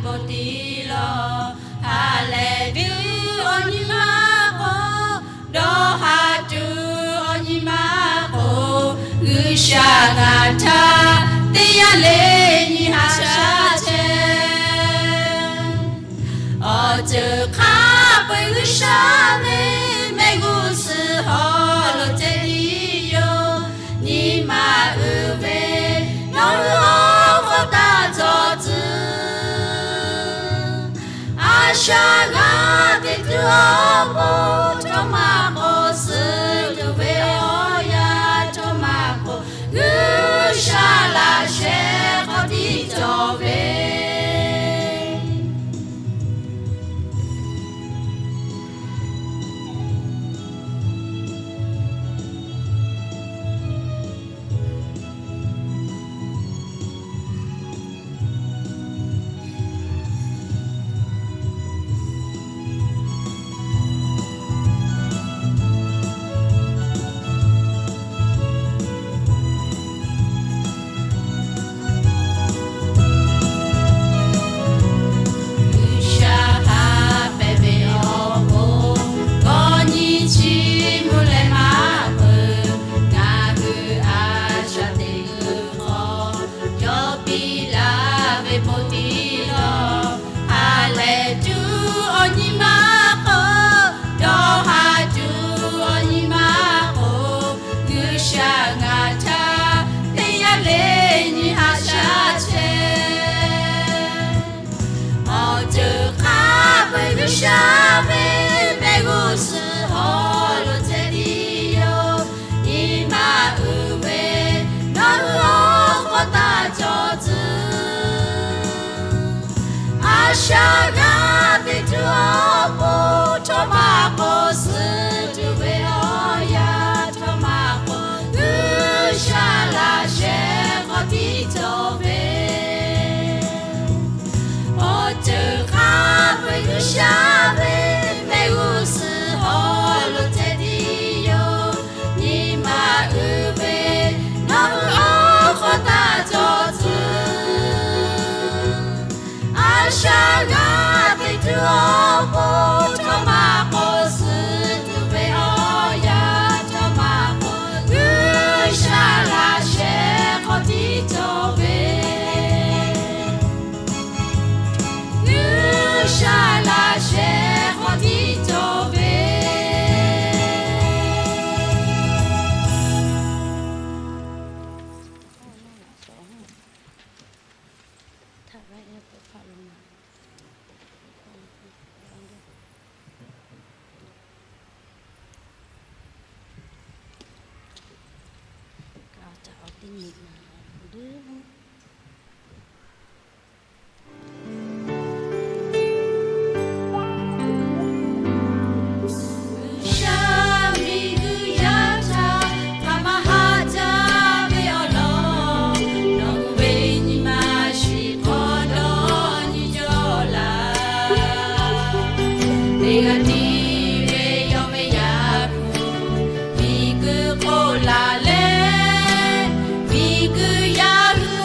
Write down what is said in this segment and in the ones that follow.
Bon tiˉ lawˬ, ha lehˬ tuˬ awˬ nyi ma k'o, dawˇ ha tuˬ awˬ nyi ma k'o, G'uiˬsha ngaˬ htaꞈ teˇ yanˇ le nyi haꞈ shaˉ chehˇ. Awˬ ceuˬ hk'a peu-eˬ G'uiˬsha ve mehˆ g'uˇ suhˍ hawˉ lo ceh tiˉ yoˬ. Nyi ma uiˍ ve nawˬ hui awˬ hk'aw taˇ cawˬ tcuh. A shaꞈ g'a teꞈ tuˬ awˬ pon htawˇ maˇ k'oˆ, suh tuˬ ve awˬ yanˇ htawˇ maˇ k'oˆ, G'uiˬsha laꞈ sheh k'awꞈ tiˉ cawˬ ve. G'uiˬsha haꞈ pehˍ ve awˬ pon, kawˆ nyi chi mvuhˇ leh maˇ peuˬ, ngaˬ hui a shaꞈ teꞈ kuiˬ hk'aw, yawˇ piˇ laˇ ve bon tiˉ lawˬ. Ha lehˬ tuˬ awˬ nyi ma k'o, dawˇ ha tuˬ awˬ nyi ma k'o, G'uiˬsha ngaˬ htaꞈ teˇ yanˇ le nyi haꞈ shaˉ chehˇ. Awˬ ceuˬ hk'a peu-eˬ G'uiˬsha ve mehˆ g'uˇ suhˍ hawˉ lo ceh tiˉ yoˬ. Nyi ma uiˍ ve nawˬ hui awˬ hk'aw taˇ cawˬ tcuh. A shaꞈ g'a teꞈ tuˬ awˬ pon htawˇ maˇ k'oˆ, suh tuˬ ve awˬ yanˇ htawˇ maˇ k'oˆ, G'uiˬsha laꞈ sheh k'awꞈ tiˉ cawˬ ve. Awˬ ceuˬ hk'a peu-eˬ G'uiˬsha ve mehˆ g'uˇ suhˍ hawˉ lo ceh tiˉ yoˬ. Nyi ma uiˍ ve nawˬ hui awˬ hk'aw taˇ cawˬ tcuh. A shaꞈ g'a teꞈ tuˬ awˬ pon htawˇ maˇ k'oˆ, suh tuˬ ve awˬ yanˇ htawˇ maˇ k'oˆ, G'uiˬsha laꞈ sheh k'awꞈ tiˉ cawˬ ve. G'uiˬsha laꞈ sheh k'awꞈ tiˉ cawˬ ve. G'uiˬsha miˬguiˬ yaˇ htaꞈ hk'aˬ ma haꞈ jaˇ ve awˬ lawn, nawˬ hui ve nyi ma shiˍ hk'awꞈ dawˇ nyi cawˬ laˇ. Teˇ g'aˇ tiˉ ve yawˇ ve yaˇ hpu miˬguiˬ hk'oˆ laˬ leh, miˬguiˬ yaˇ hui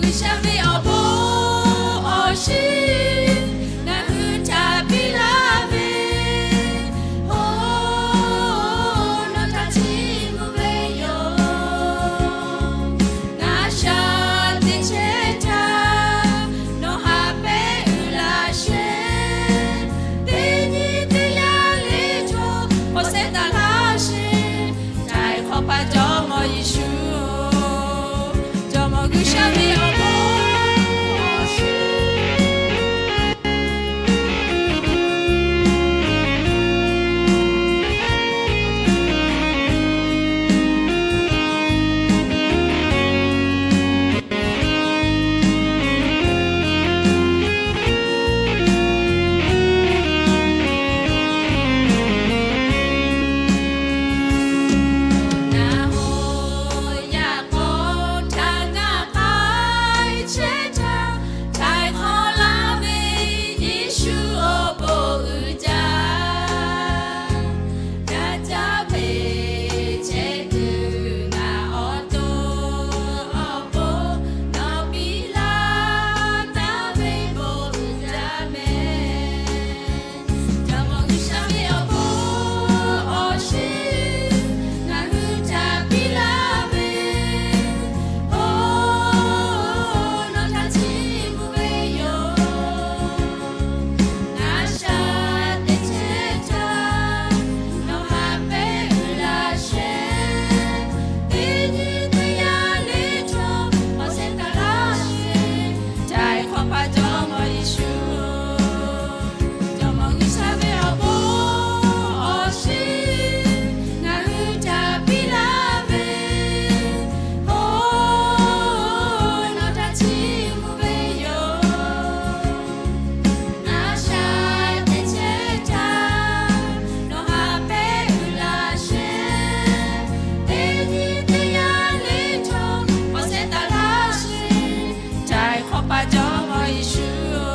G'uiˬsha ve awˬ bon awˬ shiˍ ngaˬ hui htaꞈ piˇ laˇ ve, oˬ, nawˬ htaꞈ chiˇ mvuh ve yoˬ. Ngaˬ shaˍ teꞈ chehˇ htaˇ, nawˬ haꞈ pehnˇ uiˍ laˇ sheˍ. Teˇ nyi teˇ yanˇ le chaw k'awꞈ sheh taˍ laˇ sheˍ. Htaiˍ hk'awꞈ hpaˇ Jawˇmawˇ Yeˍsuˆ-oˬ, Jawˇmawˇ G'uiˬsha ve awˬ bon awˬ shiˍ. Ngaˬ hui yaꞈ k'aw htaꞈ ngaˬ k'ai chehˇ htaˇ, htaiˍ hk'awꞈ laˇ ve Yeˍsuˆ awˬ bon uiˍ jaˇ. Daꞈ jaˇ ve chehˇ kuiˬ ngaˬ awˬ to awˬ pon nawˬ piˇ laˇ taˍ ve bon uiˍ jaˇ mehˍ. Jawˇmawˇ G'uiˬsha ve awˬ bon awˬ shiˍ ngaˬ hui htaꞈ piˇ laˇ ve, oˬ, nawˬ htaꞈ chiˇ mvuh ve yoˬ. Ngaˬ shaˍ teꞈ chehˇ htaˇ, nawˬ haꞈ pehnˇ uiˍ laˇ sheˍ. Teˇ nyi teˇ yanˇ le chaw k'awꞈ sheh taˍ laˇ sheˍ. Htaiˍ hk'awꞈ hpaˇ Jawˇmawˇ Yeˍsuˆ-oˬ, Jawˇmawˇ G'uiˬsha ve awˬ bon awˬ shiˍ ngaˬ hui htaꞈ piˇ laˇ ve, oˬ, nawˬ htaꞈ chiˇ mvuh ve yoˬ. Ngaˬ shaˍ teꞈ chehˇ htaˇ, nawˬ haꞈ pehnˇ uiˍ laˇ sheˍ. Teˇ nyi teˇ yanˇ le chaw k'awꞈ sheh taˍ laˇ sheˍ. Htaiˍ hk'awꞈ hpaˇ Jawˇmawˇ Yeˍsuˆ-oˬ.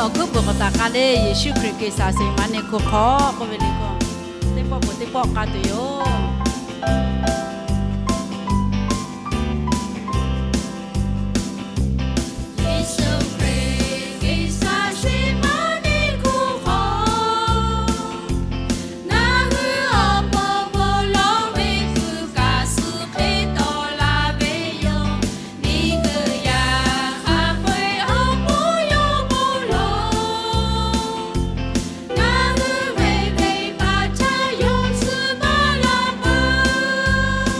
Awˬ hkuiˉ puiˍ k'awꞈ taˍ k'ai le, Yeˍsuˆ Hkriꞈ G'uiˬsha shiˍ maˇ ne hku hk'aw k'oˆ ve le k'o, teˇ pawˆ k'o teˇ pawˆ k'a tuˬ yoˬ. Yeˍsuˆ Hkriꞈ G'uiˬsha shiˍ maˇ ne hku hk'aw, ngaˬ hui awˬ pon bon lawˬ ve kuiˬ kaꞈ suh hk'e tawˆ la ve yoˬ. Miˬguiˬ yaˇ hk'a peu-eˬ awˬ pon yawˇ bon lawˬ. Ngaˬ hui ve venˇbaˆ htaꞈ yawˇ tcuh baˬ la peuˬ.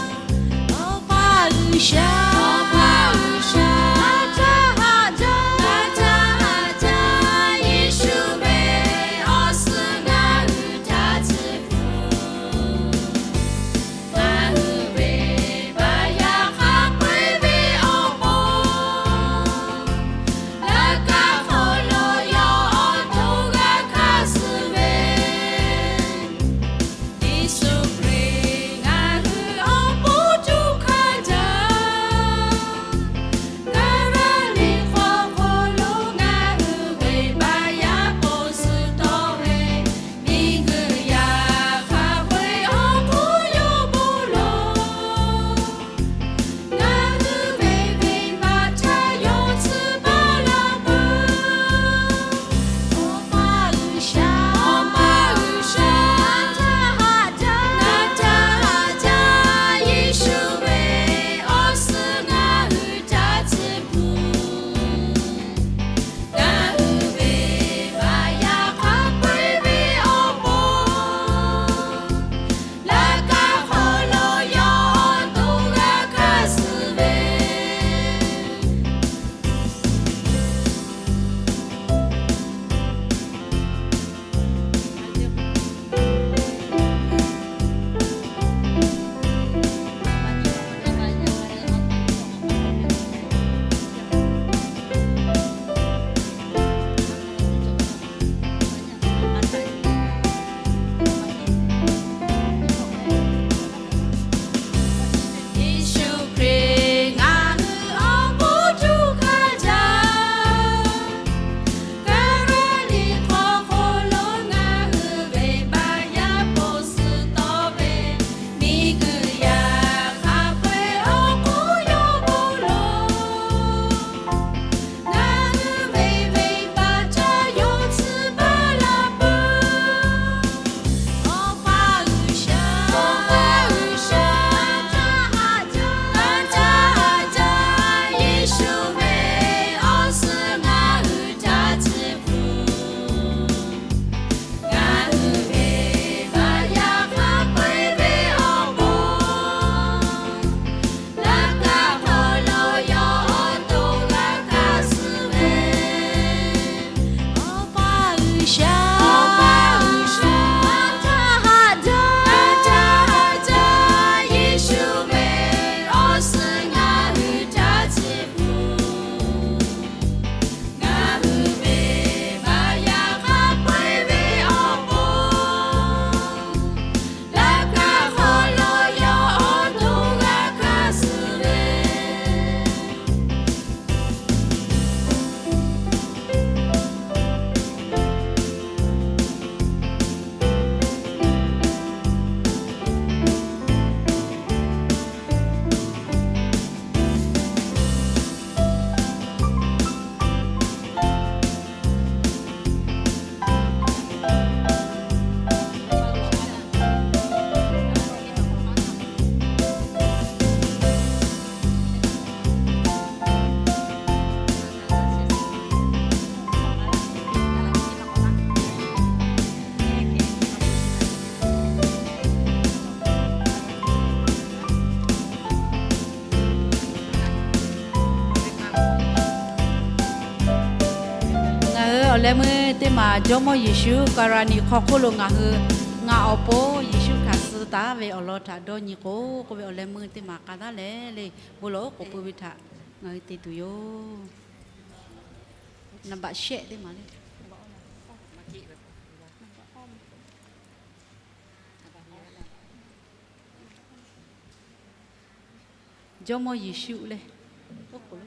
Awˬ pa G'uiˬsha, Awˬ pa G'uiˬsha, ngaˬ htaꞈ haꞈ jaˇ, ngaˬ htaꞈ haꞈ jaˇ. Yeˍsuˆ ve awˬ suhˍ ngaˬ hui htaꞈ tcuh peuˬ. Ngaˬ hui ve venˇbaˆ yaˇ hk'a peu-eˬ ve awˬ pon, laꞈ kaˆ hk'aw lo yawˇ awˬ to g'a hkanˍ suh ve. Yeˍsuˆ Hkriꞈ ngaˬ hui awˬ pon cuˇ hkanˍ jaˇ. Kaˍlaˍliˆ hk'aw hk'aw lo ngaˬ hui venˇbaˆ yaˇ po suh tawˆ ve, miˬguiˬ yaˇ hk'a peu-eˬ awˬ pon yawˇ bon lawˬ. Ngaˬ hui ve venˇbaˆ htaꞈ yawˇ tcuh baˬ la peuˬ. Awˬ pa G'uiˬsha, Awˬ pa G'uiˬsha, ngaˬ htaꞈ haꞈ jaˇ, ngaˬ htaꞈ haꞈ jaˇ. Yeˍsuˆ ve awˬ suhˍ ngaˬ hui htaꞈ tcuh peuˬ. Ngaˬ hui ve venˇbaˆ yaˇ hk'a peu-eˬ ve awˬ pon, laꞈ kaˆ hk'aw lo yawˇ awˬ to g'a hkanˍ suh ve. Yeˍsuˆ Hkriꞈ ngaˬ hui awˬ pon cuˇ hkanˍ jaˇ. Kaˍlaˍliˆ hk'aw hk'aw lo ngaˬ hui venˇbaˆ yaˇ po suh tawˆ ve, miˬguiˬ yaˇ hk'a peu-eˬ awˬ pon yawˇ bon lawˬ. Ngaˬ hui ve venˇbaˆ htaꞈ yawˇ tcuh baˬ la peuˬ. Awˬ pa G'uiˬsha, Awˬ pa G'uiˬsha, ngaˬ htaꞈ haꞈ jaˇ, ngaˬ htaꞈ haꞈ jaˇ. Yeˍsuˆ ve awˬ suhˍ ngaˬ hui htaꞈ tcuh peuˬ. Ngaˬ hui ve venˇbaˆ yaˇ hk'a peu-eˬ ve awˬ pon, laꞈ kaˆ hk'aw lo yawˇ awˬ to g'a hkanˍ suh ve. Awˬ pa G'uiˬsha, Awˬ pa G'uiˬsha, ngaˬ htaꞈ haꞈ jaˇ, ngaˬ htaꞈ haꞈ jaˇ. Yeˍsuˆ ve awˬ suhˍ ngaˬ hui htaꞈ tcuh peuˬ. Ngaˬ hui ve venˇbaˆ yaˇ hk'a peu-eˬ ve awˬ pon, laꞈ kaˆ hk'aw lo yawˇ awˬ to g'a hkanˍ suh ve. Ngaˬ hui awˬ leh meuˇ teˇ maˬ Jawˇmawˇ Yeˍsuˆ Kaˍlaˍliˆ hk'aw hk'oˆ lo ngaˬ hui, ngaˬ awˬ pon Yeˍsuˆ hkanˍ suh taˍ ve awˬ lawn htaꞈ dawˇ nyi k'o, k'oˆ ve awˬ leh meuˇ teˇ maˬ k'a taˉ leh le, bon lawˬ oˉ k'oˍ pui ve htaꞈ ngaˬ hui te tuˬ yoˬ. Naˍ baꞈ shehˆ teˇ maˬ le. Jawˇmawˇ Yeˍsuˆ leh, oˉ k'oˍ le.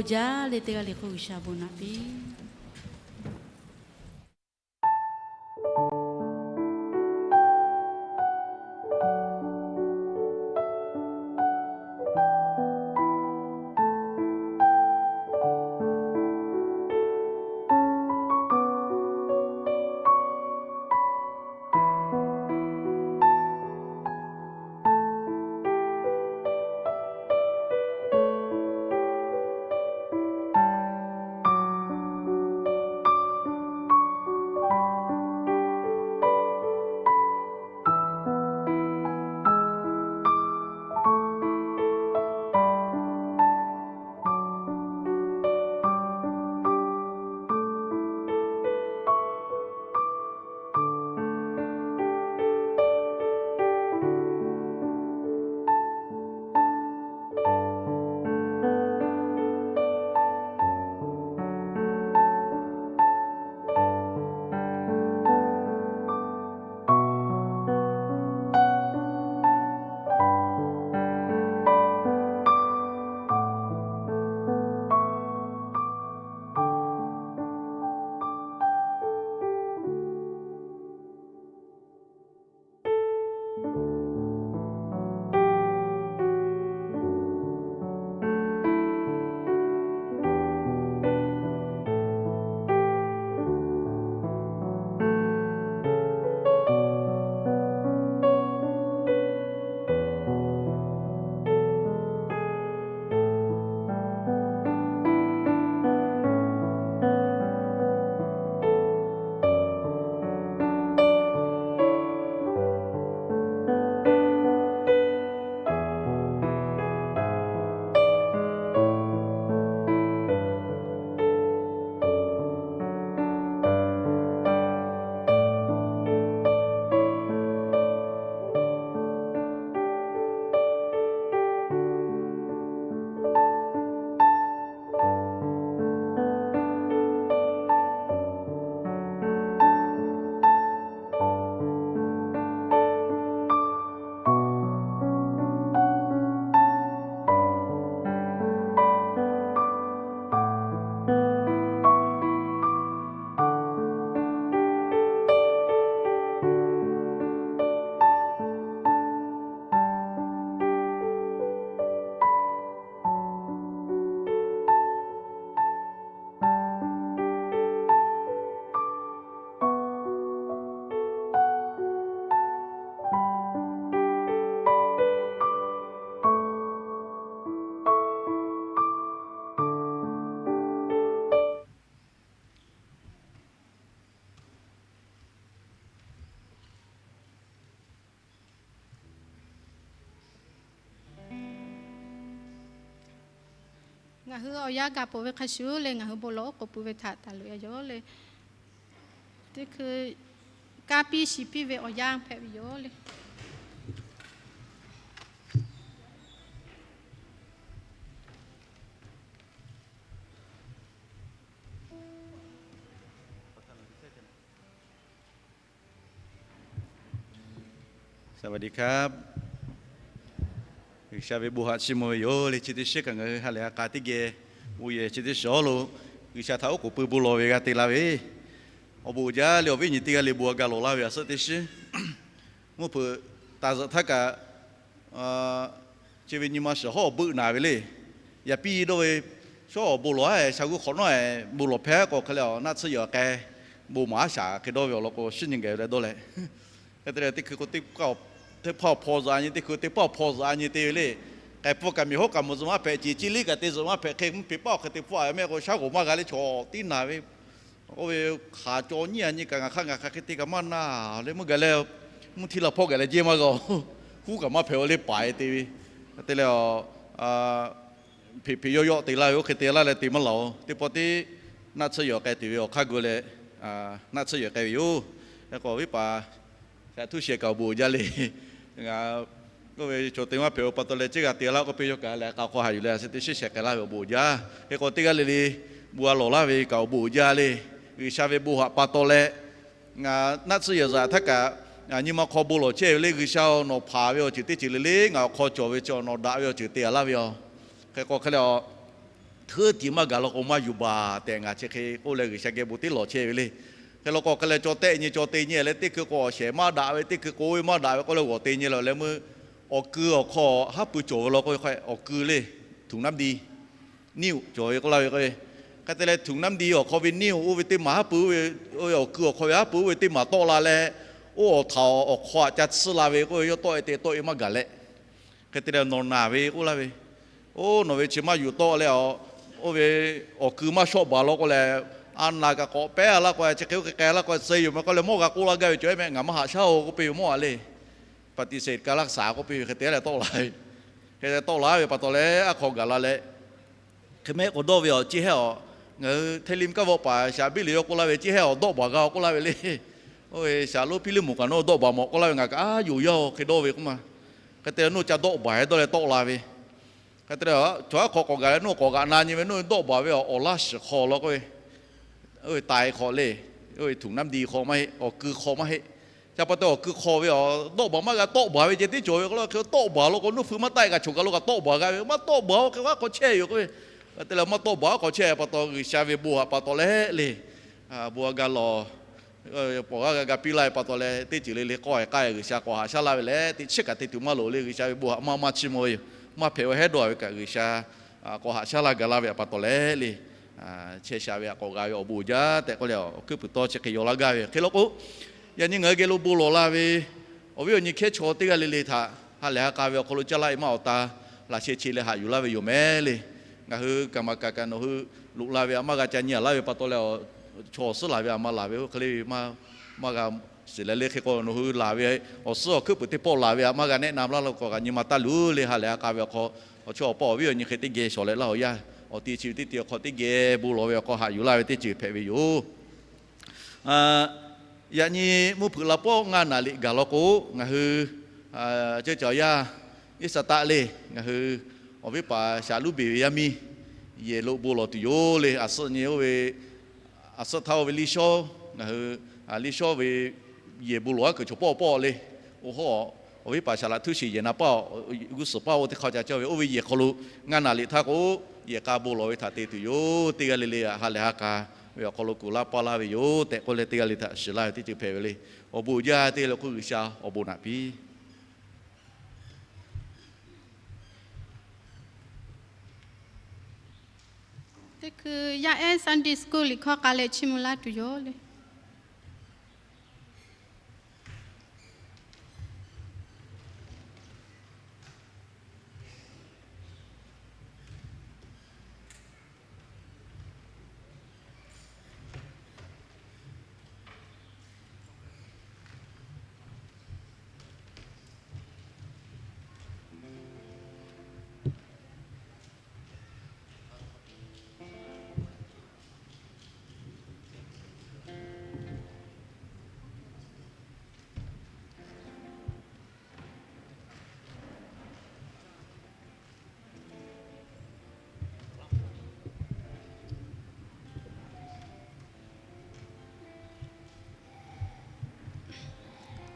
jaˇ le. Teˇ g'aˇ le hk'oˆ G'uiˬsha bon naꞈ piˇ. Ngaˬ hui awˬ yanˇ gaˬ peuˬ ve hk'a shuˍ le, ngaˬ hui bon lawˬ oˉ k'oˍ pui ve htaꞈ taˍ loꞈ e yoˬ le. Teˇ hkui kanˇ piˇ shiˍ piˇ ve awˬ yanˇ hpehꞈ ve yoˬ le. Saˍ vaˍ diˍ hkaˉ, G'uiˬsha ve bon haꞈ chiˇ mvuh ve yoˬ le. Chi teˇ shiˉ kaꞈ ngaˬ hui ha lehˬ ha k'a teˇ geh bon yehˬ chi teˇ shiˉ lo G'uiˬsha htaꞈ oˉ k'oˍ pui bon lawˬ ve g'a te la ve, awˬ bon uiˍ jaˇ le. Awˬ viˉ nyi teˇ g'aˇ le bon a ga lawˬ laˇ ve a suhˉ teˇ shiˉ, mvuhˇ hpeuꞈ taˍ zuhꞈ htaˇ kaꞈ chi ve nyi ma shiˍ hawˉ awˬ beuˆ naˍ ve le. Yaꞈ piˇ dawˇ ve shawˉ awˬ bon lawˬ a sha g'uˇ hk'awꞈ nawˉ e bon lawˬ hpehˇ k'o hk'e leh awˬ naˆ tsuhˇ yehˬ awˬ k'ai bon maˍ a shaˍ hk'e dawˇ ve awˬ lawn k'o, shiˉ nyi gaˬ leh dawˇ leh, hk'e te leh teˇ hkui k'o teˇ hpaˇ awˬ hpaw zuhꞈ a nyi, teˇ hkui teˇ hpaˇ awˬ hpaw zuhꞈ a nyi te ve le. K'ai pfuhˇ kaꞈ miˬ hawˉ kaꞈ mvuhˇ zuhꞈ maˇ hpehꞈ, ceˬ ceˇ liˇ kaꞈ te zuhꞈ maˇ hpehꞈ, hk'e mvuhˇ hpeꞈ paˆ awˬ hk'e te pfuhˇ a ve mehˆ k'o shaˉ g'oˍ maˇ g'a le, chaw tiˉ naˍ ve. Oˇ ve hk'aˬ caw nyiˇ a nyi kaꞈ ngaˬ hk'aˇ ngaˬ hk'aˇ hk'e te kaꞈ maˇ na le, mvuhˇ gaˬ leh mvuhˇ htiˇ la hpawˇ gaˬ leh jehˇ maˇ g'a, huˉ kaꞈ maˇ hpehꞈ a le paiˍ te ve. Te leh hpeꞈ hpeꞈ yawˇ yawˆ te laˇ ve oˇ hk'e te laˇ leh te maˇ laˬ oˬ. Teˇ pawˆ tiˉ naˆ tsuhˇ yehˬ awˬ k'ai tuˬ ve awˬ hk'aˇ gu leh naˆ tsuhˇ yehˬ k'ai ve yoˬ. Yaꞈ k'o awˬ viˉ paˍ shaˍ htuˇ shehˍ kaꞈ awˬ bon uiˍ jaˇ le. Ngaˬ k'oˆ ve chaw te maˇ hpehꞈ-o pa taw leh, ceˇ g'a te laˇ k'oˆ piˇ yawˇ kaꞈ leh k'a hk'aw haꞈ yuˬ leh a shu teˇ shiˉ shehˍ k'ai laˇ ve awˬ bon uiˍ jaˇ. Hk'e k'o teˇ g'aˇ le le bon a lawˬ laˇ ve kaꞈ awˬ bon uiˍ jaˇ le. G'uiˬsha ve bon haꞈ pa taw leh ngaˬ naˆ tsuhˇ yehˬ zuhꞈ htaˇ kaꞈ nyi ma hk'aw bon lawˬ chehˇ ve le. G'uiˬsha-oˬ, nawˬ hpanˍ ve awˬ ceuˬ teˇ ceuˬ le le ngaˬ awˬ hk'aw cawˬ ve chi nawˬ daꞈ ve awˬ ceuˬ te a laˇ ve yoˬ. Hk'e k'o hk'e leh a heuˉ tiˍ maˇ gaˬ law k'o maˇ yuˬ baˬ tehꞈ ngaˬ chi hk'e k'oˆ leh G'uiˬsha geh bon teˇ lawˬ chehˇ ve le. Hk'e law k'o hk'e leh caw tehˆ nyi caw te nyi leh teˇ hkui k'o awˬ shehˍ maˇ daꞈ ve, teˇ hkui k'o oˇ ve maˇ daꞈ ve k'oˆ leh g'awˬ te nyi leh leh meuˇ awˬ kui awˬ hk'aw haˉ pui cawˬ ve law k'o, awˬ kui le, ถุงน้ำดี niˇ-oˬ cawˬ ve k'oˆ laˇ ve k'o, hk'e te leh ถุงน้ำดี awˬ hk'aw ve niˇ-oˬ oˇ ve teˇ maˬ haˉ pui, oˇ ve awˬ kui awˬ hk'aw ve haˉ pui oˇ ve teˇ maˬ tawˆ la leh, oˇ awˬ htaꞈ awˬ hk'aw aꞈ ca tsuhˇ la ve k'oˆ ve, yawˇ tawˆ e te tawˆ e maˇ gaˬ leh, hk'e te leh nawˬ naˬ ve k'oˆ laˇ ve, oˇ nawˬ ve chi maˇ yuˬ tawˆ leh a, oˇ ve awˬ kui maˇ shawˆ baˬ law k'o lehˬ, a naˬ kaꞈ k'awꞈ pehˉ a laˇ k'o, chi hk'e oˇ hk'e k'ai laˇ k'o, tcuh yoˬ meh k'oˆ leh mawˇ g'a k'oˆ laˇ gaˇ ve cawˬ e meh, ngaˬ maˇ haꞈ shaˉ-oˬ k'oˆ piˇ ve mawˇ a le. ปฏิเสธการรักษา k'oˆ piˇ ve hk'e te leh tawˆ la ve, hk'e tawˆ la ve pa taw leh a hk'aw gaˬ la leh, hk'e mehˆ k'awꞈ dawˇ ve awˬ ciˇ hehˉ awˬ, ngaˬ hui ไทยริม kaˇ vawˆ paˍ shaˍ biˇ liꞈ yawˇ k'oˆ laˇ ve ciˇ hehˉ awˬ dawˆ baˬ g'a-oˬ k'oˆ laˇ ve le. Oˇ ve shaˍ lonˉ Hpiˇliˇmonˍ kaꞈ nawˬ dawˆ baˬ mawˬ k'oˆ laˇ ve, ngaˬ kaꞈ a yoˬ yaˇ-oˬ hk'e dawˇ ve k'oˆ ma. Hk'e te leh nawˬ ca dawˆ baˬ hehˉ dawˇ leh tawˆ la ve. Hk'e te leh chaw aˉ hk'aw k'awꞈ gaˬ leh nawˬ k'awꞈ g'aꞈ na nyi ve nawˬ dawˆ baˬ ve awˬ laˇ shiˍ hk'aw law k'o, oˇ ve taiˍ hk'aw le, oˇ ve ถุงน้ำดี hk'aw maˇ heˆ, awˬ kui hk'aw maˇ heˆ. Ca pa taw awˬ kui hk'aw ve awˬ dawˆ baˬ maˇ g'a tawˆ baˬ ve ceh tiˉ cawˬ ve k'o, hk'e tawˆ baˬ law k'o nawˬ hui maˇ taˆ e kaꞈ choˬ kaˬ lo kaꞈ tawˆ baˬ g'a ve, maˇ tawˆ baˬ-oˬ hk'e g'aˇ hk'aw chehˇ yoˬ k'oˆ ve. Hk'e te leh maˇ tawˆ baˬ aˉ hk'aw chehˇ pa taw G'uiˬsha ve bon haꞈ pa taw leh le, bon a ga lawˬ pawˬ g'aˇ g'a ga piˇ laˇ ve pa taw leh teˇ ceuˬ le le k'awˇ e k'ai G'uiˬsha k'awꞈ haꞈ shaˉ laˇ ve leh teˇ chiˉ kaꞈ te tuˬ maˇ loˍ le. G'uiˬsha ve bon haꞈ maˇ maˇ chiˇ mvuh ve yoˬ. Maˇ hpehꞈ ve hehˉ dawˇ ve kaꞈ G'uiˬsha k'awꞈ haꞈ shaˉ laˇ gaˬ laˇ ve pa taw leh le, chehˇ sha ve a k'awꞈ g'a ve awˬ bon uiˍ jaˇ tehꞈ k'oˆ leh awˬ hkuiˉ puiˍ tawˇ chi hk'e yaw laˇ gaˇ ve yoˬ. Hk'e law k'o, yaꞈ nyi ngaˬ hui geh lo bon lawˬ la ve awˬ viˉ awˬ nyi hkehˉ chaw teˇ g'aˇ le le htaꞈ ha lehˬ ha k'a ve awˬ hk'aw lo caˇ laˇ e maˇ awˬ ta laꞈ sheh che leh haꞈ yuˬ laˇ ve yoˬ meh le. Ngaˬ hui kaˍ maˍ kaꞈ kaꞈ nawˬ hui loꞈ la ve a maˇ g'a ca nyi a laˇ ve pa taw leh, chaw awˬ suhˉ laˬ ve a ma laˬ ve oˇ hk'e le ve maˇ g'a shiˍ leh le. Hk'e k'o nawˬ hui laˬ ve awˬ suhˉ awˬ hkuiˉ puiˍ teˇ pawˆ laˬ ve a maˇ g'a nehˆ na laˇ law k'o kaꞈ nyi ma taˇ luˬ le. Ha lehˬ ha k'a ve awˬ hk'aw awˬ chawˇ awˬ paˆ awˬ viˉ awˬ nyi hk'e teˇ geh shawˍ leh laˇ awˬ yanˇ, awˬ te chi ve teˇ te awˬ hk'aw teˇ geh bon lawˬ ve awˬ hk'aw haꞈ yuˬ laˇ ve teˇ ceuˬ hpehꞈ ve yoˬ. Yaꞈ nyi mvuhˇ hpeuꞈ la pawˆ ngaˇ naˍ riꞈ gaˬ law k'o, ngaˬ hui ceuˇ caˬ awˬ yanˇ Iˉsaˍtaˆ le, ngaˬ hui awˬ viˉ paˍ Shaˍluˉbeˍ ve yaˇ miˇ yehˬ lo bon lawˬ tuˬ yoˬ le. A suhˆ nyi oˇ ve, a suhˆ htaˇ oˇ ve liˇ shawˉ ngaˬ hui, liˇ shawˉ ve yehˬ bon lawˬ aˉ kuiˬ chaw pawˆ pawˆ le. Oˇ hawˉ awˬ viˉ paˍ Shaˍlaꞈhtuˉsheˍ yehˬ na paˇ, g'uˇ suhˍ paˇ oˇ teˇ hk'aw ca cawˇ ve oˇ ve yehˬ hk'aw lo ngaˇ naˍ riꞈ htaˇ k'o, yehˬ k'a bon lawˬ ve htaꞈ te tuˬ yoˬ. Teˇ g'aˇ le le ha lehˬ ha k'a ve awˬ hk'aw lo kuˬ laˇ paˇ laˇ ve yoˬ tehꞈ k'oˆ leh teˇ g'aˇ le htaꞈ shiˍ laˇ ve teˇ ceuˬ hpehꞈ ve le. Awˬ bon uiˍ jaˇ. Teˇ g'aˇ le k'oˆ G'uiˬsha awˬ bon naꞈ piˇ. Teˇ hkui yaˇ ehˉ Sunday school liꞈ hkawˇ k'a leh chiˇ mvuh laˇ tuˬ yoˬ le.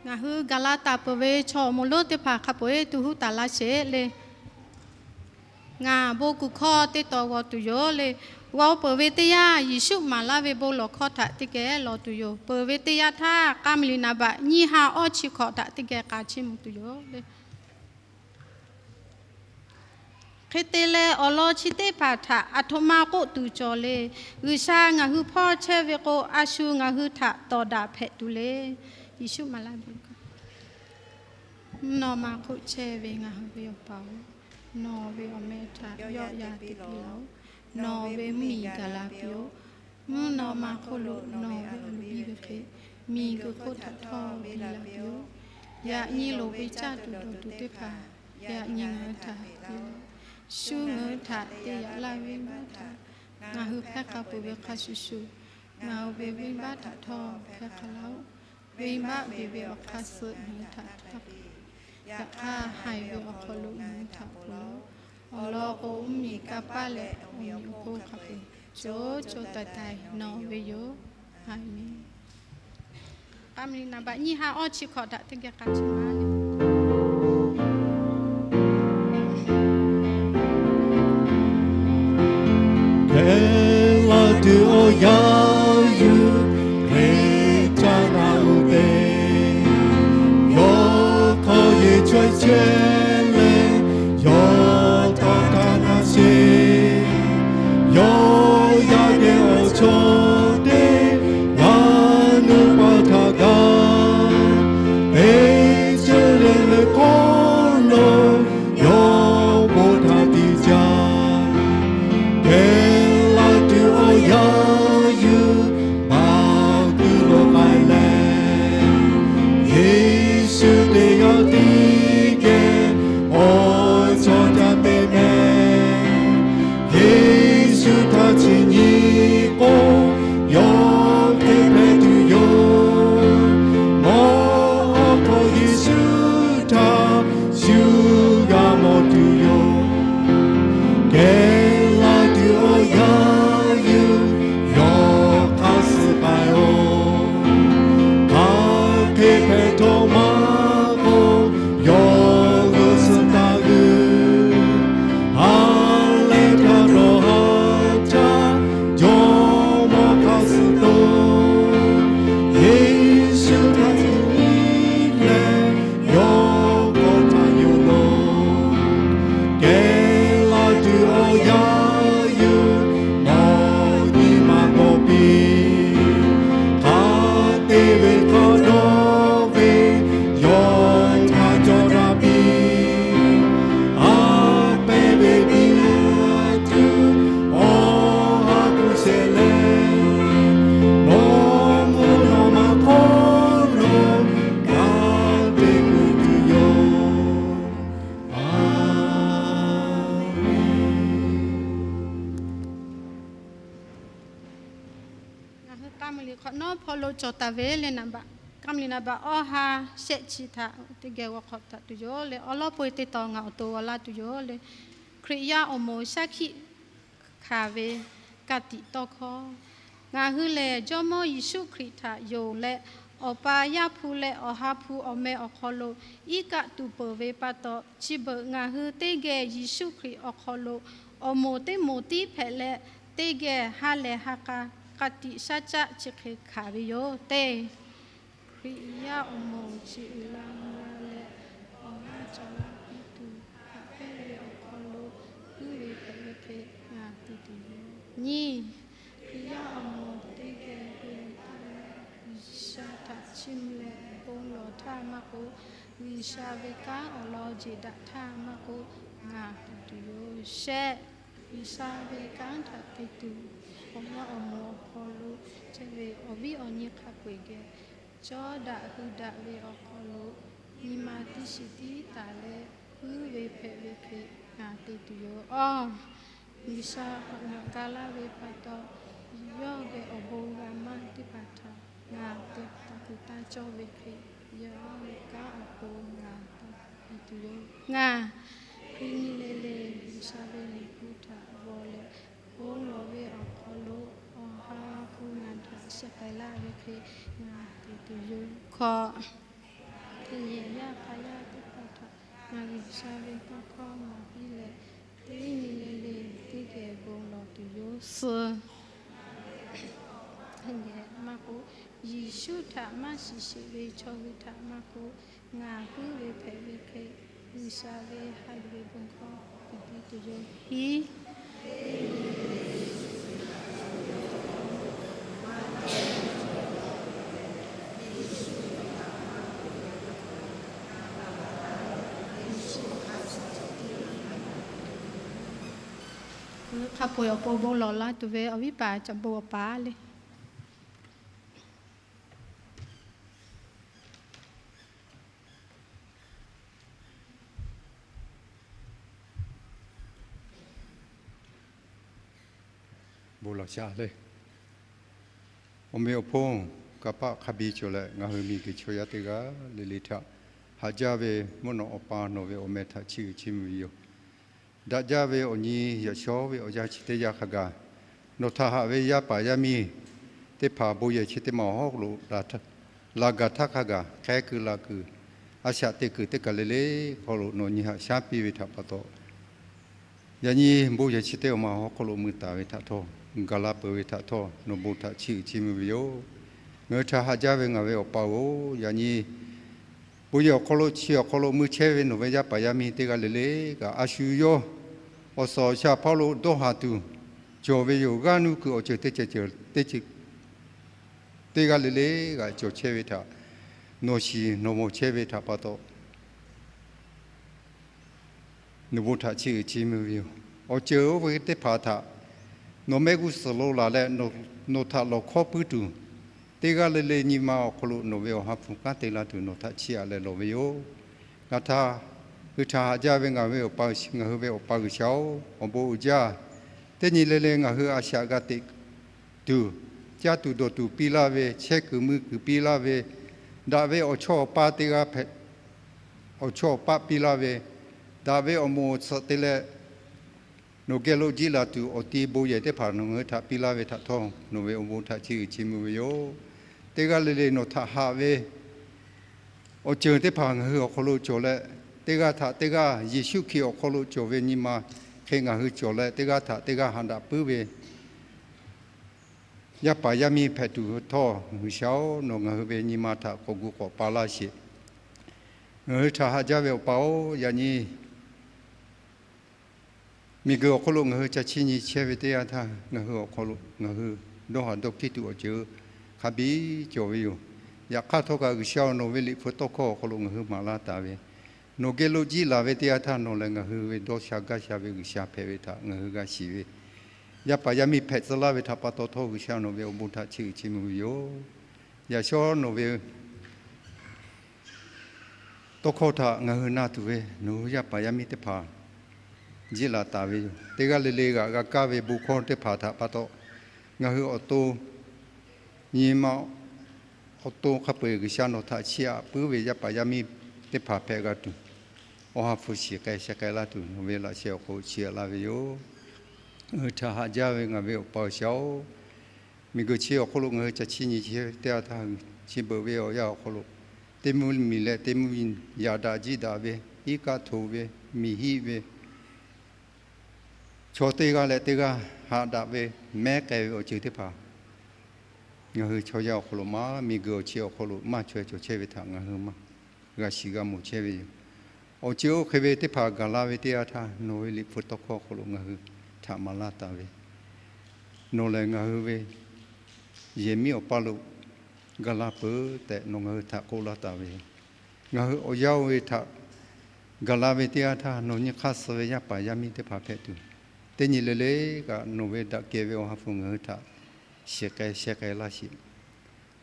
Ngaˬ hui gaˬ la taˍ peuˬ ve chaw awˬ moˍ lonˉ teˇ hpaˍ hk'a peu-eˬ tu huˉ taˍ laˇ sheˍ le. Ngaˬ bon kuˬ hkawˇ teˇ taw g'aw tuˬ yoˬ le. G'aw peuˬ ve teˇ yanˇ, Yeˍsuˆ maˍ laˇ ve bon lawˬ hkawˇ htaꞈ teˇ geh lawˬ tuˬ yoˬ. Peuˬ ve teˇ yanˇ htaˇ, k'a mvuh liꞈ naˍ baꞈ nyiˇ ha awˇ chi hkawꞈ htaꞈ teˇ geh k'a chiˇ mvuh tuˬ yoˬ le. Hk'e te leh, awˬ lawn chi teˇ hpaˍ htaꞈ aˬ htoꞈ ma k'oˆ tuˬ cawˬ le. G'uiˬsha ngaˬ hui hpawˇ chehˇ ve k'o, a shu ngaˬ hui htaꞈ tawˍ daꞈ hpehꞈ tuˬ le. Yeˍsuˆ maˍ laˇ ve, mvuhˇ naw ma hk'oˆ chehˇ ve ngaˬ hui ve Awˬ pa-oˬ, nawˬ ve awˬ meh htaꞈ yawˆ yan te piˇ laˬ-oˆ. Nawˬ ve mvuhˇmiˬ gaˬ la piˇ-oˆ. Mvuhˇ naw ma hk'oˆ lo nawˬ ve awˬ loꞈ biˇ ve hk'e, miˬguiˬ hk'oˆ htaꞈ htawˇ biˇ la piˇ-oˆ. Yaꞈ nyi loˍ ve caˇ tuˬ dawˬ tuˬ teˇ hpaˍ yaꞈ nyi ngaˬ hui htaꞈ piˇ-oˆ. Shu ngaˬ hui htaꞈ te yaꞈ laˇ ve venˇbaˆ htaꞈ ngaˬ hui hpehˇ k'a peuˬ ve hk'a shuˍ shuˍ, ngaˬ hui ve venˇbaˆ htaꞈ htawˇ hpehˇ k'a laˇ-oˆ. Venˇbaˆ beˬ ve awˬ hk'aˇ suh ngaˬ hui htaꞈ htaˇ piˇ. Yaꞈ hk'aˇ, haiˬ ve awˬ hk'aw lo ngaˬ hui htaꞈ ponˬ laˇ-oˆ. Awˬ lawn k'o, mvuhˇmiˬ kanˇ paˆ leh awˬ meꞈ awˬ hponˇ hk'a peu-eˬ co co taiˍ taiˍ nawˬ ve yoˬ. A menˬ. K'a mvuh liꞈ naˍ baꞈ nyiˇ ha awˇ chi hkawꞈ htaꞈ teˇ geh k'a chiˇ mvuh le. Yaˇ yuˬ hk'e caˇ na uˬ ve, yawˇ hk'aw yehˬ chaweh chehˇ leh, yawˇ tawˇ htaˇ na sheˍ. Yawˇ yaˇ geh awˬ chawˇ teˇ g'aˇ nuˇ paˇ htaꞈ gaˬ, teˇ ceuˬ le le hk'aw lo yawˇ bon htaꞈ tiꞈ jaˇ. Geh laˇ tuˬ awˬ yaˇ yuˬ baˬ tuˬ lo k'ai leh, Yeˍsuˆ teˇ g'aˇ tiˉ geh awˬ chawˇ caˇ te meh. Yeˍsuˆ htaꞈ chi nyi k'o, yawˇ hk'e hpehꞈ tuˬ yoˬ. Mawˇ awˬ hk'aw Yeˍsuˆ htaꞈ shu g'a mawˬ tuˬ yoˬ. Geh laˇ tuˬ awˬ yaˇ yuˬ yawˇ hk'aˇ suh k'ai-oˬ. Hk'aˬ hk'e hpehꞈ htawˇ maˇ k'oˆ, yawˇ g'uˇ suhˍ taˍ g'uiˬ, ha lehˬ htaˇ dawˬ ha htaˇ, jawˇ mawˇ hk'aˇ suh toˇ. Yeˍsuˆ htaꞈ tiꞈ leh yawˇ kawˇ htaꞈ yonˍ loˬ. Geh laˇ tuˬ awˬ yaˇ yuˬ nawˬ nyi ma gawˬ piˇ. Hk'a te ve hk'a dawˇ ve yawˇ htaꞈ cawˬ daꞈ piˇ. A pehˉ ve Piˇlaˍtuˆ awˬ ha hpu shehˍ leh, nawˬ mvuhˇ naw ma hk'oˆ lo kanˉ te kuˬ tuˬ yoˬ. Ngaˬ hui ka mvuh liꞈ hk'awꞈ nawˉ hpawˇ lo cawˬ taˍ ve le, naˍ baꞈ, ka mvuh liꞈ naˍ baꞈ awˇ ha shehˆ chi htaꞈ teˇ geh g'aw hk'awꞈ htaꞈ tuˬ yoˬ le. Awˬ lawn peu-eˬ teˇ tawn ngaˬ awˬ to g'aw laˇ tuˬ yoˬ le. Hkriꞈ yaˇ awˬ moˍ shaˉ hkiˆ hkanˍ ve ka tiꞈ tawˇ hkawˇ. Ngaˬ hui lehˬ Jawˇmawˇ Yeˍsuˆ Hkriꞈ htaꞈ yonˍ leh, Awˬ pa Yaˇ hpu leh Awˬ ha hpu awˬ meh awˬ hk'aw lo iˉ kaˆ tuˬ peuˬ ve pa taw, chi beuꞈ ngaˬ hui teˇ geh Yeˍsuˆ Hkriꞈ awˬ hk'aw lo awˬ moˍ teˇ moˍ tiˉ hpehꞈ leh, teˇ geh ha lehˬ ha k'a ka tiꞈ shaˉ caˆ chi hk'e hkanˍ ve yoˬ tehꞈ. Hkriꞈ yaˇ awˬ moˍ chi uiˍ la mvuh la leh, awˬ g'aˇ cawˬ la piˇ tuˬ haꞈ pehnˇ ve awˬ hk'aw lo g'uiˇ ve hpehꞈ ve hk'e ngaˬ te tuˬ yoˬ. Nyiˇ, Hkriꞈ yaˇ awˬ moˍ teˇ geh gu taˍ leh, G'uiˬsha htaꞈ chiˇ mvuh leh bon lawˬ htaˇ maˇ k'oˆ, G'uiˬsha ve kanˉ awˬ lawn jeˬ daꞈ htaˇ maˇ k'oˆ, ngaˬ tuˬ tuˬ yoˬ. Shehˆ, G'uiˬsha ve kanˉ htaꞈ te tuˬ, awˬ g'aˇ awˬ moˍ awˬ hk'aw lo chehˇ ve awˬ viˉ awˬ nyi hk'a peu-eˬ geh, cawˇ daꞈ hui daꞈ ve awˬ hk'aw lo nyi ma teˇ shiˍ tiˉ taˍ leh g'uiˇ ve hpehꞈ ve hk'e ngaˬ te tuˬ yoˬ. Awˬ, G'uiˬsha hk'awꞈ nawꞈ ga laˇ ve pa taw, yawˇ geh awˬ bon g'a maˇ teˇ hpaˍ htaꞈ ngaˬ te taˍ kuiˬ taˇ cawˇ ve hk'e, yawˇ ve kanˉ awˬ pon ngaˬ taˍ piˇ tuˬ yoˬ. Ngaˬ, hk'e nyi le le G'uiˬsha ve liꞈ hpu htaꞈ g'aw leh, bon lawˬ ve awˬ hk'aw lo Awˬ ha hpu ngaˬ htaꞈ sheh k'ai laˇ ve hk'e ngaˬ te tuˬ yoˬ. Hkawꞈ, teˇ yehˬ yaˇ hk'a yaˇ teˇ hpaˍ htaꞈ ngaˬ G'uiˬsha ve tawˇ hkawˇ maˍ piˇ leh, teˇ nyi le le teˇ geh bon lawˬ tuˬ yoˬ. Suh, maˇ k'oˆ, Yeˍsuˆ htaꞈ maˇ shiˍ sheˍ ve chaw hui htaꞈ maˇ k'oˆ, ngaˬ g'uiˇ ve hpehꞈ ve hk'e, G'uiˬsha ve ha lehˬ ve bon hkawˇ te piˇ tuˬ yoˬ. Hiˉ, hk'a peu-eˬ awˬ pon bon lawˬ la tuˬ ve awˬ viˉ paˍ caꞈ bon awˬ paˍ le. Bon lawˬ sha le. Awˬ meꞈ awˬ hponˇ, kanˇ paˆ hk'a biˇ cawˬ leh ngaˬ hui miˬguiˬ chaw yaˇ teˇ g'aˇ le le htaꞈ haꞈ jaˇ ve mvuhˇ naw Awˬ pa nawˬ ve awˬ meh htaꞈ chiˇ uiˍ chiˇ mvuh ve yoˬ. Daꞈ jaˇ ve awˬ nyi yaꞈ shawˉ ve awˬ yanˇ chi teˇ yanˇ hk'a gaˬ, nawˬ htaꞈ haꞈ ve yaˇ paˍ yaˇ miˇ teˇ hpaˍ bon yehˬ chi teˇ maˬ awˬ hawˉ lo la gaˬ htaˇ hk'a gaˬ, hk'ehˉ kuiˬ la kuiˬ, a shaꞈ teꞈ kuiˬ teˇ kaˬ le le hk'aw lo nawˬ nyi haꞈ shaˉ piˇ ve htaꞈ pa taw, yaꞈ nyi bon yehˬ chi teˇ awˬ ma awˬ hawˉ hk'aw lo mui taˍ ve htaꞈ htawˇ, gaˬ la peuˬ ve htaꞈ htawˇ, nawˬ bon htaꞈ chiˇ uiˍ chiˇ mvuh ve yoˬ. Ngaˬ hui htaꞈ haꞈ jaˇ ve ngaˬ ve Awˬ pa-oˬ, yaꞈ nyi bon yehˬ awˬ hk'aw lo chi awˬ hk'aw lo mui chehˇ ve nawˬ ve yaˇ paˍ yaˇ miˇ teˇ g'aˇ le le kaꞈ, a shu yawˇ awˬ suhˍ awˬ shaˍ hpawˇ lo dawˇ haˍ tuˬ cawˬ ve yoˬ. G'aˇ nuˇ kuiˬ awˬ ceuˬ teˇ ceuˬ teˇ ceuˬ teˇ g'aˇ le le kaꞈ cawˬ chehˇ ve htaꞈ nawˬ shiˍ nawˬ mawˬ chehˇ ve htaꞈ pa taw, nawˬ bon htaꞈ chiˇ uiˍ chiˇ mvuh ve yoˬ. Awˬ ceuˬ oˇ ve teˇ hpaˍ htaꞈ nawˬ mehˆ g'uˇ suhˍ lo laˬ leh, nawˬ htaꞈ lawˬ hkawˇ puiˉ tuˬ, teˇ g'aˇ le le nyi ma awˬ hk'aw lo nawˬ ve awˬ ha hpu kanˉ te la tuˬ nawˬ htaꞈ chiˇ aꞈ leh lawˬ ve yoˬ. Ngaˬ htaꞈ, hui htaꞈ haꞈ jaˇ ve ngaˬ ve awˬ pa, ngaˬ hui ve Awˬ pa G'uiˬsha-oˬ, awˬ bon uiˍ jaˇ. Teˇ nyi le le ngaˬ hui a shaꞈ g'a teꞈ tuˬ, caˇ tuˬ dawˬ tuˬ piˇ laˇ ve, chehˇ kuiˬ mui kuiˬ piˇ laˇ ve, daꞈ ve awˬ chawˇ awˬ paˇ teˇ g'aˇ hpehꞈ, awˬ chawˇ awˬ paˆ piˇ laˇ ve, daꞈ ve awˬ moˍ awˬ tsuhꞈ te leh, nawˬ geh lo jiˆ laˬ tuˬ awˬ ti bon yehˬ teˇ hpaˍ nawˬ ngaˬ hui htaꞈ piˇ laˇ ve htaꞈ htawˇ, nawˬ ve awˬ bon htaꞈ chiˇ uiˍ chiˇ mvuh ve yoˬ. Teˇ g'aˇ le le nawˬ htaꞈ haꞈ ve awˬ ceuˬ teˇ hpaˍ ngaˬ hui awˬ hk'aw lo cawˬ leh, teˇ g'aˇ htaꞈ teˇ g'aˇ Yeˍsuˆ Hkriꞈ awˬ hk'aw lo cawˬ ve nyi ma hk'e ngaˬ hui cawˬ leh, teˇ g'aˇ htaꞈ teˇ g'aˇ haꞈ daꞈ puiˉ ve yaˇ paˍ yaˇ miˇ hpehꞈ tuˬ htawˇ, G'uiˬsha-oˬ, nawˬ ngaˬ hui ve nyi ma htaꞈ k'awꞈ gu k'awꞈ pa laˇ sheˍ. Ngaˬ hui htaꞈ haꞈ jaˇ ve Awˬ pa-oˬ, yaꞈ nyi miˬguiˬ awˬ hk'aw lo ngaˬ hui ca chiˇ nyi chehˇ ve teˇ yanˇ htaˇ, ngaˬ hui awˬ hk'aw lo ngaˬ hui dawˇ haˍ dawˇ hkiˇ tuˬ awˬ ceuˬ hk'a biˇ cawˬ ve yoˬ. Yaꞈ hk'aˇ htawˇ kaꞈ G'uiˬsha-oˬ, nawˬ ve Liꞈ hpu tawˇ hkawˇ awˬ hk'aw lo ngaˬ hui maˍ laˇ taˍ ve, nawˬ geh lo jiˆ laˬ ve teˇ yanˇ htaˇ nawˬ lehˬ ngaˬ hui ve dawˇ sha gaˇ sha ve G'uiˬsha hpehꞈ ve htaꞈ ngaˬ hui g'a shiˍ ve, yaˇ paˍ yaˇ miˇ hpehꞈ tcuh laˇ ve htaꞈ pa taw htawˇ, G'uiˬsha nawˬ ve awˬ bon htaꞈ chiˇ uiˍ chiˇ mvuh ve yoˬ. Yaꞈ shawˉ nawˬ ve tawˇ hkawˇ htaꞈ ngaˬ hui na tuˬ ve nawˬ hui yaˇ paˍ yaˇ miˇ teˇ hpaˍ jiˆ laˬ taˍ ve yoˬ. Teˇ g'aˇ le le g'aꞈ g'a kaˇ ve bon hkawˇ teˇ hpaˍ htaꞈ pa taw, ngaˬ hui awˬ to nyi ma awˬ to hk'a peu-eˬ G'uiˬsha nawˬ htaꞈ chiˇ aꞈ puiˉ ve yaˇ paˍ yaˇ miˇ teˇ hpaˍ hpehꞈ g'a tuˬ, Awˬ ha hpu shiˍ k'ai sheh k'ai laˇ tuˬ nawˬ ve laꞈ sheh awˬ hk'aw lo chiˇ aꞈ laˇ ve yoˬ. Ngaˬ hui htaꞈ haꞈ jaˇ ve ngaˬ ve Awˬ pa G'uiˬsha-oˬ, miˬguiˬ chi awˬ hk'aw lo ngaˬ hui ca chiˇ nyi chehˇ ve teˇ yanˇ htaˇ, chi beuꞈ ve awˬ yanˇ awˬ hk'aw lo teˇ mvuhˇ miˬ leh teˇ mvuhˇ miˬ yaꞈ daꞈ jiˆ daꞈ ve, iˉ kaˆ hto ve, miˬ hiˆ ve, chaw teˇ g'aˇ leh teˇ g'aˇ haꞈ daꞈ ve, mehˉ k'ai ve awˬ ceuˬ teˇ hpaˍ ngaˬ hui chaw yaˇ awˬ hk'aw lo maˇ, miˬguiˬ awˬ chi awˬ hk'aw lo maˇ chaweh cawˬ chehˇ ve htaꞈ ngaˬ hui maˇ g'a shiˍ g'a mawˬ chehˇ ve yoˬ. Awˬ ceuˬ oˇ hk'e ve teˇ hpaˍ gaˬ la ve teˇ yanˇ htaˇ, nawˬ ve Liꞈ hpu tawˇ hkawˇ awˬ hk'aw lo ngaˬ hui htaꞈ maˍ laˇ taˍ ve, nawˬ lehˬ ngaˬ hui ve yehˬ miˉ awˬ paˇ lo gaˬ la peuˬ tehꞈ nawˬ ngaˬ hui htaꞈ k'oˆ laˇ taˍ ve yoˬ. Ngaˬ hui awˬ yanˇ oˇ ve htaꞈ gaˬ la ve teˇ yanˇ htaˇ, nawˬ nyi hk'aˇ suh ve yaˇ paˍ yaˇ miˇ teˇ hpaˍ hpehꞈ tuˬ, teˇ nyi le le kaꞈ nawˬ ve daꞈ kehˬ ve Awˬ ha hpu ngaˬ hui htaꞈ shiˍ k'ai sheh k'ai laˇ sheˍ.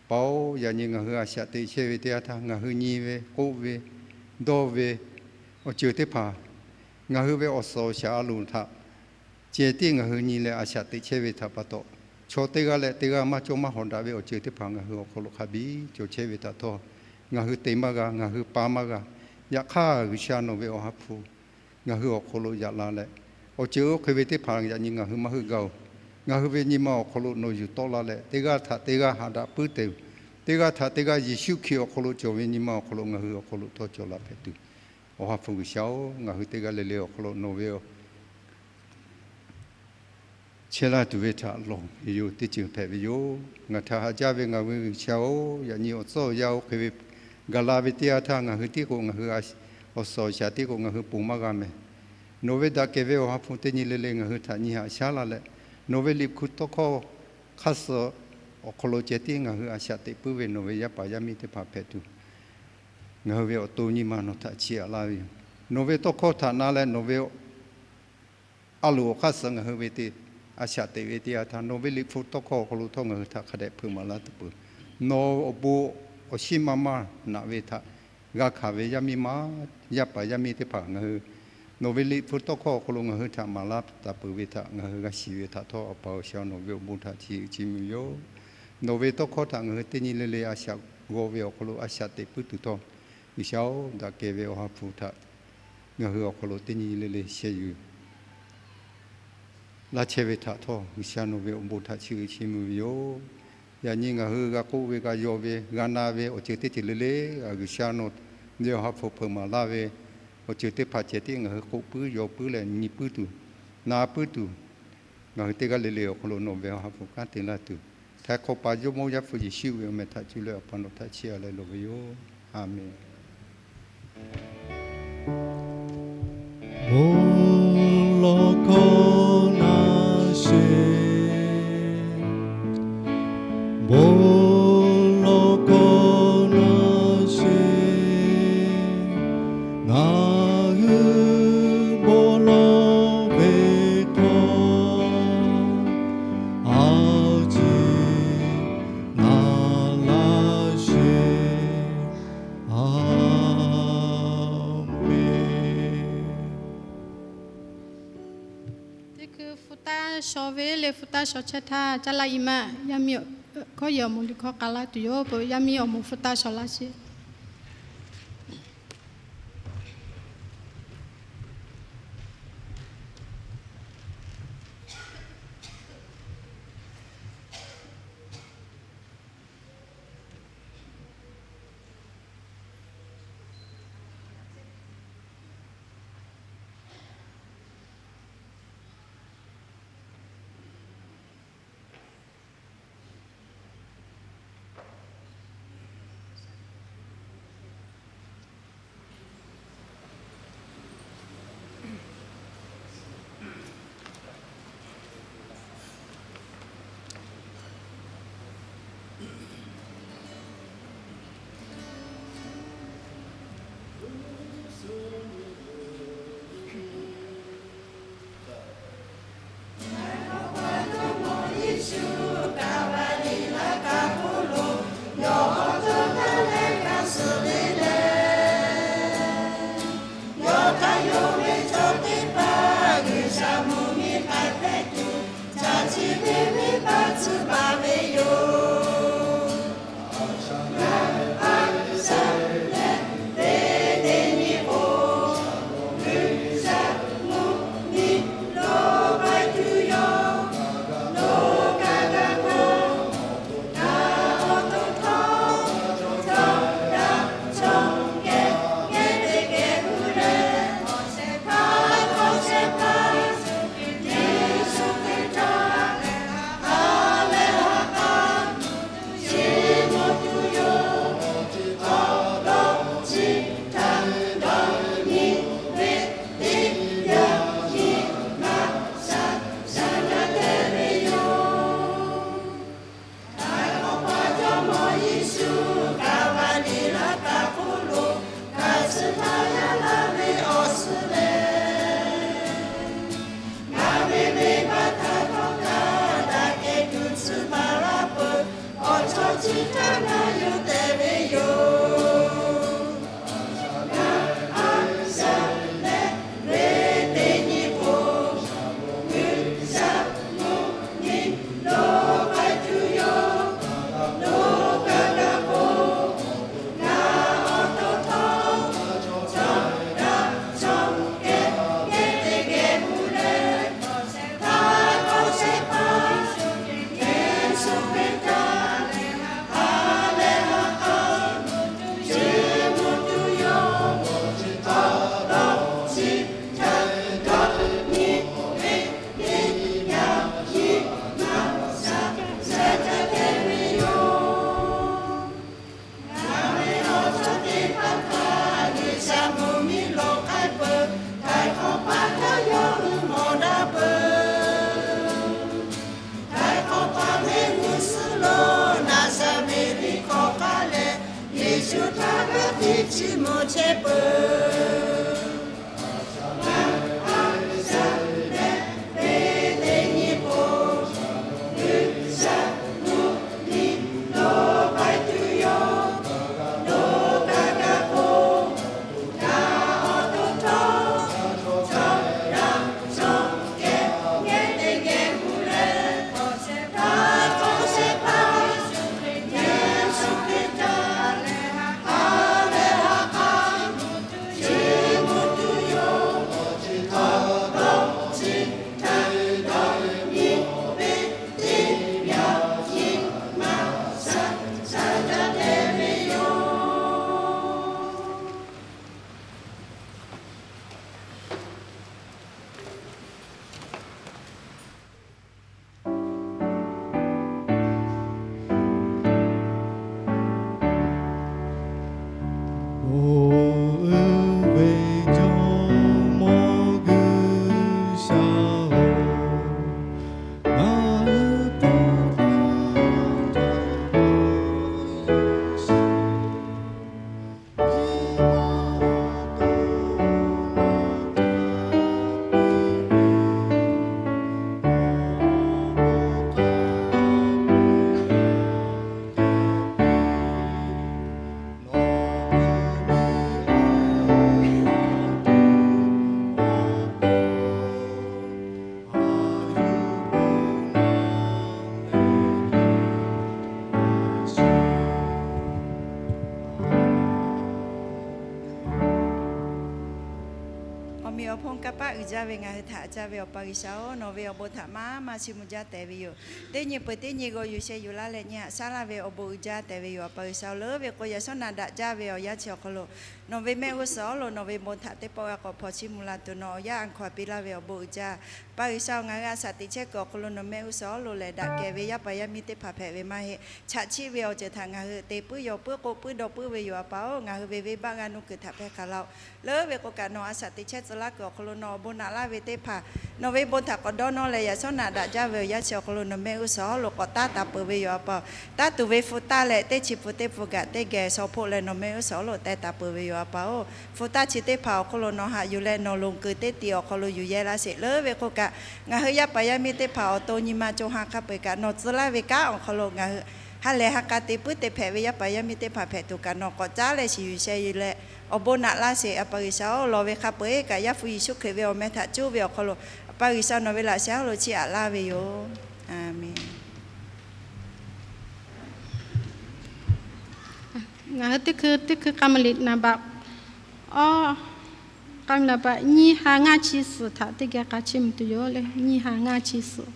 Pa-oˬ, yaꞈ nyi ngaˬ hui a shaꞈ teꞈ chehˇ ve teˇ yanˇ htaˇ, ngaˬ hui nyi ve, k'oˆ ve, dawˇ ve, awˬ ceuˬ teˇ hpaˍ, ngaˬ hui ve awˬ suhˍ awˬ shaˍ a loˍ htaꞈ ceh tiˉ ngaˬ hui nyi leh a shaꞈ teꞈ chehˇ ve htaꞈ pa taw, chaw teˇ g'aˇ leh teˇ g'aˇ maˇ cawˇ maˇ hawˍ daꞈ ve awˬ ceuˬ teˇ hpaˍ ngaˬ hui awˬ hk'aw lo hk'a biˇ cawˬ chehˇ ve htaꞈ htawˇ, ngaˬ hui te maˇ g'a, ngaˬ hui pa maˇ g'a. Yaꞈ hk'aˇ, G'uiˬsha nawˬ ve Awˬ ha hpu ngaˬ hui awˬ hk'aw lo yaꞈ la leh, awˬ ceuˬ oˇ hk'e ve teˇ hpaˍ yaꞈ nyi ngaˬ hui maˇ heuˆ gaˇ-oˬ. Ngaˬ hui ve nyi ma awˬ hk'aw lo nawˬ yuˬ tawˆ la leh, teˇ g'aˇ htaꞈ teˇ g'aˇ haꞈ daꞈ puiˉ te-oˬ. Teˇ g'aˇ htaꞈ teˇ g'aˇ Yeˍsuˆ Hkriꞈ awˬ hk'aw lo cawˬ ve nyi ma awˬ hk'aw lo ngaˬ hui awˬ hk'aw lo htawˇ cawˬ la hpehꞈ tuˬ, Awˬ ha hpu G'uiˬsha-oˬ, ngaˬ hui teˇ g'aˇ le le awˬ hk'aw lo nawˬ ve chehˇ laˇ tuˬ ve htaꞈ lawˬ ve yoˬ. Teˇ ceuˬ hpehꞈ ve yoˬ. Ngaˬ htaꞈ haꞈ jaˇ ve ngaˬ ve G'uiˬsha-oˬ, yaꞈ nyi awˬ tcuhˉ awˬ yanˇ oˇ hk'e ve gaˬ la ve teˇ yanˇ htaˇ, ngaˬ hui tiˉ k'o ngaˬ hui awˬ suhˍ awˬ shaˍ tiˉ k'o ngaˬ hui ponˬ maˇ g'a mehˍ. Nawˬ ve daꞈ kehˬ ve Awˬ ha hpu teˇ nyi le le ngaˬ hui htaꞈ nyi haꞈ shaˉ la leh, nawˬ ve Liꞈ hpu tawˇ hkawˇ hk'aˇ suh awˬ hk'aw lo ceh tiˉ ngaˬ hui a shaꞈ teꞈ puiˉ ve nawˬ ve yaˇ paˍ yaˇ miˇ teˇ hpaˍ hpehꞈ tuˬ, ngaˬ hui ve awˬ to nyi ma nawˬ htaꞈ chiˇ aꞈ laˇ ve yoˬ. Nawˬ ve tawˇ hkawˇ htaꞈ na leh nawˬ ve a loˍ awˬ hk'aˇ suh ngaˬ hui ve te a shaꞈ teꞈ ve teˇ yanˇ htaˇ, nawˬ ve Liꞈ hpu tawˇ hkawˇ awˬ hk'aw lo htawˇ ngaˬ hui htaꞈ hk'a dehꞈ hpeuꞈ maˍ laˇ tuˬ peuˬ. Nawˬ awˬ bon awˬ shinˉ maˇ maˇ naꞈ ve htaꞈ g'a hkanˍ ve yaˇ miˇ ma, yaˇ paˍ yaˇ miˇ teˇ hpaˍ ngaˬ hui nawˬ ve Liꞈ hpu tawˇ hkawˇ awˬ hk'aw lo ngaˬ hui htaꞈ maˍ laˇ taˍ peuˬ ve htaꞈ ngaˬ hui g'a shiˍ ve htaꞈ htawˇ, Awˬ pa G'uiˬsha nawˬ ve awˬ bon htaꞈ chiˇ uiˍ chiˇ mvuh yoˬ. Nawˬ ve tawˇ hkawˇ htaꞈ ngaˬ hui teˇ nyi le le a shaꞈ g'aw ve awˬ hk'aw lo a shaꞈ teꞈ puiˉ tuˬ htawˇ, G'uiˬsha-oˬ, daꞈ kehˬ ve Awˬ ha hpu htaꞈ ngaˬ hui awˬ hk'aw lo teˇ nyi le le sheh yuˬ laˇ chehˇ ve htaꞈ htawˇ, G'uiˬsha nawˬ ve awˬ bon htaꞈ chiˇ uiˍ chiˇ mvuh ve yoˬ. Yaꞈ nyi ngaˬ hui g'a k'oˆ ve, g'a yaw ve, g'a na ve awˬ ceuˬ teˇ ceuˬ le le, G'uiˬsha nawˬ ve Awˬ ha hpu hpeuꞈ maˍ laˇ ve awˬ ceuˬ teˇ hpaˍ ceh tiˉ ngaˬ hui k'oˆ puiˉ, yaw puiˉ leh nyi puiˉ tuˬ, na puiˉ tuˬ, Ngaˬ hui teˇ g'aˇ le le awˬ hk'aw lo nawˬ ve awˬ ha hpu kanˉ te laˇ tuˬ, htaiˍ hk'awꞈ pa Jawˇmawˇ Yaˇ hpu Yeˍsuˆ ve awˬ meh htaꞈ cuˇ leh Awˬ pa nawˬ htaꞈ chiˇ aꞈ leh loˍ ve yoˬ. A menˬ. Bon lawˬ hkawˇ na sheˍ, bon lawˬ hkawˇ na sheˍ, ngaˬ hui bon lawˬ ve hkawˇ a ciˉ na laˇ sheˍ. A menˬ. Teˇ hkui hpu taˇ shaw ve le, hpu taˇ shaw chehˇ htaˇ caˇ laˇ i maˇ. Yaˇ miˇ hkawˇ yehˬ awˬ moˍ liꞈ hkawˇ k'a laˇ tuˬ yoˬ. Yaˇ miˇ awˬ moˍ hpu taˇ shaw laˇ sheˍ. Yeˍsuˆ htaꞈ g'a teˇ chi mawˬ chehˇ peuˬ. Awˬ hponˇ kanˇ paˆ uiˍ jaˇ ve ngaˬ hui htaꞈ haꞈ jaˇ ve Awˬ pa G'uiˬsha-oˬ, nawˬ ve awˬ bon htaꞈ maˇ maˇ chiˇ mvuh jaˇ tehꞈ ve yoˬ. Teˇ nyi peuˬ teˇ nyi g'aw yuˬ sheh yuˬ laˇ leh nyi haꞈ shaˉ laˇ ve awˬ bon uiˍ jaˇ tehꞈ ve yoˬ. Awˬ pa G'uiˬsha-oˬ, leuˉ ve k'o yaꞈ shawˉ naꞈ daꞈ jaˇ ve awˬ yanˇ chi awˬ hk'aw lo nawˬ ve mehˆ g'uˇ suhˍ awˬ hk'aw lo nawˬ ve bon htaꞈ teˇ pawˆ g'a k'awꞈ hpaw chiˇ mvuh la tuˬ nawˬ awˬ yaˇ a hkaw a piˇ laˇ ve awˬ bon uiˍ jaˇ. Awˬ pa G'uiˬsha-oˬ, ngaˬ hui a shaꞈ teꞈ chehˇ kuiˬ awˬ hk'aw lo nawˬ mehˆ g'uˇ suhˍ awˬ hk'aw lo lehˬ daꞈ kehˬ ve yaˇ paˍ yaˇ miˇ teˇ hpaˍ hpehꞈ ve maˇ heˆ. Chaꞈ chiˆ ve awˬ ceuˬ htaꞈ ngaˬ hui te puiˉ yaw puiˉ k'oˆ puiˉ dawˇ puiˉ ve yoˬ. Awˬ pa-oˬ, ngaˬ hui ve venˇbaˆ g'a nuˇ kuiˬ htaꞈ hpehˇ hk'a laˇ-oˬ. Leuˉ ve k'o kaꞈ nawˬ a shaꞈ teꞈ chehˇ tcuh laˇ kuiˬ awˬ hk'aw lo nawˬ awˬ bon naꞈ laˇ ve teˇ hpaˍ nawˬ ve bon htaꞈ k'awꞈ dawˇ nawˇ leh yaꞈ shawˉ naꞈ daꞈ jaˇ ve awˬ yanˇ chi awˬ hk'aw lo nawˬ mehˆ g'uˇ suhˍ awˬ hk'aw lo k'awꞈ taˇ taˍ peuˬ ve yoˬ. Awˬ pa-oˬ, taˇ tuˬ ve hpu taˇ leh teˇ chi hpu teˇ hpu kaꞈ teˇ geh shaw hpoˆ leh nawˬ mehˆ g'uˇ suhˍ awˬ hk'aw lo teh taˍ peuˬ ve yoˬ. Awˬ pa-oˬ, hpu taˇ chi teˇ hpaˍ awˬ hk'aw lo nawˬ haꞈ yuˬ leh nawˬ loˍ kuiˬ teˇ tiꞈ awˬ hk'aw lo yuˬ yehˇ laˇ sheˍ. Leuˉ ve k'o kaꞈ ngaˬ hui yaˇ paˍ yaˇ miˇ teˇ hpaˍ awˬ to nyi ma co ha hk'a peu-eˬ kaꞈ nawˬ tcuh laˇ ve kanˉ awˬ hk'aw lo ngaˬ hui ha lehˬ ha k'a te puiˉ te hpehꞈ ve yaˇ paˍ yaˇ miˇ teˇ hpaˍ hpehꞈ tuˬ kaꞈ nawˬ k'awꞈ caˉ leh shiˍ yuˬ sheh yuˬ leh awˬ bon naꞈ laˇ sheˍ. Awˬ pa G'uiˬsha-oˬ, lawˬ ve hk'a peu-eˬ kaꞈ Yaˇ hpu Yeˍsuˆ Hkriꞈ ve awˬ meh htaꞈ cuˇ ve awˬ hk'aw lo Awˬ pa G'uiˬsha nawˬ ve laꞈ sheh awˬ hk'aw lo chiˇ aꞈ laˇ ve yoˬ. Aˍmenˍ. Ngaˬ hui teˇ hkui teˇ hkui k'a maˍ liꞈ naˍ baꞈ, aw, k'a maˍ liꞈ naˍ baꞈ nyiˇ ha ngaˇ chi suhˍ htaꞈ teˇ geh k'a chiˇ mvuh tuˬ yoˬ le. Nyiˇ ha ngaˇ chi suhˍ.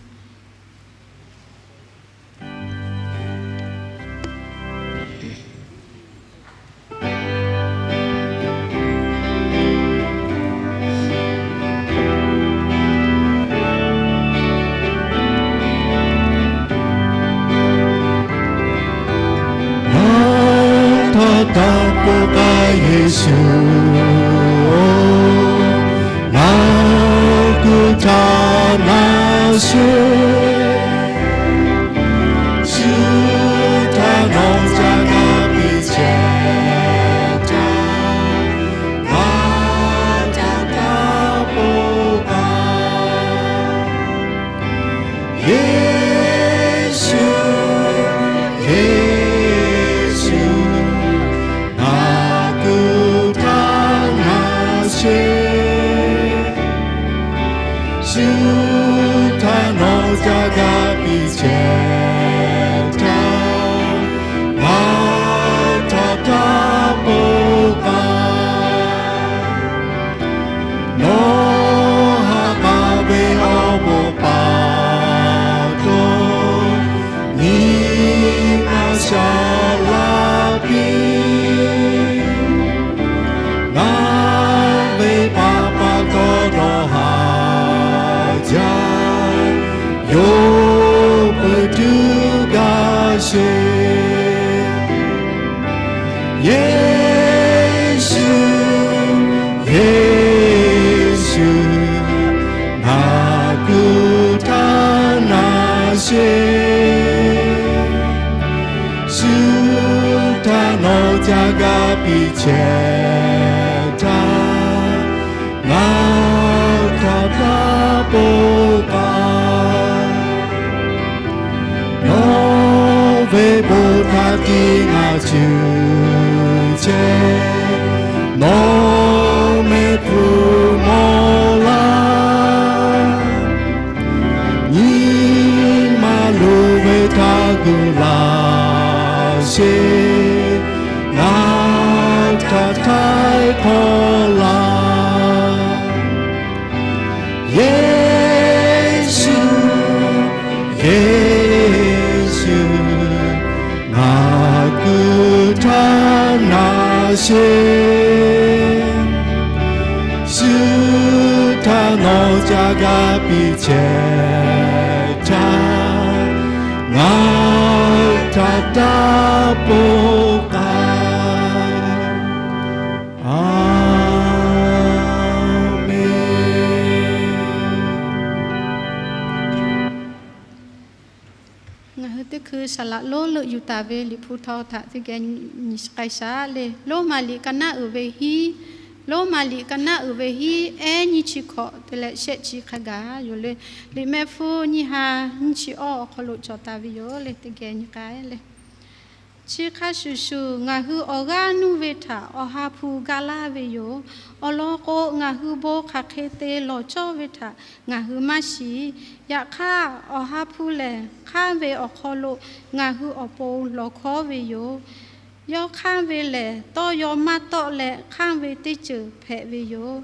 Ngaˬ htaꞈ taˇ k'oˆ k'ai Yeˍsuˆ-oˬ, ngaˬ kuiˬ htaꞈ na sheˍ. Shu htaꞈ nawˬ ca g'a piˇ chehˇ htaˇ, ngaˬ htaꞈ taˇ k'oˆ k'ai. Yeˍsuˆ, Yeˍsuˆ, ngaˬ kuiˬ htaꞈ na sheˍ. Shu htaꞈ nawˬ ca g'a piˇ chehˇ htaˇ, ngaˬ htaꞈ taˇ k'oˆ k'ai. Nawˬ haꞈ k'aˍ ve awˬ bon pa taw, nyi ma shaˍ laˇ piˇ. Ngaˬ ve pa pa taw dawˇ haˍ jaˇ, yawˇ peuˬ tuˬ gaˬ sheˍ. Yeˍsuˆ, Yeˍsuˆ, ngaˬ kuiˬ htaꞈ na sheˍ. Shu htaꞈ nawˬ ca g'a piˇ chehˇ htaˇ, ngaˬ htaꞈ taˇ k'oˆ k'ai. Nawˬ ve bon htaꞈ tiˉ ngaˬ cuˇ chehˇ, nawˬ mehˆ hpu mawˬ laˇ. Nyi ma loˍ ve htaꞈ gu laˬ sheˍ, ngaˬ htaꞈ htaiˍ hk'awꞈ laˇ. Yeˍsuˆ, Yeˍsuˆ, ngaˬ kuiˬ htaꞈ na sheˍ. Shu htaꞈ nawˬ ca g'a piˇ chehˇ htaˇ, ngaˬ htaꞈ taˇ k'oˆ k'ai. Aˍmenˍ. Ngaˬ hui teˇ hkui saˍ laꞈ lonˉ leuˆ yuˬ taˍ ve Liꞈ hpu htaw htaꞈ teˇ geh nyi k'ai shaˍ le. Roˉmaꞈ liꞈ ka naˆ uiˍ ve hiˉ, Roˉmaꞈ liꞈ ka naˆ uiˍ ve hiˉ, ehˉ nyiˇ chi hkawꞈ te leh shehˆ chi hk'a gaˬ yoˬ le. Liꞈ mehˆ hpfuhˇ nyiˇ ha nyiˇ chi awˇ awˬ hk'aw lo cawˬ taˍ ve yoˬ le. Teˇ geh nyi k'ai le. Chi hk'a shuˍ shuˍ, ngaˬ hui awˬ g'aˇ nuˇ ve htaꞈ Awˬ ha hpu gaˇ laˇ ve yoˬ. Awˬ lawn k'o, ngaˬ hui bon hk'aˬ hk'e te lawˬ cawˇ ve htaꞈ ngaˬ hui maˇ shiˍ. Yaꞈ hk'aˇ, Awˬ ha hpu lehˬ, hk'anˇ ve awˬ hk'aw lo ngaˬ hui awˬ pon lawˬ hkawˉ ve yoˬ. Yawˇ hk'anˇ ve lehˬ, tawˇ yaw maˇ tawˆ leh hk'anˇ ve teˇ ceuˬ hpehꞈ ve yoˬ.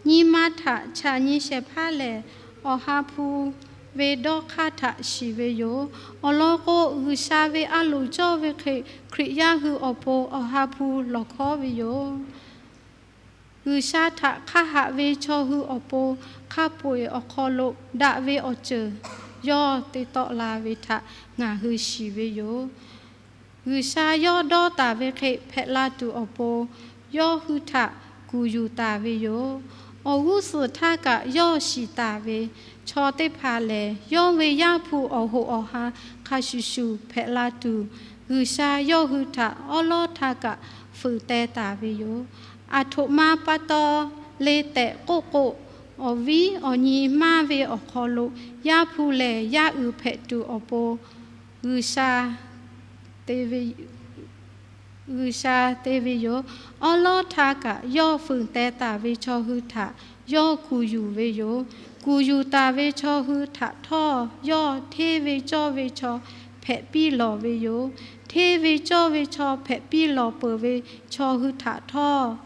Nyi ma htaꞈ chaꞈ nyi shehˍ hpaˇ lehˬ, Awˬ ha hpu ve dawˇ hk'aˇ htaꞈ shiˍ ve yoˬ. Awˬ lawn k'o, G'uiˬsha ve a loˍ cawˇ ve hk'e Hkriꞈ yaˇ hui awˬ pon Awˬ ha hpu lawˬ hkawˉ ve yoˬ. G'uiˬsha htaꞈ hk'aˇ haꞈ ve chaw hui awˬ pon hk'a peu-eˬ awˬ hk'aw lo daꞈ ve awˬ ceuˬ yawˇ te tawˆ la ve htaꞈ ngaˬ hui shiˍ ve yoˬ. G'uiˬsha yawˇ dawˇ taˍ ve hk'e hpehꞈ la tuˬ awˬ pon, yawˇ hui htaꞈ kuˬ yuˬ taˍ ve yoˬ. Awˬ g'uˇ suhˍ htaˇ kaꞈ yawˇ shiˍ taˍ ve chaw teˇ hpaˍ lehˬ, yawˇ ve Yaˇ hpu awˬ hoꞈ awˬ ha hk'a shuˍ shuˍ hpehꞈ la tuˬ, G'uiˬsha yawˇ hui htaꞈ awˉ lawˉ htaˇ kaꞈ fuiˍ teh taˍ ve yoˬ. Aˬ htoꞈ ma pa taw le tehꞈ k'oˆ k'o, awˬ viˉ awˬ nyi maˇ ve awˬ hk'aw lo Yaˇ hpu lehˬ yaˇ uiˍ hpehꞈ tuˬ awˬ pon G'uiˬsha te ve G'uiˬsha te ve yoˬ. Awˉ lawˉ htaˇ kaꞈ yawˇ fuiˍ teh taˍ ve chaw hui htaꞈ yawˇ kuˬ yuˬ ve yoˬ. Kuˬ yuˬ taˍ ve chaw hui htaꞈ htawˇ, yawˇ hteˇ ve cawˇ ve chaw hpehꞈ piˇ lawˬ ve yoˬ. Hteˇ ve cawˇ ve chaw hpehꞈ piˇ lawˬ peuˬ ve chaw hui htaꞈ htawˇ,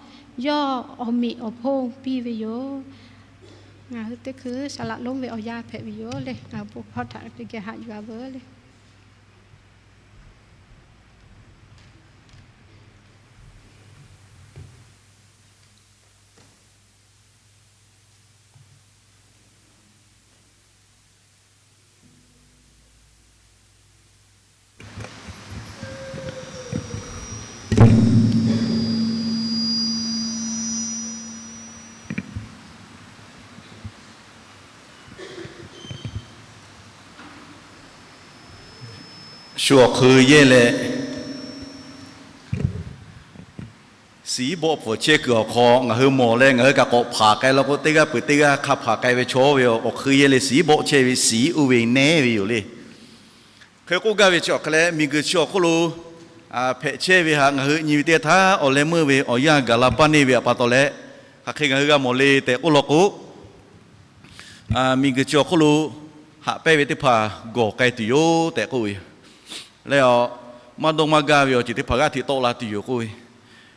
yawˇ awˬ meꞈ awˬ hponˇ piˇ ve yoˬ. Ngaˬ hui teˇ hkui saˍ laꞈ lonˉ ve awˬ yanˇ hpehꞈ ve yoˬ le. Ngaˬ hui bon hkawˇ htaꞈ teˇ geh haꞈ yuˬ-a veuˬ le. Shu awˬ hk'eun yehˇ leh, siˍ iˉ bawˆ pfuhˍ chehˇ kuiˬ awˬ hk'aw ngaˬ hui mawˬ leh ngaˬ hui kaꞈ k'awꞈ hpanˍ k'ai law k'o, teˇ g'aˇ peuˬ teˇ g'aˇ hk'a hpanˍ k'ai ve chaw ve awˬ hk'eun yehˇ leh siˍ iˉ bawˆ chehˇ ve siˍ iˉ oˇ ve nehˉ ve yoˬ le. Hk'e k'oˆ gaˇ ve chi awˬ hk'e leh, miˬguiˬ chi awˬ hk'oˆ lo hpehꞈ chehˇ ve htaꞈ ngaˬ hui nyi ve teˇ htaˇ, awˬ leh meuˇ ve awˬ yanˇ gaˬ la paˇ neˇ ve htaꞈ pa taw leh, hk'aˬ hk'e ngaˬ hui g'a mawˬ le tehꞈ k'oˆ law k'o, miˬguiˬ chi awˬ hk'oˆ lo haꞈ pehnˇ ve teˇ hpaˍ gawˬ k'ai tuˬ yoˬ tehꞈ k'oˆ ve yoˬ. Leh a, maˇ dawˇ maˇ gaˇ ve awˬ ceuˬ teˇ hpaˍ g'aˇ hteꞈ tawˆ la tuˬ yoˬ k'oˆ ve.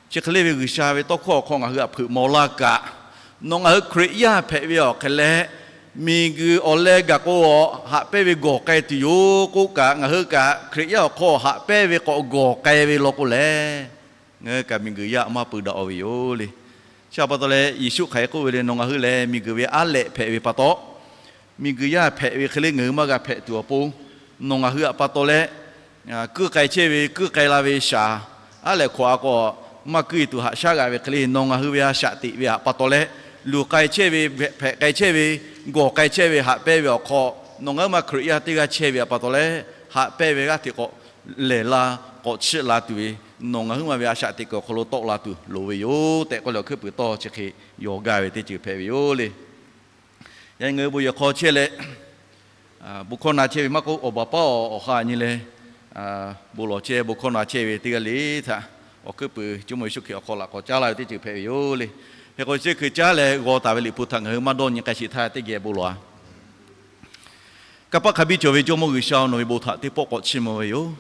Chi hk'e le ve G'uiˬsha ve tawˇ hkawˇ awˬ hk'aw ngaˬ hui htaꞈ hpeuꞈ maw laˇ kaꞈ, nawˬ ngaˬ hui Hkriꞈ yaˇ hpehꞈ ve awˬ hk'e leh, miˬguiˬ awˬ leh gaˬ k'o, haꞈ pehnˇ ve gawˬ k'ai tuˬ yoˬ k'oˆ kaꞈ, ngaˬ hui kaꞈ Hkriꞈ yaˇ awˬ hk'aw haꞈ pehnˇ ve k'awꞈ gawˬ k'ai ve law k'o lehˬ, ngaˬ hui kaꞈ miˬguiˬ yaˇ maˇ peuˬ daꞈ-o ve yoˬ le. Chi htaꞈ pa taw leh Yeˍsuˆ hk'aˬ hk'e k'oˆ ve le, nawˬ ngaˬ hui lehˬ miˬguiˬ ve aˉ lehꞈ hpehꞈ ve pa taw, miˬguiˬ yaˇ hpehꞈ ve hk'e le ngaˬ hui maˇ g'a hpehꞈ tuˬ awˬ pon, nawˬ ngaˬ hui htaꞈ pa taw leh, kuiˇ k'ai chehˇ ve, kuiˇ k'ai la ve shaˍ, aˉ lehꞈ hkawꞈ a k'o, maˇ kuiˇ tuˬ haꞈ shaˉ g'a ve hk'e le, nawˬ ngaˬ hui ve a shaꞈ teꞈ ve htaꞈ pa taw leh, luˬ k'ai chehˇ ve, hpehꞈ k'ai chehˇ ve, gawˬ k'ai chehˇ ve haꞈ pehnˇ ve awˬ hk'aw, nawˬ ngaˬ hui ma Hkriꞈ yaˇ teˇ g'aˇ chehˇ ve htaꞈ pa taw leh, haꞈ pehnˇ ve g'aˇ hteꞈ k'awꞈ lehˬ la, k'awꞈ chiˆ la tuˬ ve, nawˬ ngaˬ hui ma ve a shaꞈ teꞈ kuiˬ awˬ hk'aw lo tawˆ la tuˬ loˍ ve yoˬ tehꞈ k'oˆ leh, awˬ hkuiˉ puiˍ tawˇ chi hk'e yawˬ gaˇ ve teˇ ceuˬ hpehꞈ ve yoˬ le. Yaꞈ nyi ngaˬ hui bon yehˬ hk'aw chehˇ leh, bon hkawˇ na chehˇ ve maˇ k'oˆ, awˬ baˬ paˉ awˬ hk'aˇ nyi leh, bon lawˬ chehˇ, bon hkawˇ na chehˇ ve teˇ g'aˇ le htaꞈ awˬ hkuiˉ puiˍ Jawˇmawˇ Yeˍsuˆ Hkriꞈ awˬ hk'aw laꞈ k'awꞈ caˉ laˇ ve teˇ ceuˬ hpehꞈ ve yoˬ le. Hk'e k'o chi hk'e caˉ leh g'aw taˍ ve Liꞈ hpu htaꞈ ngaˬ hui maˇ dawˇ nyi k'ai sheˍ htaˇ teˇ geh bon lawˬ-a. Kanˇ paˆ hk'a biˇ cawˬ ve Jawˇmawˇ G'uiˬsha-oˬ, nawˬ ve bon htaꞈ teˇ pawˆ k'awꞈ chiˇ mvuh ve yoˬ.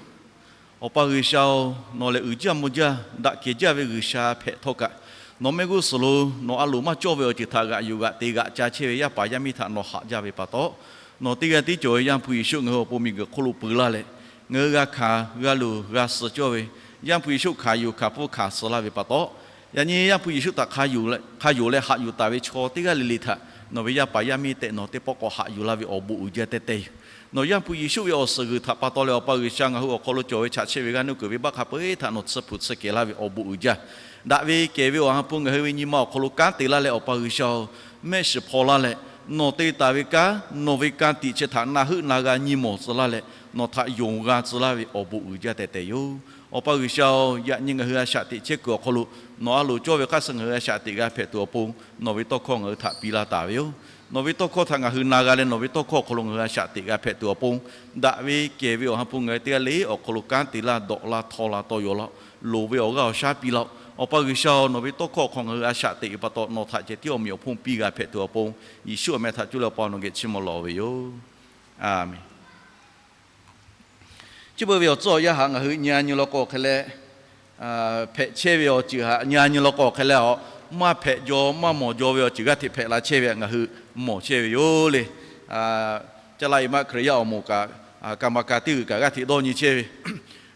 Awˬ pa G'uiˬsha-oˬ, nawˬ lehˬ uiˍ jaˇ mvuh jaˇ daꞈ kehˬ jaˇ ve G'uiˬsha hpehꞈ htawˇ kaꞈ, nawˬ mehˆ g'uˇ suhˍ lo nawˬ a loˍ maˇ cawˇ ve awˬ ceuˬ htaꞈ g'aꞈ yuˬ g'aꞈ te g'aꞈ ca chehˇ ve yaˇ paˍ yaˇ miˇ htaꞈ nawˬ haꞈ jaˇ ve pa taw, nawˬ teˇ g'aˇ tiˉ cawˬ ve Yaˇ hpu Yeˍsuˆ ngaˬ hui awˬ pon miˬguiˬ hk'oˆ lo peu laˇ leh, ngaˬ hui g'a hkanˍ g'a luˬ g'a suh cawˇ ve Yaˇ hpu Yeˍsuˆ hkanˍ yuˬ hkanˍ pfuhˇ hkanˍ suh laˇ ve pa taw, yaꞈ nyi Yaˇ hpu Yeˍsuˆ htaꞈ hk'a yonˍ leh hk'a yonˍ leh haꞈ yuˬ taˍ ve chaw teˇ g'aˇ le le htaꞈ nawˬ ve yaˇ paˍ yaˇ miˇ tehꞈ nawˬ teˇ pawˆ k'awꞈ haꞈ yuˬ laˇ ve awˬ bon uiˍ jaˇ tehꞈ te yoˬ. Nawˬ Yaˇ hpu Yeˍsuˆ ve awˬ suhˍ g'uiˬ htaꞈ pa taw leh, Awˬ pa G'uiˬsha, ngaˬ hui awˬ hk'aw lo cawˬ ve chaꞈ chehˇ ve g'aˇ nuˇ kuiˬ venˇbaˆ hk'a peu-eˬ htaꞈ nawˬ tsuhˇ hpu tsuhˇ kehˬ laˇ ve awˬ bon uiˍ jaˇ. Daꞈ ve kehˬ ve Awˬ ha hpu ngaˬ hui ve nyi ma awˬ hk'aw lo kanˉ te laˇ leh, Awˬ pa G'uiˬsha-oˬ, mehˆ shiˍ hpaw laˇ leh, nawˬ te taˍ ve kanˉ nawˬ ve ka tiꞈ chi htaꞈ na heuˆ na g'a nyi mawˬ tcuh laˇ leh, nawˬ htaꞈ yonˍ g'a tcuh laˇ ve awˬ bon uiˍ jaˇ tehꞈ tehꞈ yoˬ. Awˬ pa G'uiˬsha-oˬ, yaꞈ nyi ngaˬ hui a shaꞈ teꞈ chehˇ kuiˬ awˬ hk'aw lo nawˬ a loˍ cawˇ ve hk'aˇ suh ngaˬ hui a shaꞈ teꞈ g'a hpehꞈ tuˬ awˬ pon, nawˬ ve tawˇ hkawˇ ngaˬ hui htaꞈ piˇ laˇ taˍ ve yoˬ. Nawˬ ve tawˇ hkawˇ htaꞈ ngaˬ hui na g'a leh, nawˬ ve tawˇ hkawˇ awˬ hk'aw lo ngaˬ hui a shaꞈ teꞈ g'a hpehꞈ tuˬ awˬ pon, daꞈ ve kehˬ ve Awˬ ha hpu ngaˬ hui teˇ g'aˇ le awˬ hk'aw lo kanˉ te laˇ dawꞈ laˇ htawˇ la tawˇ yaw laˇ, loˍ ve awˬ g'aˇ awˬ shaˉ piˇ laˇ-oˆ. Awˬ pa G'uiˬsha-oˬ, nawˬ ve tawˇ hkawˇ awˬ hk'aw ngaˬ hui a shaꞈ teꞈ ve pa taw, nawˬ htaꞈ ceh tiˉ awˬ meꞈ awˬ hponˇ piˇ g'a hpehꞈ tuˬ awˬ pon, Yeˍsuˆ awˬ meh htaꞈ cuˇ leh Awˬ pa nawˬ geh chiˇ mvuh lawˬ ve yoˬ. Aˍmenˍ. Chi beuꞈ ve awˬ tcuhˉ awˬ yanˇ htaꞈ ngaˬ hui nyi a nyi law k'o hk'e leh, hpehꞈ chehˇ ve awˬ ceuˬ htaꞈ nyi a nyi law k'o hk'e leh, a, maˇ hpehꞈ jaw maˇ mawˬ jaw ve awˬ ceuˬ g'aˇ hteꞈ hpehꞈ la chehˇ ve htaꞈ ngaˬ hui mawˬ chehˇ ve yoˬ le. Caˇ laˇ e maˇ Hkriꞈ yaˇ awˬ moˍ kaꞈ, kaˇ ma ka teˇ g'uiˬ kaꞈ g'aˇ hteꞈ dawˇ nyi chehˇ ve,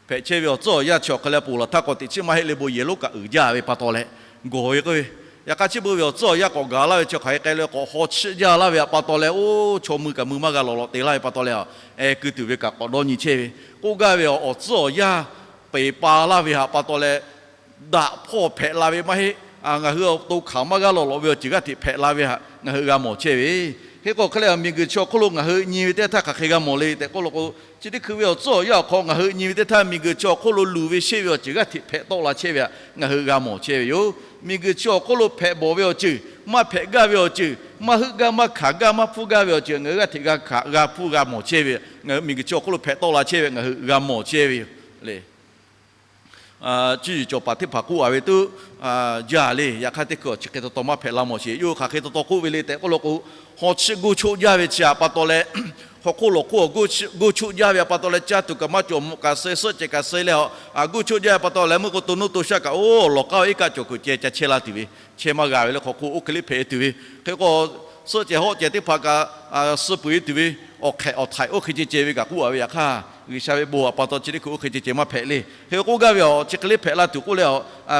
hpehꞈ chehˇ ve awˬ tcuhˉ awˬ yanˇ chi awˬ hk'aˬ leh ponˬ laˬ htaˇ k'o teꞈ chiˉ maˇ heˆ le bon yehˬ lonˉ kaꞈ uiˍ jaˇ ve pa taw leh, gawˬ ve k'oˆ ve, yaꞈ hk'aˇ chi beuꞈ ve awˬ tcuhˉ awˬ yanˇ k'awꞈ gaˬ laˇ ve chi hk'aˬ hk'e k'ai le k'awꞈ haw chiˆ jaˇ laˇ ve htaꞈ pa taw leh, oˇ chaw mui kaꞈ mui maˇ g'a lawꞈ lawꞈ te laˇ ve pa taw leh, e keu tuˬ ve kaꞈ k'awꞈ dawˇ nyi chehˇ ve, k'oˆ gaˇ ve awˬ tcuhˉ awˬ yanˇ peˬ pa laˇ ve htaꞈ pa taw leh, daꞈ hpawˇ hpehꞈ la ve maˇ heˆ. Ngaˬ hui awˬ to hk'aˬ maˇ g'a lawꞈ lawꞈ ve awˬ ceuˬ g'aˇ hteꞈ hpehꞈ la ve htaꞈ ngaˬ hui g'a mawˬ chehˇ ve, hk'e k'o hk'e leh miˬguiˬ chi awˬ hk'oˆ lo ngaˬ hui nyi ve teˇ htaˇ hk'aˬ hk'e g'a mawˬ le tehꞈ k'oˆ law k'o, chi teˇ hkui ve awˬ tcuhˉ awˬ yanˇ awˬ hk'aw ngaˬ hui nyi ve teˇ htaˇ miˬguiˬ chi awˬ hk'oˆ lo luˬ ve sheˆ ve awˬ ceuˬ g'aˇ hteꞈ hpehꞈ tawˆ la chehˇ ve htaꞈ ngaˬ hui g'a mawˬ chehˇ ve yoˬ. Miˬguiˬ chi awˬ hk'oˆ lo hpehꞈ bawˬ ve awˬ ceuˬ, maˇ hpehꞈ gaˇ ve awˬ ceuˬ, maˇ heuˆ gaˇ maˇ hkanˍ gaˇ maˇ hpfuhˇ gaˇ ve awˬ ceuˬ ngaˬ hui g'aˇ hteꞈ g'a hkanˍ g'a hpfuhˇ g'a mawˬ chehˇ ve, ngaˬ hui miˬguiˬ chi awˬ hk'oˆ lo hpehꞈ tawˆ la chehˇ ve ngaˬ hui g'a mawˬ chehˇ ve yoˬ le. Cuˇ yiˍ cawˬ paˍ teˇ hpaˍ k'oˆ a ve tuˉ jaˇ le. Yaꞈ hk'aˇ teˇ hkui awˬ chi hk'e taw taw maˇ hpehꞈ la mawˬ sheˍ. Yawˇ hui hk'aˬ hk'e taw taw k'oˆ ve le tehꞈ k'oˆ law k'o, haw chiˆ goˇ choˆ jaˇ ve chi htaꞈ pa taw leh, hk'aw hk'oˆ lawˬ hk'oˆ awˬ goˇ choˆ jaˇ ve htaꞈ pa taw leh, caˇ tuˬ kaꞈ maˇ cawˬ, mvuhꞈ kaꞈ suh, suhˆ cehˬ kaꞈ suh leh, goˇ choˆ jaˇ ve pa taw leh meuˇ k'o to nuˇ to shaˆ kaꞈ oˇ lawˬ k'aˉ oˇ iˉ kaˆ cawˬ kuiˬ ceh ca chehˇ la tuˬ ve, chehˇ maˇ g'a ve le. Hk'aw hk'oˆ oˇ hk'e le hpehꞈ e tuˬ ve, hk'e k'o suhˆ cehˬ hawˆ cehˬ teˇ hpaˍ kaꞈ suh peuˬ e tuˬ ve, awˬ hk'ehꞈ awˬ htaiꞈ oˇ hk'e ceh ceh ve kaꞈ k'oˆ a ve. Yaꞈ hk'aˇ G'uiˬsha ve bon htaꞈ pa taw chi teˇ hkui oˇ hk'e ceh ceh maˇ hpehꞈ le. Hk'e k'oˆ gaˇ ve awˬ chi hk'e le hpehꞈ la tuˬ k'oˆ leh,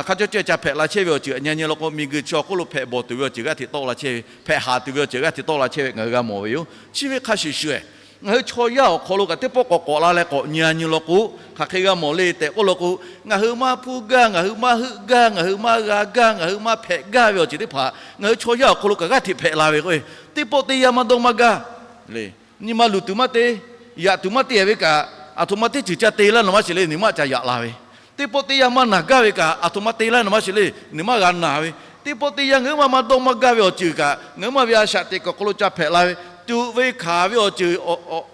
hk'a cawˇ cawˇ ca hpehꞈ la chehˇ ve awˬ ceuˬ nyi nyi law k'o, miˬguiˬ chi awˬ hk'oˆ lo hpehꞈ bawˬ tuˬ ve awˬ ceuˬ g'aˇ hteꞈ tawˆ la chehˇ ve, hpehꞈ haˍ tuˬ ve awˬ ceuˬ g'aˇ hteꞈ tawˆ la chehˇ ve ngaˬ hui g'a mawˬ ve yoˬ. Chi ve hk'a shuˍ shuˍ, ngaˬ hui chaw yaˇ awˬ hk'aw lo kaꞈ teˇ pawˆ k'awꞈ k'awꞈ la leh k'awꞈ nyi nyi law k'o, hk'aˬ hk'e g'a mawˬ le tehꞈ k'oˆ law k'o, ngaˬ hui maˇ hpfuhˇ gaˇ, ngaˬ hui maˇ heuˆ gaˇ, ngaˬ hui maˇ g'a gaˇ, ngaˬ hui maˇ hpehꞈ gaˇ ve awˬ ceuˬ teˇ hpaˍ ngaˬ hui chaw yaˇ awˬ hk'aw lo kaꞈ g'aˇ hteꞈ hpehꞈ la ve k'o, teˇ pawˆ teˇ yanˇ maˇ dawˇ maˇ gaˇ le. Nyi ma luˬ tuˬ maˇ te, yaꞈ tuˬ maˇ te ve kaꞈ, aˬ htoꞈ ma teˇ ceuˬ ca te laˇ nawˬ maˇ shiˍ le, nawˬ maˇ ca yaꞈ la ve. Teˇ pawˆ teˇ yanˇ maˇ naˬ gaˇ ve kaꞈ, aˬ htoꞈ ma te laˇ nawˬ maˇ shiˍ le, nawˬ maˇ g'a naˬ ve. Teˇ pawˆ teˇ yanˇ ngaˬ hui maˇ maˇ dawˇ maˇ gaˇ ve awˬ ceuˬ kaꞈ, ngaˬ hui maˇ ve a shaꞈ teꞈ kuiˬ awˬ hk'aw lo ca hpehꞈ la ve, tuꞈ ve hkanˍ ve awˬ ceuˬ,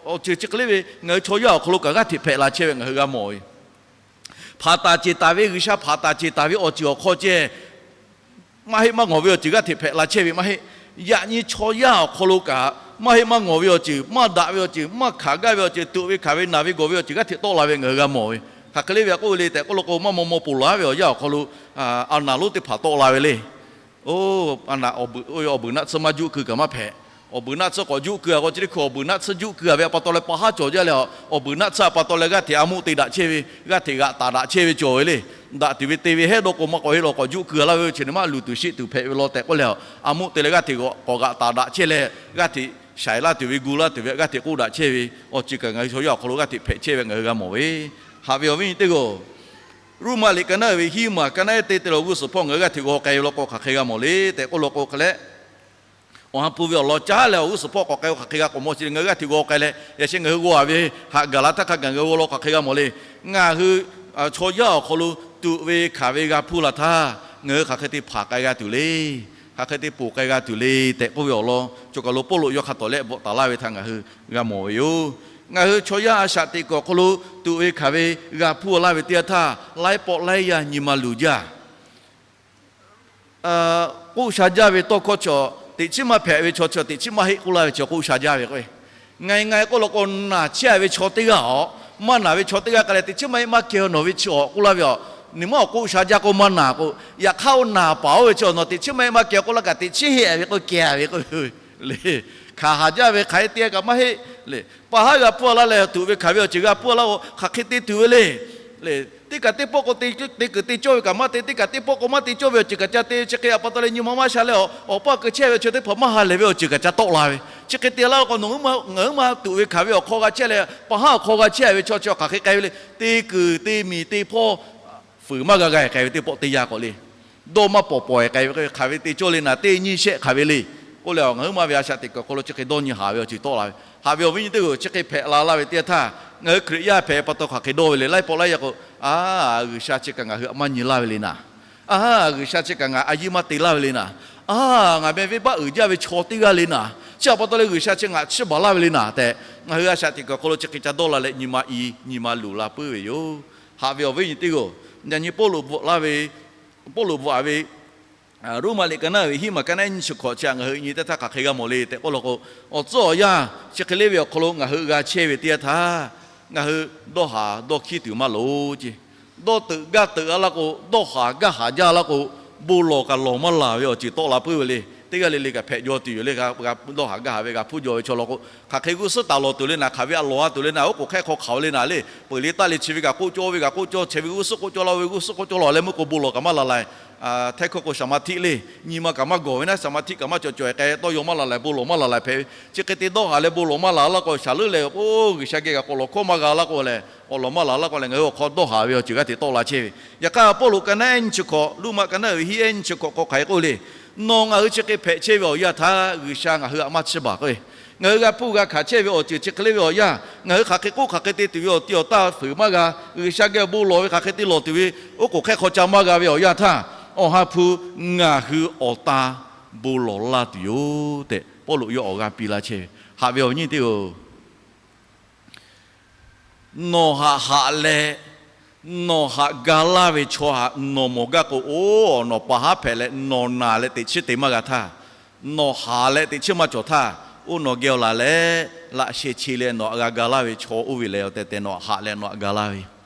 awˬ ceuˬ chi hk'e le ve ngaˬ hui chaw yaˇ awˬ hk'aw lo kaꞈ g'aˇ hteꞈ hpehꞈ la chehˇ ve ngaˬ hui g'a mawˬ ve. Hpaˍ taˍ ceˬ taˍ ve, G'uiˬsha hpaˍ taˍ ceˬ taˍ ve awˬ ceuˬ awˬ hk'aw ceh maˇ heˆ maˇ ngawˬ ve awˬ ceuˬ g'aˇ hteꞈ hpehꞈ la chehˇ ve maˇ heˆ. Yaꞈ nyi chaw yaˇ awˬ hk'aw lo kaꞈ maˇ heˆ maˇ ngawˬ ve awˬ ceuˬ, maˇ daꞈ ve awˬ ceuˬ, maˇ hkanˍ gaˇ ve awˬ ceuˬ, tuꞈ ve hkanˍ ve, naˬ ve gawˬ ve awˬ ceuˬ g'aˇ hteꞈ tawˆ la ve ngaˬ hui g'a mawˬ ve. Hk'aˬ hk'e le ve a k'oˆ ve le tehꞈ k'oˆ law k'o, maˇ maw maw ponˬ laˬ ve awˬ yanˇ awˬ hk'aw lo a naˍ lonˉ teˇ hpaˍ tawˆ la ve le. Oˇ, a naˍ awˬ beuꞈ naˆ tsuhˇ maˇ juˆ keu kaꞈ maˇ hpehꞈ. Awˬ beuꞈ naˆ tsuhˇ k'awꞈ juˆ keu a k'o, chi teˇ hkui awˬ beuꞈ naˆ tsuhˇ juˆ keu a ve pa taw leh pa haˉ cawˬ jaˇ leh, awˬ beuꞈ naˆ tsuhˇ a pa taw leh g'aˇ hteꞈ a muˆ te daꞈ chehˇ ve, g'aˇ hteꞈ g'aꞈ taˍ daꞈ chehˇ ve cawˬ ve le. Daꞈ tuˬ ve te ve hehˉ dawˇ k'o maˇ k'awꞈ heˆ law k'awꞈ juˆ keu a laˇ ve, chi ni maˇ luˬ tuˬ sheˆ tuˬ hpehꞈ ve law tehꞈ k'oˆ leh, a muˆ te leh g'aˇ hteꞈ k'awꞈ g'aꞈ taˍ daꞈ chehˇ leh, g'aˇ hteꞈ shaiˍ laˇ tuˬ ve, gu laˇ tuˬ ve, g'aˇ hteꞈ k'oˆ daꞈ chehˇ ve awˬ ceuˬ kaꞈ ngaˬ hui chaw yaˇ awˬ hk'aw lo g'aˇ hteꞈ hpehꞈ chehˇ ve ngaˬ hui g'a mawˬ ve. Haꞈ ve awˬ viˉ nyi teˇ g'aˇ-oˬ, Roˉmaꞈ liꞈ ka naˉ uiˍ ve hiˉ maˬ ka naˉ ehˉ teˇ te leh awˬ g'uˇ suhˍ hpawˇ ngaˬ hui g'aˇ hteꞈ g'aw k'ai ve law k'o hk'aˬ hk'e g'a mawˬ le tehꞈ k'oˆ law k'o hk'e leh, awˬ ha hpu ve awˬ lawn caˉ leh awˬ g'uˇ suhˍ hpawˇ k'awꞈ k'ai k'o hk'aˬ hk'e g'a k'awꞈ mawˬ chi le. Ngaˬ hui g'aˇ hteꞈ g'aw k'ai leh yaꞈ sheh ngaˬ hui g'aw a ve haꞈ gaˬ la htaˇ hk'a gaˬ ngaˬ hui g'aw law k'o hk'aˬ hk'e g'a mawˬ le. Ngaˬ hui chaw yaˇ awˬ hk'aw lo tuꞈ ve hkanˍ ve g'a hpuˇ la htaˇ, ngaˬ hui hk'aˬ hk'e te hpanˍ k'ai g'a tuˬ le. Hk'aˬ hk'e te ponˬ k'ai g'a tuˬ le tehꞈ k'oˆ ve awˬ lawn, choˬ kaˬ lo Pawˇluꞈ yawˇ hk'a tawˍ lehˆ bvuhꞈ taˍ laˇ ve htaꞈ ngaˬ hui g'a mawˬ ve yoˬ. Ngaˬ hui chaw yaˇ a shaꞈ teꞈ kuiˬ awˬ hk'aw lo tuꞈ ve hkanˍ ve g'a hpuˇ laˇ ve teˇ yanˇ htaˇ, laiˉ pawˆ laiˉ yaˇ nyi ma luˬ jaˇ. K'oˆ sha jaˇ ve tawˇ hkawˇ chi, teꞈ chiˉ maˇ hpehꞈ ve chaw chi, teꞈ chiˉ maˇ heˆ k'oˆ laˇ ve chi k'oˆ sha jaˇ ve k'o, ngaˬ ngaˬ k'oˆ law k'o, naˬ chehˇ ve chaw teˇ g'aˇ-oˬ, maˇ naˬ ve chaw teˇ g'aˇ k'ai leh teꞈ chiˉ maˇ heˆ maˇ keh-oˬ nawˬ ve chi-oˬ k'oˆ laˇ ve a. Nawˬ maˇ awˬ k'oˆ sha jaˇ k'o maˇ naˬ k'o, yaꞈ hk'aˇ oˇ naˬ paˍ oˇ ve chi nawˬ teꞈ chiˉ maˇ heˆ maˇ keh k'oˆ laˇ kaꞈ teꞈ chiˉ heˆ ve k'o keh ve k'o, le, hkanˍ haˍ jaˇ ve hk'aˬ hk'e te kaꞈ maˇ heˆ le. Pa haˉ g'a hpuˇ laˇ leh tuꞈ ve hkanˍ ve awˬ ceuˬ g'a hpuˇ laˇ-oˬ, hk'aˬ hk'e te tuˬ ve le. Le, teˇ kaꞈ teˇ pawˆ k'o te kuiˬ te cawˇ ve kaꞈ maˇ te, teˇ kaꞈ teˇ pawˆ k'o maˇ te cawˇ ve awˬ ceuˬ kaꞈ ca te ve chi hk'e a pa taw leh nyi ma maˇ sha leh, awˬ paˇ keu chehˇ ve chaw teˇ hpaˍ maˇ ha lehˬ ve awˬ ceuˬ kaꞈ ca tawˆ la ve. Chi hk'e te laˇ k'o, nawˬ ngaˬ hui maˇ tuꞈ ve hkanˍ ve awˬ hk'aw g'a chehˇ leh pa haˉ awˬ hk'aw g'a chehˇ ve chaw chi hk'aˬ hk'e k'ai ve le. Te kuiˬ te miˬ te hpawˇ fuiˍ maˇ g'a g'a k'ai ve teˇ pawˆ teˇ yanˇ k'awꞈ le. Dawˇ maˇ pawˍ pawˍ-e k'ai ve hk'aˬ ve te cawˇ le naˍ, teˇ nyiˇ shehˆ hk'aˬ ve le. K'oˆ leh ngaˬ hui maˇ ve a shaꞈ teꞈ kuiˬ awˬ hk'aw lo chi hk'e dawˇ nyi haˍ ve awˬ ceuˬ tawˆ la ve. Haꞈ ve awˬ viˉ nyi teˇ g'aˇ-oˬ, chi hk'e hpehꞈ la laˇ ve teˇ yanˇ htaˇ, ngaˬ hui Hkriꞈ yaˇ hpehꞈ pa taw hk'aˬ hk'e dawˇ ve le. Laiˉ pawˆ laiˉ yaˇ k'o, a, G'uiˬsha chi kaꞈ ngaˬ hui maˇ nyi laˇ ve le naˍ. A, G'uiˬsha chi kaꞈ ngaˬ a yiˇ maˇ te laˇ ve le naˍ. A, ngaˬ meh venˇbaˆ uiˍ jaˇ ve chaw teˇ g'aˇ le naˍ. Chi a pa taw leh G'uiˬsha chi ngaˬ chiˇ baˬ laˇ ve le naˍ tehꞈ, ngaˬ hui a shaꞈ teꞈ kuiˬ awˬ hk'aw lo chi hk'e ca dawˇ la leh nyi ma i nyi ma luˬ la puiˉ ve yoˬ. Haꞈ ve awˬ viˉ nyi teˇ g'aˇ-oˬ, yaꞈ nyi Pawˇluꞈ bvuhꞈ laˇ ve, Pawˇluꞈ bvuhꞈ a ve Roˉmaꞈ liꞈ ka naˉ ve hiˉ maˬ ka naˉ nyiˇ chi hkawꞈ chi htaꞈ ngaˬ hui nyi teˇ htaˇ hk'aˬ hk'e g'a mawˬ le tehꞈ k'oˆ law k'o, awˬ tcuhˉ awˬ yanˇ chi hk'e le ve awˬ hk'aw lo ngaˬ hui g'a chehˇ ve teˇ yanˇ htaˇ, ngaˬ hui dawˇ haˍ dawˇ hkiˉ tuˬ maˇ loˍ ce. Dawˇ teuꞈ gaˇ teuꞈ a laˇ k'o, dawˇ haˍ gaˇ haˍ jaˇ laˇ k'o, bon lawˬ kaꞈ lawˬ maˇ laˬ ve awˬ ceuˬ tawˆ la puiˉ ve le. Teˇ g'aˇ le le kaꞈ hpehꞈ jaw tuˬ yoˬ le. G'a dawˇ haˍ gaˇ haˍ ve g'a hpuˇ jaw ve chaw law k'o, hk'aˬ hk'e g'uˇ suhˉ taˍ lawˬ tuˬ le naˍ, hk'aˬ ve a lawˬ a tuˬ le naˍ, oˉ k'oˍ hk'ehˇ hk'aw hk'aˬ le naˍ le, peuˬ le taˇ le chi ve kaꞈ k'oˆ cawˇ, ve kaꞈ k'oˆ cawˇ, chi ve g'uˇ suhˉ k'oˆ cawˇ la, oˇ ve g'uˇ suhˉ k'oˆ cawˇ la leh meuˇ k'o bon lawˬ kaꞈ maˇ laˬ laiˬ. Hteˇ hkawˇ k'o สมาธิ le, nyi ma kaꞈ maˇ gawˬ ve naˉ, สมาธิ kaꞈ maˇ cawˬ cawˬ-e k'ai tawˇ yaw maˇ laˬ laiˬ, bon lawˬ maˇ laˬ laiˬ hpehꞈ ve. Chi hk'e te dawˇ haˍ leh bon lawˬ maˇ laˬ laˇ k'o, shaˍ leuˉ leh k'o G'uiˬsha geh kaꞈ k'awꞈ lawˬ hkawˇ maˇ g'a laˇ k'o leh, k'awꞈ lawˬ maˇ laˬ laˇ k'o leh, ngaˬ hui awˬ hk'aw dawˇ haˍ ve awˬ ceuˬ g'aˇ hteꞈ tawˆ la chehˇ ve. Yaꞈ hk'aˇ Pawˇluꞈ ka naˉ ehˉ nyiˇ chi hkawꞈ, Roˉmaꞈ ka naˉ uiˍ hiˉ ehˉ nyiˇ chi hkawꞈ k'awꞈ hk'aˬ hk'e k'oˆ le, Nawˬ ngaˬ hui chi hk'e hpehꞈ chehˇ ve awˬ yanˇ htaˇ G'uiˬsha ngaˬ hui htaꞈ maˇ chiˇ baˬ k'o-e. Ngaˬ hui g'a hpuˇ g'a hkanˍ chehˇ ve awˬ ceuˬ chi hk'e le ve awˬ yanˇ, ngaˬ hui hk'aˬ hk'e k'oˆ hk'aˬ hk'e te tuˬ ve awˬ ti awˬ taˇ fuiˍ maˇ g'a, G'uiˬsha geh bon lawˬ ve hk'aˬ hk'e te lawˬ tuˬ ve oˉ k'oˍ hk'ehˇ hk'aw ca maˇ g'a ve awˬ yanˇ htaˇ, Awˬ ha hpu ngaˬ hui awˬ tan bon lawˬ laˇ tuˬ yoˬ tehꞈ Pawˇluꞈ yawˇ awˬ g'aˇ piˇ laˇ chehˇ ve. Haꞈ ve awˬ viˉ nyi teˇ-oˬ, nawˬ haꞈ haꞈ leh nawˬ haꞈ ga laˇ ve chaw htaꞈ nawˬ mawˬ gaˇ k'o, oˇ nawˬ paˍ haˉ hpehꞈ leh nawˬ naˬ leh teꞈ chiˉ te maˇ g'a htaˇ, nawˬ haˍ leh teꞈ chiˉ maˇ cawˬ htaˇ, oˇ nawˬ geh awˬ laˬ leh laꞈ sheh che leh nawˬ haꞈ g'a ga laˇ ve chaw oˇ ve lehˬ, awˬ tehˬ tehˬ nawˬ haꞈ leh nawˬ haꞈ ga laˇ ve yoˬ.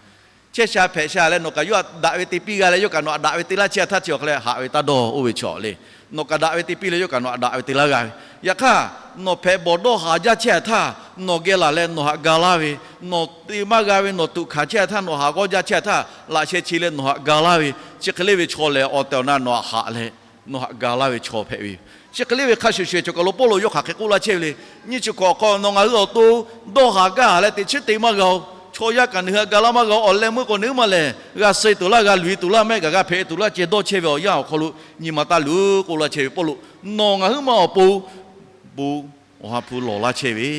Chehˇ sha hpehꞈ sha leh nawˬ kaꞈ yawˇ htaꞈ daꞈ ve te piˇ g'a leh yawˇ kaꞈ nawˬ htaꞈ daꞈ ve te laˇ chehˇ htaˇ chi awˬ hk'aw leh haꞈ ve taˇ dawˇ oˇ ve chaw le. Nawˬ kaꞈ daꞈ ve te piˇ leh yawˇ kaꞈ nawˬ htaꞈ daꞈ ve te laˇ g'a ve. Yaꞈ hk'aˇ, nawˬ hpehꞈ bawˬ dawˇ haˍ jaˇ chehˇ htaˇ, nawˬ geh laˬ leh nawˬ haꞈ ga laˇ ve, nawˬ te maˇ g'a ve nawˬ tuꞈ hkanˍ chehˇ htaˇ nawˬ haꞈ g'awˇ jaˇ chehˇ htaˇ, laꞈ sheh che leh nawˬ haꞈ ga laˇ ve, chi hk'e le ve chaw lehˬ, awˬ tehˬ awˬ na nawˬ haꞈ haꞈ leh nawˬ haꞈ ga laˇ ve chaw hpehꞈ ve yoˬ. Chi hk'e le ve hk'a shuˍ shuˍ, choˬ kaˬ lo Pawˇluꞈ yawˇ hk'aˬ hk'e k'oˆ laˇ chehˇ ve le. Nyiˇ chi hkawꞈ awˬ hk'aw nawˬ ngaˬ hui awˬ to dawˇ haˍ gaˇ haˍ leh teꞈ chiˉ te maˇ g'a-oˬ. Chaw yaˇ kaꞈ nawˬ hui haꞈ ga laˇ maˇ g'a-oˬ. Awˬ leh meuˇ k'o nawˬ hui maˇ lehˬ, g'a suh tuˬ laˇ, g'a luˬ tuˬ laˇ, mehˆ kaꞈ g'a hpehꞈ tuˬ laˇ ceh dawˇ chehˇ ve awˬ yanˇ awˬ hk'aw lo nyi ma taˇ luˬ k'oˆ laˇ chehˇ ve Pawˇluꞈ, nawˬ ngaˬ huiˉ ma awˬ pon bon Awˬ ha hpu lawˬ laˇ chehˇ ve,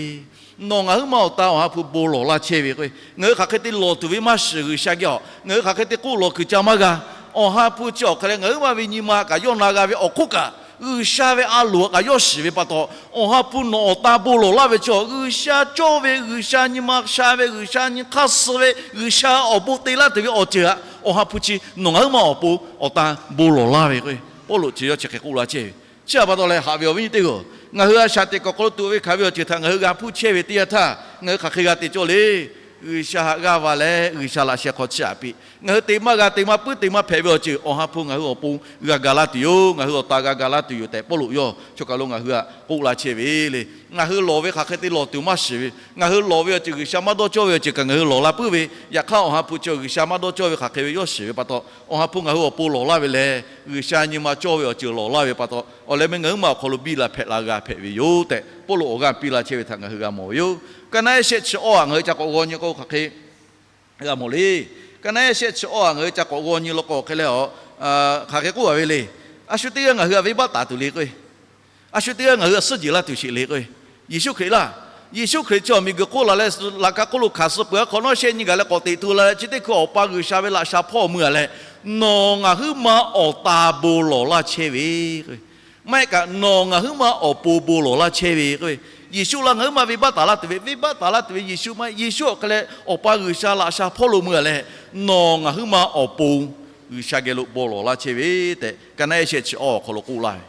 nawˬ ngaˬ huiˉ ma awˬ tan Awˬ ha hpu bon lawˬ laˇ chehˇ ve k'o, ngaˬ hui hk'aˬ hk'e te lawˬ tuˬ ve maˇ shiˍ G'uiˬsha geh-oˬ, ngaˬ hui hk'aˬ hk'e te k'oˆ lawˬ kuiˬ ca maˇ g'a. Awˬ ha hpu chi awˬ hk'aˬ leh ngaˬ huiˉ ma ve nyi ma kaꞈ yawˇ na g'a ve awˬ hk'oˆ kaꞈ, G'uiˬsha ve a loˍ kaꞈ yawˇ shiˍ ve pa taw, Awˬ ha hpu nawˬ awˬ tan bon lawˬ laˇ ve chaw, G'uiˬsha cawˇ ve, G'uiˬsha nyi ma sha ve, G'uiˬsha nyi hk'aˇ suh ve, G'uiˬsha awˬ bon te laˇ tuˬ ve awˬ ceuˬ htaꞈ Awˬ ha hpu chi nawˬ ngaˬ huiˉ ma awˬ pon awˬ tan bon lawˬ laˇ ve k'o, Pawˇluꞈ chi yawˇ chi hk'e k'oˆ laˇ chehˇ ve. Chi htaꞈ pa taw leh haꞈ ve awˬ viˉ nyi teˇ g'aˇ-oˬ, ngaˬ hui a shaꞈ teꞈ kuiˬ awˬ hk'aw lo tuꞈ ve hkanˍ ve awˬ ceuˬ htaꞈ ngaˬ hui g'a hpuˇ chehˇ ve teˇ yanˇ htaˇ, ngaˬ hui hk'aˬ hk'e g'a te cawˇ le. G'uiˬsha haꞈ g'aˇ va leh G'uiˬsha laꞈ sheh hk'aw chiˇ aꞈ piˇ, ngaˬ hui te maˇ g'a, te maˇ puiˉ, te maˇ hpehꞈ ve awˬ ceuˬ Awˬ ha hpu ngaˬ hui awˬ pon g'a ga laˇ tuˬ yoˬ. Ngaˬ hui awˬ tan g'a ga laˇ tuˬ yoˬ tehꞈ, Pawˇluꞈ yawˇ choˬ kaˬ lo ngaˬ hui htaꞈ k'oˆ laˇ chehˇ ve le. Ngaˬ hui lawˬ ve hk'aˬ hk'e te lawˬ tuˬ maˇ shiˍ ve, ngaˬ hui lawˬ ve awˬ ceuˬ G'uiˬsha maˇ dawˇ cawˇ ve awˬ ceuˬ kaꞈ ngaˬ hui lawˬ la puiˉ ve. Yaꞈ hk'aˇ, Awˬ ha hpu chi G'uiˬsha maˇ dawˇ cawˇ ve hk'aˬ hk'e ve yawˇ shiˍ ve pa taw, Awˬ ha hpu ngaˬ hui awˬ pon lawˬ laˇ ve lehˬ, G'uiˬsha nyi ma cawˇ ve awˬ ceuˬ lawˬ laˇ ve pa taw, awˬ leh meuˇ ngaˬ huiˉ ma awˬ hk'aw lo biˇ la hpehꞈ la g'a hpehꞈ ve yoˬ tehꞈ, Pawˇluꞈ awˬ g'aˇ piˇ laˇ chehˇ ve htaꞈ ngaˬ hui g'a mawˬ ve yoˬ. Ka naˆ ehˉ shehˆ chi awˇ htaꞈ ngaˬ hui ca k'awꞈ g'aw nyi k'o hk'aˬ hk'e g'a mawˬ le. Ka naˆ ehˉ shehˆ chi awˇ htaꞈ ngaˬ hui ca k'awꞈ g'aw nyi law k'o hk'e leh, hk'aˬ hk'e k'oˆ a ve le. A shu teˇ g'aˇ ngaˬ hui htaꞈ venˇbaˆ taˍ tuˬ le k'o, a shu teˇ g'aˇ ngaˬ hui htaꞈ suhˉ jeˬ laˇ tuˬ sheˍ le k'o, Yeˍsuˆ Hkriꞈ laˇ. Yeˍsuˆ Hkriꞈ chi awˬ miˬguiˬ hk'oˆ laˬ leh laꞈ ka hk'oˆ lo hkanˍ suh peuˬ a hk'awꞈ nawˉ shehˆ nyi gaˬ leh k'awꞈ teꞈ tu la leh, chi teˇ hkui Awˬ pa G'uiˬsha ve laꞈ sha hpawˇ mui a leh, nawˬ ngaˬ huiˉ ma awˬ tan bon lawˬ laˇ chehˇ ve k'o, maˇ heˆ kaꞈ nawˬ ngaˬ huiˉ ma awˬ pon bon lawˬ laˇ chehˇ ve k'o, Yeˍsuˆ laˇ ngaˬ huiˉ ma venˇbaˆ taˍ laˇ tuˬ ve, venˇbaˆ taˍ laˇ tuˬ ve Yeˍsuˆ maˇ heˆ. Yeˍsuˆ awˬ hk'e leh Awˬ pa G'uiˬsha laꞈ sha hpawˇ lo mui a leh, nawˬ ngaˬ huiˉ ma awˬ pon G'uiˬsha geh lo bon lawˬ laˇ chehˇ ve tehꞈ, ka naˆ ehˉ shehˆ chi awˇ awˬ hk'aw lo k'oˆ laˇ ve.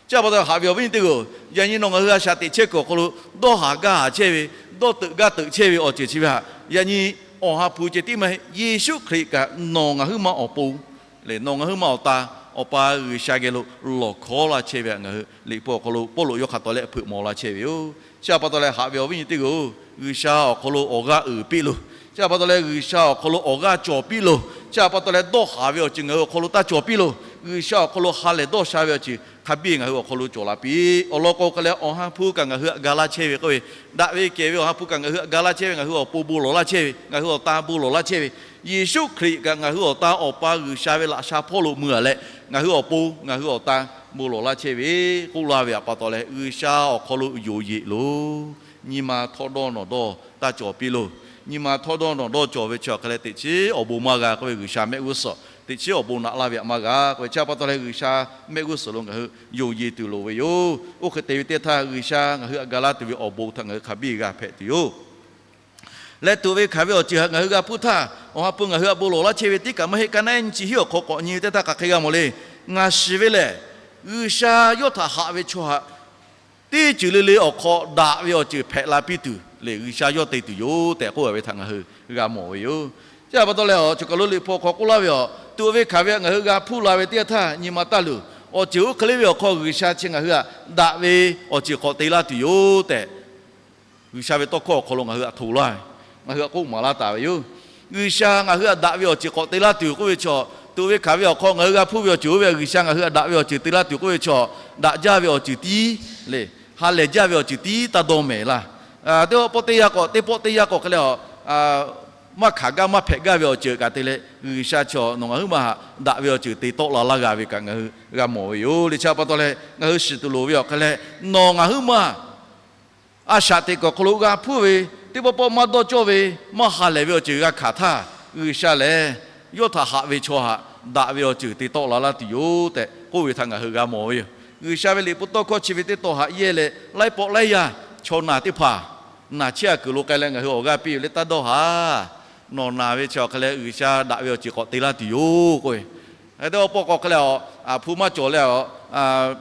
Chi htaꞈ pa taw haꞈ ve awˬ viˉ nyi teˇ g'aˇ-oˬ, yaꞈ nyi nawˬ ngaˬ hui a shaꞈ teꞈ chehˇ kuiˬ awˬ hk'aw lo dawˇ haˍ gaˇ haˍ chehˇ ve, dawˇ teuꞈ gaˇ teuꞈ chehˇ ve awˬ ceuˬ chi ve htaꞈ yaꞈ nyi Awˬ ha hpu ceh tiˉ maˇ heˆ. Yeˍsuˆ Hkriꞈ kaꞈ nawˬ ngaˬ huiˉ ma awˬ pon lehˬ, nawˬ ngaˬ huiˉ ma awˬ tan Awˬ pa G'uiˬsha geh lo lawˬ hkawˉ laˇ chehˇ ve htaꞈ ngaˬ hui Liꞈ hpu awˬ hk'aw lo Pawˇluꞈ yawˇ hk'a taw leh hpeuꞈ maw laˇ chehˇ ve yoˬ. Chi htaꞈ pa taw leh haꞈ ve awˬ viˉ nyi teˇ g'aˇ-oˬ, G'uiˬsha awˬ hk'aw lo awˬ g'aˇ uiˍ piˇ loˬ. Chi htaꞈ pa taw leh G'uiˬsha awˬ hk'aw lo awˬ g'aˇ cawˬ piˇ loˬ. Chi htaꞈ pa taw leh dawˇ haˍ ve awˬ ceuˬ ngaˬ hui awˬ hk'aw lo taˇ cawˬ piˇ loˬ. G'uiˬsha awˬ hk'aw lo ha lehˬ dawˇ sha ve awˬ ceuˬ hk'a biˇ ngaˬ hui awˬ hk'aw lo cawˬ la piˇ. Awˬ lawn k'o hk'e leh Awˬ ha hpu kaꞈ ngaˬ hui htaꞈ ga laˇ chehˇ ve k'oˆ ve, daꞈ ve kehˬ ve Awˬ ha hpu kaꞈ ngaˬ hui htaꞈ ga laˇ chehˇ ve, ngaˬ hui awˬ pon bon lawˬ laˇ chehˇ ve, ngaˬ hui awˬ tan bon lawˬ laˇ chehˇ ve, Yeˍsuˆ Hkriꞈ kaꞈ ngaˬ hui awˬ tan Awˬ pa G'uiˬsha ve laꞈ sha hpawˇ lo mui a leh, ngaˬ hui awˬ pon ngaˬ hui awˬ tan bon lawˬ laˇ chehˇ ve k'oˆ laˇ ve htaꞈ pa taw leh, G'uiˬsha awˬ hk'aw lo yonˍ yeꞈ loˬ. Nyi ma htawˇ dawˇ nawˬ dawˇ taˇ cawˬ piˇ loˬ. Nyi ma htawˇ dawˇ nawˬ dawˇ cawˬ ve chi awˬ hk'e leh teꞈ chiˉ awˬ bon maˇ g'a k'oˆ ve, G'uiˬsha mehˆ g'uˇ suhˍ teꞈ chiˉ awˬ bon naꞈ laˇ ve htaꞈ maˇ g'a k'oˆ ve, chi htaꞈ pa taw leh G'uiˬsha mehˆ g'uˇ suhˍ lo ngaˬ hui yonˍ yeˬ tuˬ loˍ ve yoˬ. Oˇ hk'e te ve teˇ htaˇ, G'uiˬsha ngaˬ hui htaꞈ ga laˇ tuˬ ve awˬ bon htaꞈ ngaˬ hui hk'a biˇ g'a hpehꞈ tuˬ yoˬ. Leh tuꞈ ve hkanˍ ve awˬ ceuˬ htaꞈ ngaˬ hui g'a hpuˇ htaˇ, Awˬ ha hpu ngaˬ hui htaꞈ bon lawˬ laˇ chehˇ ve tiˉ kaꞈ maˇ heˆ. Ka naˆ ehˉ nyi chi hiˉ awˬ hk'aw k'awꞈ nyi ve teˇ htaˇ hk'aˬ hk'e g'a mawˬ le. Ngaˬ shiˍ ve lehˬ, G'uiˬsha yawˇ htaꞈ haꞈ ve chaw htaꞈ teˇ ceuˬ le le awˬ hk'aw daꞈ ve awˬ ceuˬ hpehꞈ la piˇ tuˬ lehˬ, G'uiˬsha yawˇ te tuˬ yoˬ tehꞈ k'oˆ ve htaꞈ ngaˬ hui g'a mawˬ ve yoˬ. Chi htaꞈ pa taw leh, a, choˬ kaˬ lo Liꞈ hpu awˬ hk'aw k'oˆ laˇ ve yoˬ. Tuꞈ ve hkanˍ ve htaꞈ ngaˬ hui g'a hpuˇ la ve teˇ yanˇ htaˇ, nyi ma taˇ luˬ. Awˬ ceuˬ oˇ hk'e le ve awˬ hk'aw G'uiˬsha chi ngaˬ hui htaꞈ daꞈ ve awˬ ceuˬ k'awꞈ te laˇ tuˬ yoˬ tehꞈ, G'uiˬsha ve tawˇ hkawˇ awˬ hk'aw lo ngaˬ hui htaꞈ hto laˇ ve, ngaˬ hui htaꞈ k'oˆ maˍ laˇ taˍ ve yoˬ. G'uiˬsha ngaˬ hui htaꞈ daꞈ ve awˬ ceuˬ k'awꞈ te laˇ tuˬ k'oˆ ve chaw, tuꞈ ve hkanˍ ve awˬ hk'aw ngaˬ hui g'a hpuˇ ve awˬ ceuˬ oˇ ve G'uiˬsha ngaˬ hui htaꞈ daꞈ ve awˬ ceuˬ te laˇ tuˬ k'oˆ ve chaw, daꞈ jaˇ ve awˬ ceuˬ tiˉ le, ha lehˬ jaˇ ve awˬ ceuˬ tiˉ taˇ dawˇ mehˍ laˇ. Teˇ pawˆ teˇ yanˇ k'awꞈ, teˇ pawˆ teˇ yanˇ k'awꞈ hk'e leh a, maˇ hkanˍ gaˇ maˇ hpehꞈ gaˇ ve awˬ ceuˬ kaꞈ te leh, G'uiˬsha chaw nawˬ ngaˬ huiˉ maˬ htaꞈ daꞈ ve awˬ ceuˬ te tawˆ la laˇ g'a ve kaꞈ ngaˬ hui g'a mawˬ ve yoˬ. Liꞈ chi pa taw leh ngaˬ hui shiˍ tuˬ loˍ ve awˬ hk'e leh, nawˬ ngaˬ huiˉ maˬ a shaꞈ teꞈ kuiˬ awˬ hk'aw lo g'a hpuˇ ve, teˇ pawˆ pawˆ maˇ dawˇ cawˇ ve, maˇ ha lehˬ ve awˬ ceuˬ g'a hkanˍ htaˇ, G'uiˬsha lehˬ yawˇ htaꞈ haꞈ ve chaw htaꞈ daꞈ ve awˬ ceuˬ te tawˆ la laˇ tuˬ yoˬ tehꞈ k'oˆ ve htaꞈ ngaˬ hui g'a mawˬ ve yoˬ. G'uiˬsha ve liꞈ hpu tawˇ hkawˇ chi ve teˇ tawn haꞈ yehˇ leh, laiˉ pawˆ laiˉ yaˇ chaw naˬ teˇ hpaˍ naˬ chehˇ a kuiˬ lo k'ai leh ngaˬ hui awˬ g'aˇ piˇ ve le, taˇ dawˇ haˍ. Nawˬ naˬ ve chi awˬ hk'e leh G'uiˬsha daꞈ ve awˬ ceuˬ k'awꞈ te laˇ tuˬ yoˬ k'oˆ ve. Teˇ pawˆ pawˆ k'awꞈ hk'e leh a, hpu maˇ cawˬ leh a,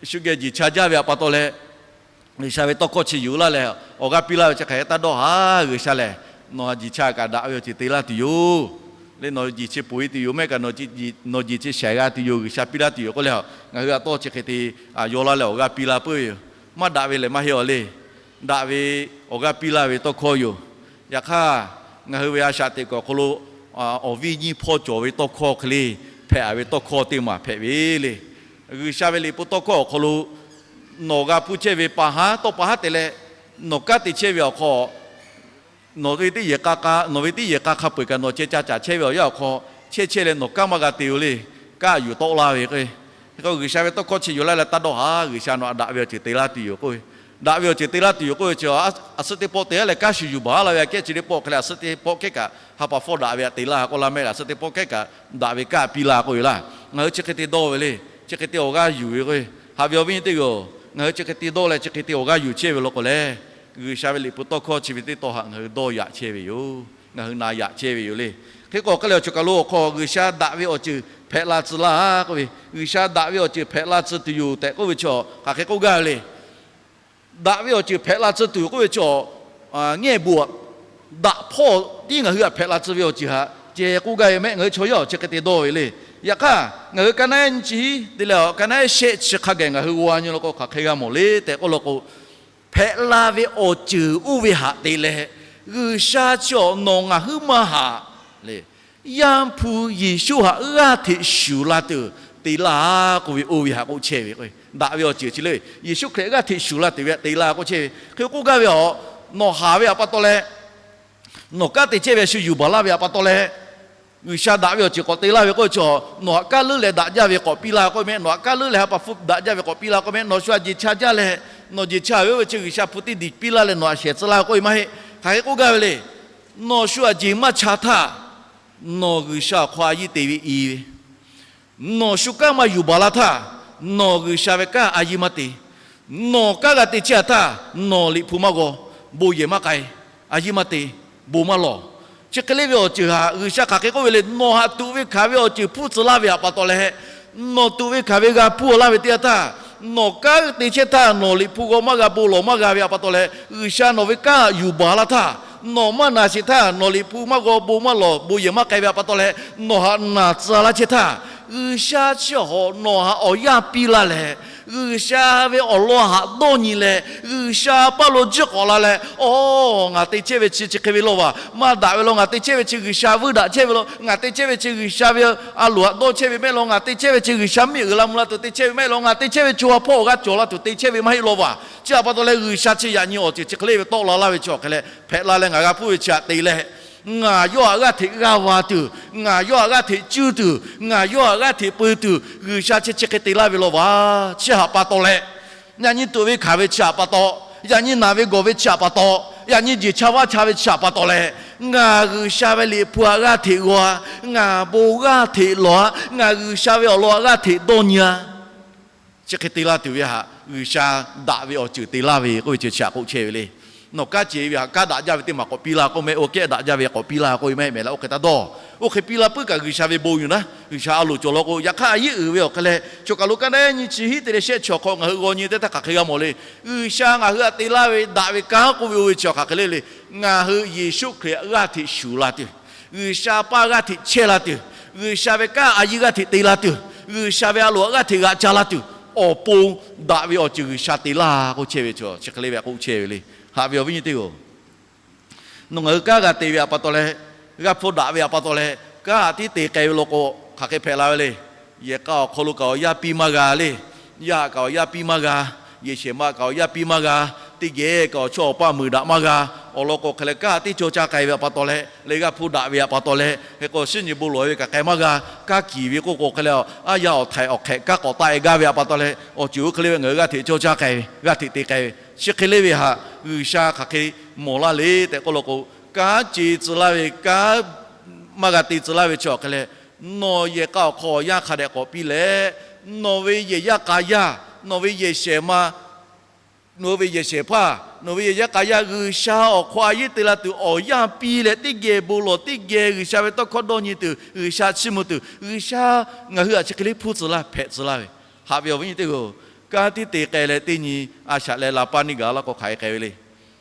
shu geh jeˬ cha jaˇ ve htaꞈ pa taw leh, G'uiˬsha ve tawˇ hkawˇ chi yuˬ laˇ leh awˬ g'aˇ piˇ laˇ ve chi hk'e taˇ dawˇ haˍ. G'uiˬsha lehˬ nawˬ jeˬ cha kaꞈ daꞈ ve awˬ ceuˬ te laˇ tuˬ yoˬ le. Nawˬ jeˬ chi poˬ e tuˬ yoˬ mehˆ kaꞈ, nawˬ jeˬ chi shaiˍ g'a tuˬ yoˬ, G'uiˬsha piˇ laˇ tuˬ yoˬ k'oˆ leh, ngaˬ hui a tawˇ chi hk'e te yaw laˇ leh awˬ g'aˇ piˇ laˇ peuˬ ve yoˬ. Maˇ daꞈ ve lehˬ maˇ heˆ a le. Daꞈ ve awˬ g'aˇ piˇ laˇ ve tawˇ hkawˇ yoˬ. Yaꞈ hk'aˇ, ngaˬ hui ve a shaꞈ teꞈ kuiˬ awˬ hk'aw lo awˬ viˇ nyiˇ hpawˇ cawˬ ve tawˇ hkawˇ hk'e le, hpehꞈ a ve tawˇ hkawˇ teˇ maˬ hpehꞈ ve le. G'uiˬsha ve liꞈ hpu tawˇ hkawˇ awˬ hk'aw lo nawˬ g'a hpuˇ chehˇ ve pa haˉ tawˇ pa haˉ te leh, nawˬ kanˉ te chehˇ ve awˬ hk'aw nawˬ ve teˇ yehˬ k'a k'a, nawˬ ve teˇ yehˬ k'a hk'a peu-eˬ kaꞈ nawˬ ceh ca caˍ chehˇ ve awˬ yanˇ awˬ hk'aw chehˇ chehˇ leh nawˬ kanˉ maˇ g'a te-o le. Kanˉ yuˬ tawˆ laˇ ve k'o, G'uiˬsha ve tawˇ hkawˇ chi yuˬ laˇ leh taˇ dawˇ haˍ. G'uiˬsha nawˬ htaꞈ daꞈ ve awˬ ceuˬ te laˇ tuˬ yoˬ k'oˆ ve, daꞈ ve awˬ ceuˬ te laˇ tuˬ yoˬ k'oˆ ve chi, a suhˉ teˇ pawˆ te a leh kanˉ shuˍ yuˬ baˬ laˇ ve aꞈ kehˉ chi teˇ pawˆ hk'e leh, a suhˉ teˇ pawˆ kehˉ kaꞈ ha pa hpawˇ daꞈ ve htaꞈ te laˇ k'oˆ laˇ mehˆ. A suhˉ teˇ pawˆ kehˉ kaꞈ daꞈ ve kanˉ piˇ laˇ k'oˆ ve laˇ. Ngaˬ hui chi hk'e te dawˇ ve le. Chi hk'e te awˬ g'aˇ yuˬ ve k'o, haꞈ ve awˬ viˉ nyi teˇ g'aˇ-oˬ, ngaˬ hui chi hk'e te dawˇ leh chi hk'e te awˬ g'aˇ yuˬ chehˇ ve law k'o lehˬ, G'uiˬsha ve liꞈ hpu tawˇ hkawˇ chi ve teˇ tawn htaꞈ ngaˬ hui dawˇ yaꞈ chehˇ ve yoˬ. Ngaˬ hui na yaꞈ chehˇ ve yoˬ le. Hk'e k'o hk'e leh awˬ ceuˬ kaˬ lo awˬ hk'aw G'uiˬsha daꞈ ve awˬ ceuˬ hpehꞈ la tcuh laˇ k'oˆ ve, G'uiˬsha daꞈ ve awˬ ceuˬ hpehꞈ la tcuh tuˬ yoˬ tehꞈ k'oˆ ve chaw hk'aˬ hk'e k'oˆ gaˇ ve le. Daꞈ ve awˬ ceuˬ hpehꞈ la tcuh tuˬ k'oˆ ve chaw, ngehˇ bon daꞈ hpawˇ tiˉ ngaˬ hui htaꞈ hpehꞈ la tcuh ve awˬ ceuˬ htaꞈ ceh k'oˆ gaˇ ve mehˆ. Ngaˬ hui chaw yaˇ awˬ chi hk'e te dawˇ ve le. Yaꞈ hk'aˇ ngaˬ hui ka naˉ ehˉ nyi chi hiˉ te leh, ka naˉ ehˉ shehˆ chi hk'a gaˬ ngaˬ hui g'aw nyi law k'o hk'aˬ hk'e g'a mawˬ le tehꞈ k'oˆ law k'o, hpehꞈ la ve awˬ ceuˬ oˇ ve htaꞈ te leh, G'uiˬsha chi awˬ nawˬ ngaˬ huiˉ maˇ htaꞈ le, Yaˇ hpu Yeˍsuˆ htaꞈ g'aˇ hteꞈ shuˍ la tuˬ te laˇ k'oˆ ve oˇ ve htaꞈ k'oˆ chehˇ ve k'o, daꞈ ve awˬ ceuˬ chi le. Yeˍsuˆ Hkriꞈ g'aˇ hteꞈ shuˍ la tuˬ ve htaꞈ te laˇ k'oˆ chehˇ ve. Hk'e k'oˆ gaˇ ve a, nawˬ haˍ ve htaꞈ pa taw leh, nawˬ kanˉ te chehˇ ve shu yuˬ baˬ laˇ ve htaꞈ pa taw leh, G'uiˬsha daꞈ ve awˬ ceuˬ k'awꞈ te laˇ ve k'oˆ ve chaw, nawˬ htaꞈ kaˉ leuˉ leh daꞈ jaˇ ve k'awꞈ piˇ laˇ k'oˆ ve mehˆ. Nawˬ htaꞈ kaˉ leuˉ leh ha pa hpu daꞈ jaˇ ve k'awꞈ piˇ laˇ k'oˆ ve mehˆ. Nawˬ shu htaꞈ jeˬ cha jaˇ leh, nawˬ jeˬ cha ve oˇ ve chi G'uiˬsha hpu teˇ diˬ piˇ laˇ leh nawˬ htaꞈ shehˍ tcuh laˇ ve k'oˆ ve maˇ heˆ. Hk'aˬ hk'e k'oˆ gaˇ ve le. Nawˬ shu htaꞈ jeˬ maˇ cha htaˇ, nawˬ G'uiˬsha awˬ hk'aw a yiˇ te ve i ve, nawˬ shu kanˉ maˇ yuˬ baˬ la htaˇ, nawˬ G'uiˬsha ve kanˉ a yiˇ maˇ te. Nawˬ kanˉ g'a te chehˇ a htaˇ, nawˬ liꞈ hpu maˇ g'aw, bon yehˬ maˇ k'ai, a yiˇ maˇ te, bon maˇ lawˬ. Chi hk'e le ve awˬ ceuˬ htaꞈ G'uiˬsha hk'aˬ hk'e k'oˆ ve le. Nawˬ htaꞈ tuꞈ ve hkanˍ ve awˬ ceuˬ hpuˇ tcuh laˇ ve htaꞈ pa taw leh, nawˬ tuꞈ ve hkanˍ ve g'a hpuˇ laˇ ve teˇ yanˇ htaˇ, nawˬ kanˉ te chehˇ htaˇ nawˬ liꞈ hpu g'aw maˇ g'a, bon lawˬ maˇ g'a ve htaꞈ pa taw leh, G'uiˬsha nawˬ ve kanˉ yuˬ baˬ la htaˇ, nawˬ maˇ naˬ sheˍ htaˇ nawˬ liꞈ hpu maˇ g'aw, bon maˇ lawˬ, bon yehˬ maˇ k'ai ve htaꞈ pa taw leh, nawˬ htaꞈ naˬ tcuh laˇ chehˇ htaˇ, G'uiˬsha chi htaꞈ nawˬ htaꞈ awˬ yanˇ piˇ laˇ leh, G'uiˬsha ve awˬ lawn htaꞈ dawˇ nyi leh, G'uiˬsha paˇ lo jiˇ k'awꞈ la leh, Aˬ, ngaˬ te chehˇ ve chi chi hk'e ve law vaˬ. Maˇ daꞈ ve law, ngaˬ te chehˇ ve chi G'uiˬsha vuiˇ daꞈ chehˇ ve law. Ngaˬ te chehˇ ve chi G'uiˬsha ve a loˍ htaꞈ dawˇ chehˇ ve mehˆ law. Ngaˬ te chehˇ ve chi G'uiˬsha miˬ uiˍ la mvuh la tuˬ te chehˇ ve mehˆ law. Ngaˬ te chehˇ ve co ha hpawˇ awˬ g'aˇ cawˬ la tuˬ te chehˇ ve maˇ heˆ law vaˬ. Chi htaꞈ pa taw leh G'uiˬsha chi yaꞈ nyi awˬ ceuˬ chi hk'e le ve tawˆ la laˇ ve chi awˬ hk'e leh hpehꞈ la leh ngaˬ g'a hpuˇ ve chi htaꞈ te leh, ngaˬ yawˇ htaꞈ g'aˇ hteꞈ g'aˇ va tuˬ, ngaˬ yawˇ htaꞈ g'aˇ hteꞈ cuˇ tuˬ, ngaˬ yawˇ htaꞈ g'aˇ hteꞈ peu tuˬ G'uiˬsha chi chi hk'e te laˇ ve law vaˬ. Chi htaꞈ pa taw leh, yaꞈ nyi tuꞈ ve hkanˍ ve chi htaꞈ pa taw, yaꞈ nyi naˬ ve gawˬ ve chi htaꞈ pa taw, yaꞈ nyi jeˬ cha vaˇ cha ve chi htaꞈ pa taw leh, ngaˬ G'uiˬsha ve liꞈ hpu htaꞈ g'aˇ hteꞈ g'aw, ngaˬ bon g'aˇ hteꞈ lawˬ-a, ngaˬ G'uiˬsha ve awˬ lawn htaꞈ g'aˇ hteꞈ dawˇ nyi-a. Chi hk'e te laˇ tuˬ ve htaꞈ G'uiˬsha daꞈ ve awˬ ceuˬ te laˇ ve k'oˆ ve chi chi htaꞈ k'oˆ chehˇ ve le. Nawˬ kanˉ ce ve htaꞈ kanˉ daꞈ jaˇ ve teˇ maˬ k'awꞈ piˇ laˇ k'oˆ mehˆ. Oˇ kehˉ daꞈ jaˇ ve k'awꞈ piˇ laˇ k'oˆ ve maˇ heˆ mehˍ laˇ. Oˇ hk'e taˇ dawˇ. Oˇ hk'e piˇ laˇ puiˉ kaꞈ G'uiˬsha ve bon yoˬ naˉ, G'uiˬsha a loˍ cawˬ law k'o, yaꞈ hk'aˇ a yeˉ uiˍ ve awˬ hk'e leh, choˬ kaˬ lo kaˉ naˉ nyi chi hiˉ te leh shehˆ chi awˬ hk'aw ngaˬ hui g'aw nyi teˇ htaˇ hk'aˬ hk'e g'a mawˬ le. G'uiˬsha ngaˬ hui htaꞈ te laˇ ve daꞈ ve kanˉ k'oˆ ve oˇ ve chi awˬ hk'aˬ hk'e le le. Ngaˬ hui Yeˍsuˆ Hkriꞈ htaꞈ g'aˇ hteꞈ shuˍ la tuˬ, G'uiˬsha paˇ g'aˇ hteꞈ chehˇ la tuˬ, G'uiˬsha ve kanˉ a yinˉ g'aˇ hteꞈ te la tuˬ, G'uiˬsha ve a loˍ g'aˇ hteꞈ g'aꞈ ca la tuˬ, awˬ pon daꞈ ve awˬ ceuˬ G'uiˬsha te laˇ k'oˆ chehˇ ve chi hk'e le ve k'oˆ chehˇ ve le. Haꞈ ve awˬ viˉ nyi teˇ g'aˇ, nawˬ ngaˬ hui kanˉ g'a te ve htaꞈ pa taw leh, g'a hpu daꞈ ve htaꞈ pa taw leh, kanˉ a tiˉ te k'ai ve law k'o, hk'aˬ hk'e hpehꞈ la ve le. Yehˬ k'a awˬ hk'aw lo kaꞈ awˬ yanˇ piˇ maˇ g'a le. Yaˇ haꞈ kaꞈ awˬ yanˇ piˇ maˇ g'a. Yehˬ shehˍ ma kaꞈ awˬ yanˇ piˇ maˇ g'a. Teˇ geh kaꞈ awˬ chawˇ awˬ paˇ muiˬ daꞈ maˇ g'a. Awˬ lawn k'o hk'e leh kanˉ a tiˉ cawˇ caˇ k'ai ve htaꞈ pa taw leh, leh g'a hpu daꞈ ve htaꞈ pa taw leh, hk'e k'o shiˉ nyi bon lawˬ ve kaꞈ k'ai maˇ g'a. Kanˉ kiˬ ve k'oˆ k'o hk'e leh, aˉ yaˇ awˬ htaiˍ awˬ hk'ehꞈ kanˉ k'awꞈ taˆ e gaˇ ve htaꞈ pa taw leh, awˬ ceuˬ oˇ hk'e le ve ngaˬ hui g'aˇ hteꞈ cawˇ caˇ k'ai ve, g'aˇ hteꞈ te k'ai ve, chi hk'e le ve htaꞈ G'uiˬsha hk'aˬ hk'e mawˬ laˇ le tehꞈ k'oˆ law k'o, kanˉ ce tcuh laˇ ve, kanˉ maˇ g'a te tcuh laˇ ve chi awˬ hk'e leh, nawˬ yehˬ k'a awˬ hk'aw awˬ yanˇ hk'a dehꞈ k'awꞈ piˇ leh, nawˬ ve yehˬ yaˇ k'a yaˇ, nawˬ ve yehˬ shehˍ ma, nawˬ ve yehˬ shehˍ hpaˇ, nawˬ ve yehˬ yaˇ k'a yaˇ G'uiˬsha awˬ hk'aw a yinˉ te la tuˬ awˬ yanˇ piˇ leh, teˇ geh bon lawˬ, teˇ geh G'uiˬsha ve tawˇ hkawˇ dawˇ nyi tuˬ, G'uiˬsha chiˇ mvuh tuˬ, G'uiˬsha ngaˬ hui htaꞈ chi hk'e le hpuˇ tcuh laˇ, hpehꞈ tcuh laˇ ve. Haꞈ ve awˬ viˉ nyi teˇ g'aˇ, kanˉ tiˉ te k'ai leh teˇ nyi a shaꞈ leh la paˇ neˇ gaˬ laˇ k'o hk'aˬ hk'e k'ai ve le.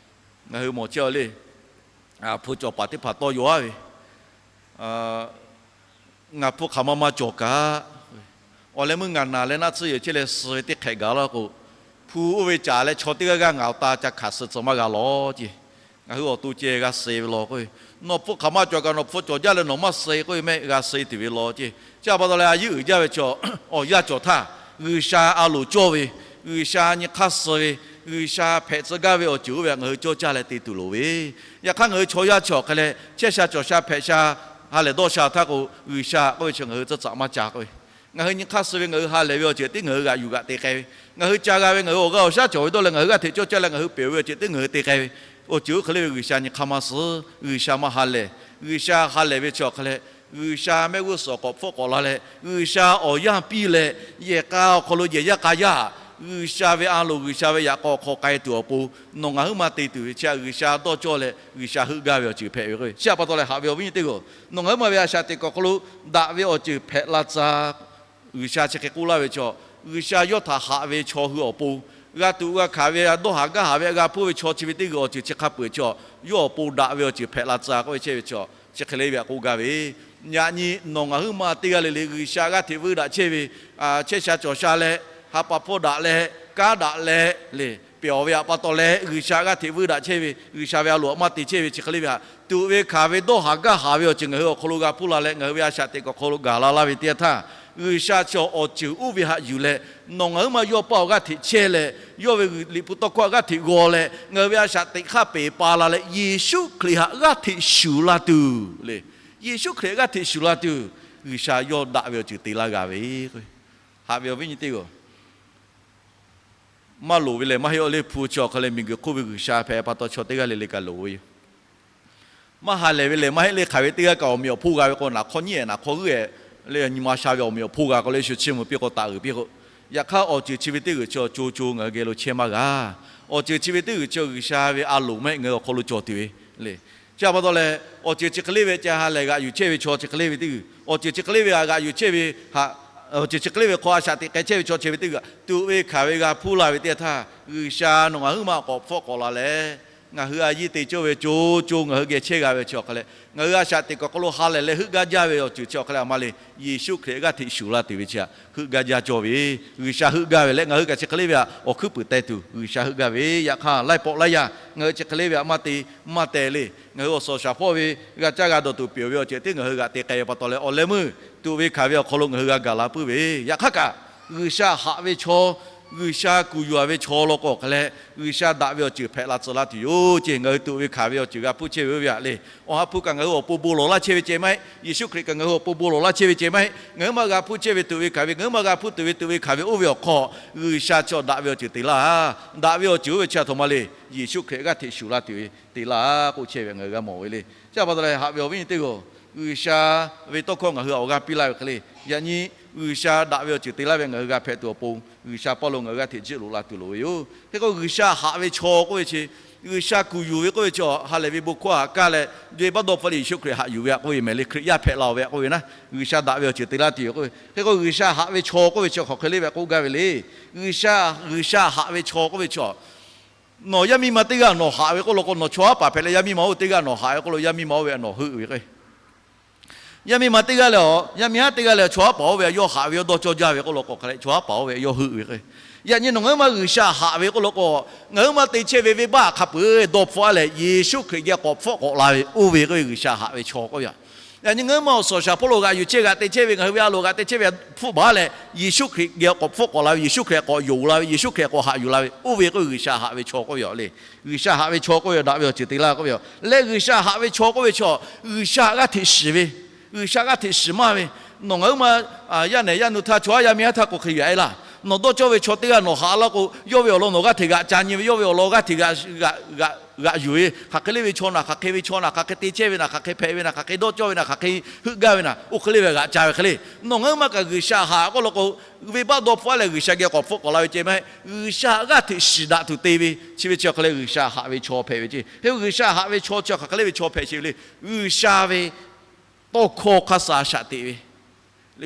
Ngaˬ hui mawˬ chehˇ le. Hpu cawˬ paˍ teˇ hpaˍ tawˇ yaw aˉ ve, ngaˬ hpu hk'aˬ ma ma cawˬ kaꞈ, awˬ leh meuˇ ngaˬ naˬ leh naˆ tsuhˇ yehˬ chehˇ leh suh ve teˇ hk'ehꞈ gaˬ laˇ k'o, hpu oˇ ve caˍ leh chaw teˇ g'aˇ g'aˇ ngaˬ awˬ ta ca hkanˍ suh tcuh maˇ g'a lawˬ ce. Ngaˬ hui awˬ to ceh g'a suh ve law k'oˆ ve, nawˬ hpu hk'aˬ ma cawˬ kaꞈ nawˬ hpu cawˬ jaˇ leh nawˬ maˇ suh k'oˆ ve mehˆ g'a suh tuˬ ve law ce. Chi htaꞈ pa taw leh a yinˉ uiˍ jaˇ ve chaw, awˬ yanˇ cawˬ htaˇ, G'uiˬsha a loˍ cawˇ ve, G'uiˬsha nyi hk'aˇ suh ve, G'uiˬsha hpehꞈ tcuh gaˇ ve awˬ ceuˬ oˇ ve htaꞈ ngaˬ hui cawˇ caˇ leh te tuˬ loˍ ve. Yaꞈ hk'aˇ ngaˬ hui chaw yaˇ chi awˬ hk'e leh chehˇ sha cawˬ sha hpehꞈ sha, ha lehˬ dawˇ sha htaˇ k'o, G'uiˬsha k'oˆ ve chi ngaˬ hui tcuhˇ tcaꞈ maˇ ca k'oˆ ve, ngaˬ hui nyi hk'aˇ suh ve ngaˬ hui ha lehˬ ve awˬ ceuˬ tiˉ ngaˬ hui g'aꞈ yuˬ g'aꞈ te k'ai ve, ngaˬ hui ca g'a ve ngaˬ hui awˬ g'aˇ awˬ shaˉ cawˬ ve dawˇ leh ngaˬ hui g'aˇ hteꞈ cawˇ caˇ leh ngaˬ hui pehˬ ve awˬ ceuˬ tiˉ ngaˬ hui te k'ai ve, awˬ ceuˬ oˇ hk'e le ve G'uiˬsha nyi hk'aˇ maˇ suh, G'uiˬsha maˇ ha lehˬ. G'uiˬsha ha lehˬ ve chi awˬ hk'e leh, G'uiˬsha mehˆ g'uˇ suhˍ k'awꞈ hpfuhˆ k'awꞈ la leh, G'uiˬsha awˬ yanˇ piˇ leh, yehˬ k'a awˬ hk'aw lo yehˬ yaˇ k'a yaˇ, G'uiˬsha ve a loˍ G'uiˬsha ve yaꞈ k'aw awˬ hk'aw k'ai tuˬ awˬ pon, nawˬ ngaˬ huiˉ ma te tuˬ ve chi htaꞈ G'uiˬsha dawˇ cawˇ leh G'uiˬsha heuˆ gaˇ ve awˬ ceuˬ hpehꞈ ve k'o, chi htaꞈ pa taw leh haꞈ ve awˬ viˉ nyi teˇ g'aˇ, nawˬ ngaˬ huiˉ ma ve a shaꞈ teꞈ kuiˬ awˬ hk'aw lo daꞈ ve awˬ ceuˬ hpehꞈ la tcuh G'uiˬsha chi hk'e k'oˆ laˇ ve chaw, G'uiˬsha yawˇ htaꞈ haꞈ ve chaw hui awˬ pon, g'a tuꞈ g'a hkanˍ ve, dawˇ haˍ gaˇ haˍ ve, g'a hpuˇ ve chaw chi ve teˇ g'uiˬ awˬ ceuˬ chi hk'a peu-eˬ chaw, yawˇ awˬ pon daꞈ ve awˬ ceuˬ hpehꞈ la tcuh k'oˆ ve chehˇ ve chaw, chi hk'e le ve htaꞈ k'oˆ gaˇ ve. Yaꞈ nyi nawˬ ngaˬ huiˉ ma teˇ g'aˇ le le G'uiˬsha g'aˇ hteꞈ vuiˇ daꞈ chehˇ ve, chehˇ sha cawˬ sha leh, ha pa hpawˇ daꞈ leh, kanˉ daꞈ leh le, pehˬ awˬ ve htaꞈ pa taw leh G'uiˬsha g'aˇ hteꞈ vuiˇ daꞈ chehˇ ve, G'uiˬsha ve a loˍ htaꞈ maˇ te chehˇ ve chi hk'e le ve htaꞈ tuꞈ ve hkanˍ ve dawˇ haˍ gaˇ haˍ ve awˬ ceuˬ ngaˬ hui awˬ hk'aw lo g'a hpuˇ la leh ngaˬ hui ve a shaꞈ teꞈ kuiˬ awˬ hk'aw lo gaˬ la laˇ ve teˇ yanˇ htaˇ, G'uiˬsha chi awˬ ceuˬ oˇ ve htaꞈ yuˬ leh, nawˬ ngaˬ huiˉ ma yawˇ paˇ awˬ g'aˇ hteꞈ chehˇ leh, yawˇ ve liꞈ hpu tawˇ hkawˇ htaꞈ g'aˇ hteꞈ g'aw leh ngaˬ hui ve a shaꞈ teꞈ hk'aˇ peˍ pa la leh Yeˍsuˆ Hkriꞈ htaꞈ g'aˇ hteꞈ shuˍ la tuˬ le. Yeˍsuˆ Hkriꞈ g'aˇ hteꞈ shuˍ la tuˬ, G'uiˬsha yawˇ daꞈ ve awˬ ceuˬ te laˇ g'a ve k'o, haꞈ ve awˬ viˉ nyi teˇ g'aˇ, maˇ loˍ ve lehˬ maˇ heˆ. Awˬ leh hpu chi awˬ hk'aw leh miˬguiˬ hk'oˆ ve G'uiˬsha hpehꞈ pa taw chaw teˇ g'aˇ le le kaꞈ loˍ ve yoˬ. Maˇ ha lehˬ ve lehˬ maˇ heˆ le. Hk'aˬ ve teˇ g'aˇ kaꞈ awˬ meꞈ awˬ hponˇ g'a ve k'o, naˍ hk'aw nyiˉ ehˍ naˍ hk'aw g'uiˇ ehˍ le, nyi ma sha ve awˬ meꞈ awˬ hponˇ g'a k'o le, shu chiˇ mvuh piˇ k'o, taˍ uiˍ piˇ k'o, yaꞈ hk'aˇ awˬ ceuˬ chi ve teˇ g'uiˬ chi co co ngaˬ hui geh lo chehˇ maˇ g'a. Awˬ ceuˬ chi ve teˇ g'uiˬ chi G'uiˬsha ve a loˍ mehˆ ngaˬ hui awˬ hk'aw lo cawˬ tuˬ ve le. Chi htaꞈ pa taw leh, awˬ ceuˬ chi hk'e le ve ca ha lehˬ g'aꞈ yuˬ chehˇ ve chaw chi hk'e le ve teˇ g'uiˬ, awˬ ceuˬ chi hk'e le ve g'aꞈ yuˬ chehˇ ve htaꞈ, awˬ ceuˬ chi hk'e le ve hk'aw a shaꞈ teꞈ k'ai chehˇ ve chaw chi ve teˇ g'uiˬ tuꞈ ve hkanˍ ve g'a hpuˇ la ve teˇ yanˇ htaˇ, G'uiˬsha nawˬ ngaˬ huiˉ ma k'awꞈ hpfuhˆ k'awꞈ la leh, ngaˬ hui a yinˉ te cawˇ ve co co ngaˬ hui geh chehˇ g'a ve chi awˬ hk'aw leh, ngaˬ hui a shaꞈ teꞈ kuiˬ awˬ hk'aw lo ha lehˬ leh heuˆ gaˇ jaˇ ve awˬ ceuˬ chi awˬ hk'aw leh a ma le, Yeˍsuˆ Hkriꞈ g'aˇ hteꞈ shuˍ la tuˬ ve chi htaꞈ heuˆ gaˇ jaˇ cawˇ ve, G'uiˬsha heuˆ gaˇ ve leh ngaˬ hui kaꞈ chi hk'e le ve htaꞈ awˬ hkuiˉ puiˍ teh tuˬ G'uiˬsha heuˆ gaˇ ve. Yaꞈ hk'aˇ laiˉ pawˆ laiˉ yaˇ ngaˬ hui chi hk'e le ve htaꞈ maˇ te maˇ teh le. Ngaˬ hui awˬ suhˍ awˬ shaˍ hpawˇ ve g'a caˇ g'a dawˬ tuˬ peuˬ ve awˬ ceuˬ tiˉ ngaˬ hui g'aꞈ te k'ai ve pa taw leh, awˬ leh meuˇ tuꞈ ve hkanˍ ve awˬ hk'aw lo ngaˬ hui g'a gaˬ la puiˉ ve. Yaꞈ hk'aˇ kaꞈ, G'uiˬsha haꞈ ve chaw, G'uiˬsha kuˬ yuˬ ve chaw law k'o hk'e leh, G'uiˬsha daꞈ ve awˬ ceuˬ hpehꞈ la tcuh laˇ tuˬ yoˬ ce. Ngaˬ hui tuꞈ ve hkanˍ ve awˬ ceuˬ g'a hpuˇ chehˇ ve oˇ ve htaꞈ le, awˬ ha hpu kaꞈ ngaˬ hui awˬ pon bon lawˬ laˇ chehˇ ve ceh maˇ heˆ. Yeˍsuˆ Hkriꞈ kaꞈ ngaˬ hui awˬ pon bon lawˬ laˇ chehˇ ve ceh maˇ heˆ. Ngaˬ huiˉ ma g'a hpuˇ chehˇ ve tuꞈ ve hkanˍ ve, ngaˬ huiˉ ma g'a hpuˇ tuˬ ve tuꞈ ve hkanˍ ve oˇ ve awˬ hk'aw, G'uiˬsha chaw daꞈ ve awˬ ceuˬ te laˇ. Daꞈ ve awˬ ceuˬ oˇ ve chi a htoꞈ ma le, Yeˍsuˆ Hkriꞈ g'aˇ hteꞈ shuˍ la tuˬ ve te laˇ k'oˆ chehˇ ve ngaˬ hui g'a mawˬ ve le. Chi htaꞈ pa taw leh haꞈ ve awˬ viˉ nyi teˇ g'aˇ, G'uiˬsha ve tawˇ hkawˇ ngaˬ hui awˬ g'aˇ piˇ laˇ ve hk'e le. Yaꞈ nyi G'uiˬsha daꞈ ve awˬ ceuˬ te laˇ ve ngaˬ hui g'a hpehꞈ tuˬ awˬ pon, G'uiˬsha paˇ lo ngaˬ hui g'aˇ hteꞈ jiˆ loꞈ la tuˬ loˍ ve yoˬ. Hk'e k'o G'uiˬsha haꞈ ve chaw k'oˆ ve chi, G'uiˬsha kuˬ yuˬ ve k'oˆ ve chi, ha lehˬ ve bon hkawˇ haꞈ kaˇ leh, ve baˆ dawˇ hpfuhˇ le Yeˍsuˆ Hkriꞈ haꞈ yuˬ ve htaꞈ k'oˆ ve mehˍ le. Hkriꞈ yaˇ hpehꞈ la-oˬ ve htaꞈ k'oˆ ve naˉ, G'uiˬsha daꞈ ve awˬ ceuˬ te laˇ tuˬ yoˬ k'oˆ ve. Hk'e k'o G'uiˬsha haꞈ ve chaw k'oˆ ve chi hk'aˬ hk'e le ve htaꞈ k'oˆ gaˇ ve le. G'uiˬsha, G'uiˬsha haꞈ ve chaw k'oˆ ve chi, nawˬ yaˇ miˇ ma teˇ g'aˇ nawˬ haꞈ ve k'oˆ law k'o, nawˬ chaw haˉ paˍ hpehꞈ leh yaˇ miˇ ma oˇ teˇ g'aˇ nawˬ haꞈ ve k'oˆ lo, yaˇ miˇ ma oˇ ve htaꞈ nawˬ heuˆ ve k'o, Yaˇ miˇ ma teˇ g'aˇ leh, yaˇ miˇ haˉ teˇ g'aˇ leh chaw haˉ paˍ oˇ ve yawˇ haꞈ ve, yawˇ dawˇ cawˇ jaˇ ve k'oˆ law k'o hk'a leh, chaw haˉ paˍ oˇ ve yawˇ heuˆ ve k'o, yaꞈ nyi nawˬ ngaˬ hui ma G'uiˬsha haꞈ ve k'oˆ law k'o, ngaˬ hui ma te chehˇ ve venˇbaˆ hk'a peuˬ dawˇ hpfuhˆ a leh, Yeˍsuˆ Hkriꞈ geh k'awꞈ hpfuhˆ k'awꞈ la ve oˇ ve k'oˆ ve G'uiˬsha haꞈ ve chaw k'oˆ ve. Yaꞈ nyi ngaˬ hui ma awˬ suhˍ awˬ shaˍ hpawˇ lo g'aꞈ yuˬ chehˇ g'aꞈ te chehˇ ve, ngaˬ hui ve a loˍ g'aꞈ te chehˇ ve hpfuhˆ baˬ a leh, Yeˍsuˆ Hkriꞈ geh k'awꞈ hpfuhˆ k'awꞈ la ve, Yeˍsuˆ Hkriꞈ k'awꞈ yonˍ la ve, Yeˍsuˆ Hkriꞈ k'awꞈ haꞈ yuˬ la ve oˇ ve k'oˆ ve G'uiˬsha haꞈ ve chaw k'oˆ ve yoˬ le. G'uiˬsha haꞈ ve chaw k'oˆ ve daꞈ ve awˬ ceuˬ te laˇ k'oˆ ve yoˬ. Leh G'uiˬsha haꞈ ve chaw k'oˆ ve chaw, G'uiˬsha g'aˇ hteꞈ shiˍ ve, G'uiˬsha g'aˇ hteꞈ shiˍ maˇ ve, nawˬ ngaˬ hui ma yaˇ nehˬ yaˇ nu htaˇ, chaw haˉ yaˇ miˇ haˉ htaˇ k'o hk'e yaꞈ e laˇ. Nawˬ dawˇ cawˇ ve chaw teˇ g'aˇ nawˬ haꞈ laˇ k'o, yawˇ ve awˬ lawn nawˬ g'aˇ hteꞈ g'aꞈ ca nyi ve, yawˇ ve awˬ lawn g'aˇ hteꞈ g'aꞈ yuˬ ve, hk'aˬ hk'e le ve chaw naˬ, hk'aˬ hk'e ve chaw naˬ, hk'aˬ hk'e te chehˇ ve naˬ, hk'aˬ hk'e hpehꞈ ve naˬ, hk'aˬ hk'e dawˇ cawˇ ve naˬ, hk'aˬ hk'e heuˆ gaˇ ve naˬ, oˇ hk'e le ve g'aꞈ ca ve hk'e le. Nawˬ ngaˬ hui ma kaꞈ G'uiˬsha haꞈ k'oˆ law k'o, venˇbaˆ dawˇ hpfuhˆ a leh G'uiˬsha geh k'awꞈ hpfuhˆ k'awꞈ la ve ceh maˇ heˆ. G'uiˬsha g'aˇ hteꞈ shiˍ daꞈ tuˬ te ve chi ve chi awˬ hk'a leh G'uiˬsha haꞈ ve chaw hpehꞈ ve ceh. Hk'e G'uiˬsha haꞈ ve chaw chi awˬ hk'aˬ hk'e le ve chaw hpehꞈ sheˍ ve le. G'uiˬsha ve tawˇ hkawˇ hk'a shuˍ shaꞈ teꞈ ve,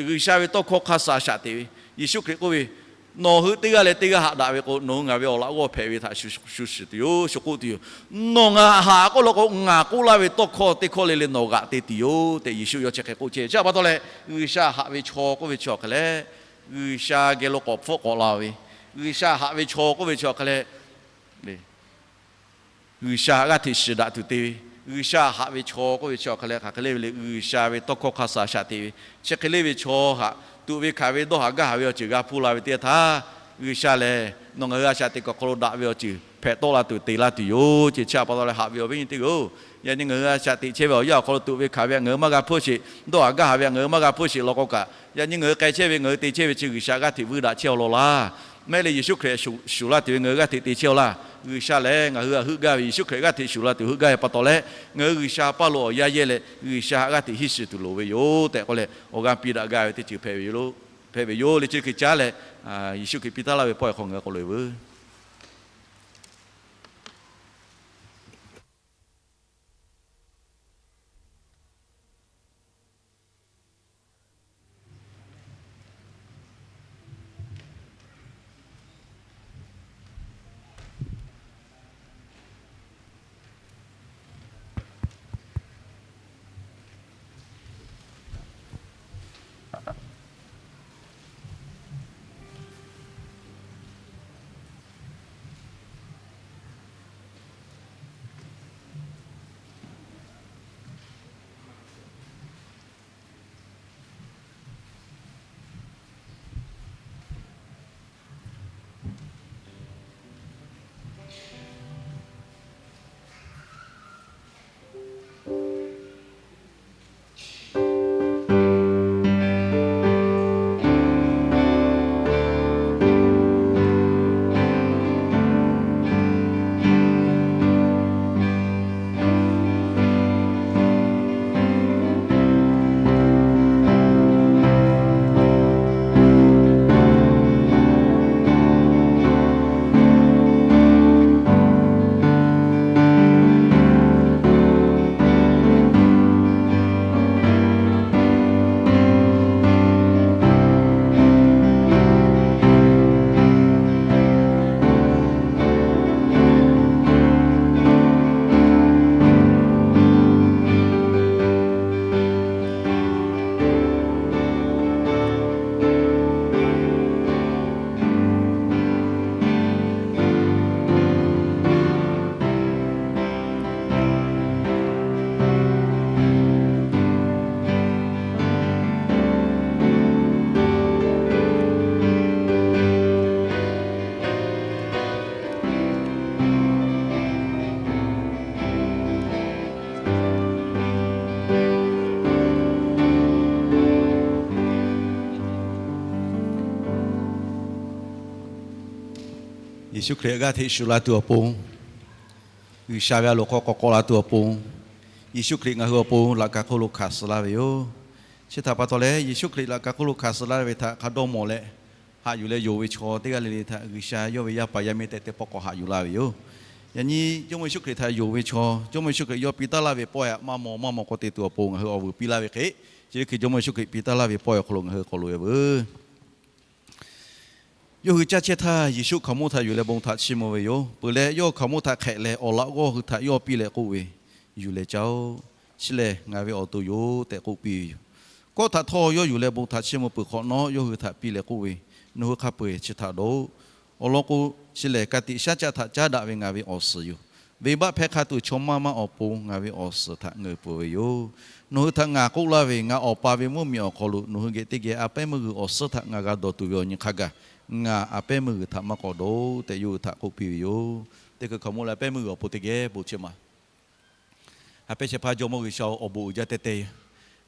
G'uiˬsha ve tawˇ hkawˇ hk'a shuˍ shaꞈ teꞈ ve, Yeˍsuˆ Hkriꞈ k'oˆ ve, nawˬ hui teˇ g'aˇ leh teˇ g'aˇ haꞈ daꞈ ve k'o, nawˬ hui ngaˬ ve awˬ laꞈ g'awˇ hpehꞈ ve htaꞈ shu shiˍ tuˬ yoˬ, shu k'oˆ tuˬ yoˬ. Nawˬ ngaˬ haꞈ k'oˆ law k'o, ngaˬ k'oˆ laˇ ve tawˇ hkawˇ teˇ hkawˇ le le nawˬ g'aꞈ te tuˬ yoˬ tehꞈ Yeˍsuˆ yawˇ chi hk'e k'oˆ chehˇ ve. Chi pa taw leh, G'uiˬsha haꞈ ve chaw k'oˆ ve chi awˬ hk'a leh, G'uiˬsha geh lo k'awꞈ hpfuhˆ k'awꞈ la ve, G'uiˬsha haꞈ ve chaw k'oˆ ve chi awˬ hk'a leh, G'uiˬsha g'aˇ hteꞈ shiˍ daꞈ tuˬ te ve, G'uiˬsha haꞈ ve chaw k'oˆ ve chi awˬ hk'a leh hk'aˬ hk'e le ve le, G'uiˬsha ve tawˇ hkawˇ hk'a shuˍ shaꞈ teꞈ ve, chi hk'e le ve chaw haꞈ tuꞈ ve hkanˍ ve dawˇ haˍ gaˇ haˍ ve awˬ ceuˬ g'a hpuˇ la ve teˇ yanˇ htaˇ, G'uiˬsha lehˬ nawˬ ngaˬ hui a shaꞈ teꞈ kuiˬ awˬ hk'aw lo daꞈ ve awˬ ceuˬ hpehꞈ tawˆ la tuˬ te laˇ tuˬ yoˬ ce. Chi pa taw leh haꞈ ve awˬ viˉ nyi teˇ hpaˍ-oˬ, yaꞈ nyi ngaˬ hui a shaꞈ teꞈ chehˇ ve awˬ yanˇ awˬ hk'aw lo tuꞈ ve hkanˍ ve htaꞈ ngaˬ hui maˇ g'a hpfuhˇ sheˍ, dawˇ haˍ gaˇ haˍ ve htaꞈ ngaˬ hui maˇ g'a hpfuhˇ sheˍ law k'o kaꞈ, yaꞈ nyi ngaˬ hui k'ai chehˇ ve ngaˬ hui te chehˇ ve chi G'uiˬsha g'aˇ hteꞈ vuiˇ daꞈ chehˇ-aw law laˇ. Mehˆ leh Yeˍsuˆ Hkriꞈ shuˍ la tuˬ ve ngaˬ hui g'aˇ hteꞈ te chehˇ-aw laˇ. G'uiˬsha lehˬ ngaˬ hui htaꞈ heuˆ gaˇ ve, Yeˍsuˆ Hkriꞈ g'aˇ hteꞈ shuˍ la tuˬ heuˆ gaˇ ve pa taw leh, ngaˬ hui G'uiˬsha paˇ lo awˬ yaˇ yehˇ leh G'uiˬsha g'aˇ hteꞈ hiˉ shiˍ tuˬ loˍ ve yoˬ tehꞈ k'oˆ leh, awˬ g'aˇ piˇ daꞈ gaˇ ve teˇ ceuˬ hpehꞈ ve yoˬ. Hpehꞈ ve yoˬ le. Chi hk'e caˉ leh, Yeˍsuˆ Hkriꞈ piˇ taˉ laˇ ve pawˆ-e hk'aw ngaˬ hui k'awꞈ loꞈ-e veuˬ. Yeˍsuˆ Hkriꞈ g'aˇ hteꞈ shuˍ la tuˬ awˬ pon, G'uiˬsha ve a loˍ hk'aw k'awꞈ k'awꞈ la tuˬ awˬ pon, Yeˍsuˆ Hkriꞈ ngaˬ hui awˬ pon laꞈ ka hk'oˆ lo hkanˍ suh laˇ ve yoˬ. Chi htaꞈ pa taw leh, Yeˍsuˆ Hkriꞈ laꞈ ka hk'oˆ lo hkanˍ suh laˇ ve htaꞈ hk'a dawˇ mawˬ leh, haꞈ yuˬ leh yonˍ ve chaw teˇ g'aˇ le le htaꞈ G'uiˬsha yawˇ ve yaˇ paˍ yaˇ miˇ tehꞈ teˇ pawˆ k'awꞈ haꞈ yuˬ laˇ ve yoˬ. Yaꞈ nyi Jawˇmawˇ Yeˍsuˆ Hkriꞈ htaꞈ yonˍ ve chaw, Jawˇmawˇ Yeˍsuˆ Hkriꞈ yawˇ piˇ taˉ laˇ ve pawˆ-e htaꞈ maˇ mawˬ maˇ mawˬ k'awꞈ te tuˬ awˬ pon ngaˬ hui awˬ vuiˬ piˇ laˇ ve hk'e, chi hk'e Jawˇmawˇ Yeˍsuˆ Hkriꞈ piˇ taˉ laˇ ve pawˆ-e awˬ hk'aw lo ngaˬ hui k'awꞈ loꞈ-e veuˬ. Yawˇ hui caˇ chehˇ htaˇ, Yeˍsuˆ hkaoˍmonˇ htaꞈ yuˬ leh bon htaꞈ chiˇ mvuh ve yoˬ. Peuˬ leh, yawˇ hkaoˍmonˇ htaꞈ hk'ehꞈ leh awˬ laꞈ g'awˇ hui htaꞈ yawˇ piˇ leh k'oˆ ve, Yuˬ leh caˇ-oˆ. Chi lehˬ ngaˬ ve awˬ to yoˬ tehꞈ k'oˆ piˇ ve yoˬ. kawˆ htaꞈ htawˇ yawˇ yuˬ leh bon htaꞈ chiˇ mvuh peuˬ hk'awꞈ nawˉ, yawˇ hui htaꞈ piˇ leh k'oˆ ve, Nawˬ hui hk'a peu-eˬ chi htaꞈ dawˇ-oˆ. Awˬ lawn k'o, chi lehˬ ka tiꞈ shaˉ caˆ htaꞈ caˉ daꞈ ve ngaˬ ve awˬ suhˍ yoˬ. Venˇbaˆ hpehˇ hk'a tuˬ chaw maˇ maˇ awˬ pon ngaˬ ve awˬ suhˍ htaꞈ ngeuˍ peuˬ ve yoˬ. Nawˬ hui htaꞈ ngaˬ k'oˆ laˇ ve, ngaˬ Awˬ pa ve mvuhˇmiˬ awˬ hk'aw lo nawˬ hui geh teˇ geh a pehˉ meuˇ g'uiˬ awˬ suhˉ htaꞈ ngaˬ g'a dawˬ tuˬ ve awˬ nyi hk'a gaˬ, ngaˬ a pehˉ meuˇ g'uiˬ htaꞈ maˇ k'awꞈ dawˇ-oˆ tehꞈ yawˇ hui htaꞈ k'oˆ piˇ ve yoˬ. Teˇ hkui hkaoˍmonˇ leh a pehˉ meuˇ g'uiˬ awˬ pon teˇ geh bon chi ma Ha pehˇ shehˍ hpaˇ Jawˇmawˇ G'uiˬsha-oˬ, awˬ bon uiˍ jaˇ teh teh yoˬ.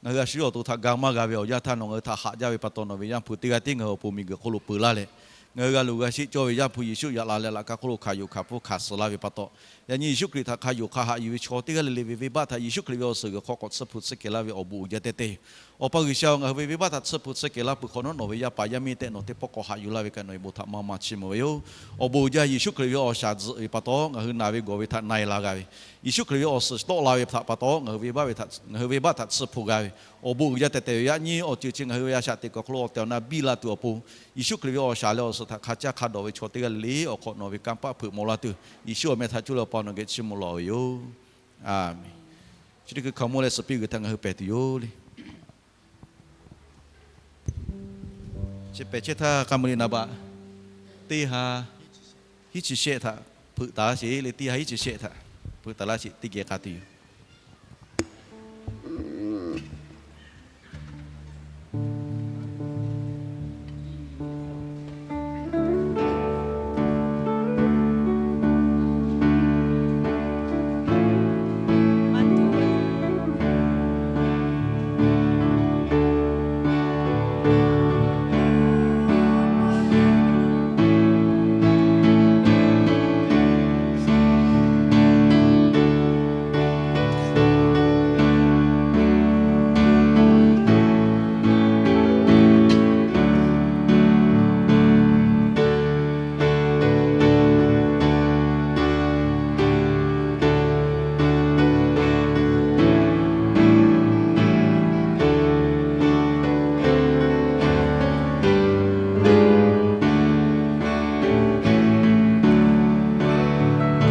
Ngaˬ hui a shu yawˇ awˬ to htaꞈ ga maˇ g'a ve awˬ yanˇ htaˇ nawˬ ngaˬ hui htaꞈ haꞈ jaˇ ve pa taw, nawˬ ve Yaˇ hpu teˇ g'aˇ tiˉ ngaˬ hui awˬ pon miˬguiˬ hk'oˆ lo peu laˇ leh, ngaˬ hui g'a luˬ g'a sheˆ cawˇ ve Yaˇ hpu Yeˍsuˆ yaꞈ la leh laꞈ ka hk'oˆ lo hkanˍ yuˬ hkanˍ hpfuhˇ hkanˍ suh laˇ ve pa taw, yaꞈ nyi Yeˍsuˆ Hkriꞈ htaꞈ hk'a yonˍ hk'a haꞈ yuˬ ve chaw teˇ g'aˇ le le ve venˇbaˆ htaꞈ Yeˍsuˆ Hkriꞈ ve awˬ suhˍ g'uiˬ hk'aw k'awꞈ tsuhˇ hpu tsuhˇ kehˬ laˇ ve awˬ bon uiˍ jaˇ teh teh yoˬ. Awˬ pa G'uiˬsha-oˬ, ngaˬ hui ve venˇbaˆ htaꞈ tsuhˇ hpu tsuhˇ kehˬ laˇ peuˬ hk'awꞈ nawˉ, nawˬ ve yaˇ paˍ yaˇ miˇ tehꞈ nawˬ teˇ pawˆ k'awꞈ haꞈ yuˬ laˇ ve kaꞈ nawˬ ve bon htaꞈ maˇ maˇ chiˇ mvuh ve yoˬ. Awˬ bon uiˍ jaˇ, Yeˍsuˆ Hkriꞈ ve awˬ shaˍ tzuhꞈ ve pa taw ngaˬ hui naˬ ve gawˬ ve htaꞈ na-e la g'a ve, Yeˍsuˆ Hkriꞈ ve awˬ suhˍ tawˆ la ve htaꞈ pa taw ngaˬ hui ve venˇbaˆ htaꞈ tsuhˇ hpu g'a ve, awˬ bon uiˍ jaˇ teh teh yoˬ. Yaꞈ nyi awˬ ceuˬ chi ngaˬ hui ve a shaꞈ teꞈ kuiˬ awˬ hk'aw lo awˬ tehˬ awˬ na biˇ la tuˬ awˬ pon, Yeˍsuˆ Hkriꞈ ve awˬ shaˍ leh awˬ suhˍ htaꞈ hk'a caˇ hk'a dawˬ ve chaw teˇ g'aˇ le le awˬ hk'aw nawˬ ve kanˇ paˆ hpeuꞈ mawˬ laˇ tuˬ, Yeˍsuˆ awˬ meh htaꞈ cuˇ leh Awˬ pa nawˬ geh chiˇ mvuh lawˬ ve yoˬ. A menˬ. Chi teˇ hkui hkaoˍmonˇ leh suhˍ piˇ g'uiˬ htaꞈ ngaˬ hui pehˬ tuˬ yoˬ le. Chi pehˬ chehˇ htaˇ k'a mui le naˍ baꞈ, teˇ ha hiˉ chi shehˆ htaꞈ hpeuꞈ taˍ laˇ sheˍ le. Teˇ ha hiˉ chi shehˆ htaꞈ hpeuꞈ taˍ laˇ sheˍ. Teˇ geh k'a tuˬ yoˬ.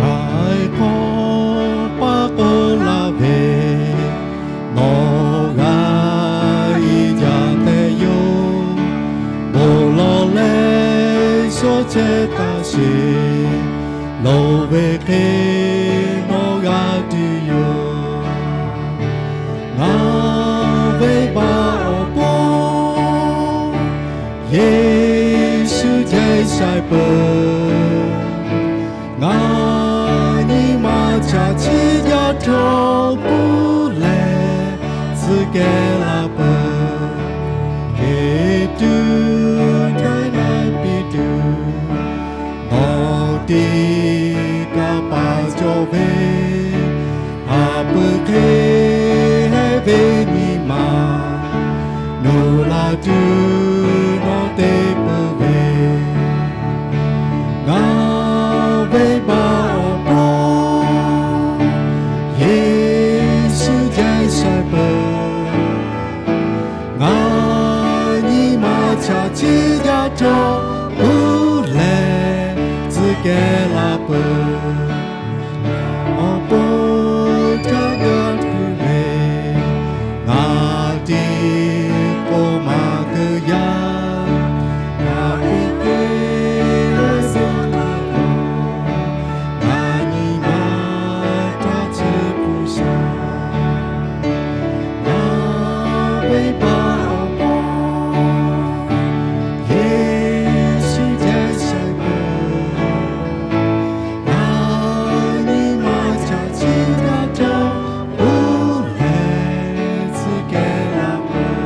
Htaiˍ hk'awꞈ paˇ k'oˆ laˇ ve, nawˬ g'a iˉ jaˇ tehꞈ yoˬ. Bon lawˬ leh shawˉ chehˇ taˍ sheˍ, loˍ ve hk'e nawˬ g'a tuˬ yoˬ. Ngaˬ venˇbaˆ awˬ pon Yeˍsuˆ jehˇ shaiˍ peuˬ. Ngaˬ nyi ma chaꞈ chiˇ jaˇ htawˇ puˇ leh tcuh kehˬ la peuˬ. Hk'e tuˬ htaiˍ na piˇ tuˬ, nawˬ teˇ kaˇ paˍ cawˬ ve, haˍ pui hk'e hehˉ ve nyi ma, nawˬ la tuˬ nawˬ te peuˬ ve. Ngaˬ venˇbaˆ awˬ pon Yeˍsuˆ jehˇ shaiˍ peuˬ. Ngaˬ nyi ma chaꞈ chiˇ jaˇ htawˇ puˇ leh tcuh kehˬ la peuˬ. Awˬ pon htaˇ g'a tuˬ ve, ngaˬ tiˉ k'oˆ maˇ keu yaˇ. Ngaˬ piˇ te leh suh tuˬ, ngaˬ nyi ma htaˇ chi hpu shaˍ. Ngaˬ venˇbaˆ awˬ pon Yeˍsuˆ jehˇ shaiˍ peuˬ. Ngaˬ nyi ma chaꞈ chiˇ jaˇ htawˇ puˇ leh tcuh kehˬ la peuˬ.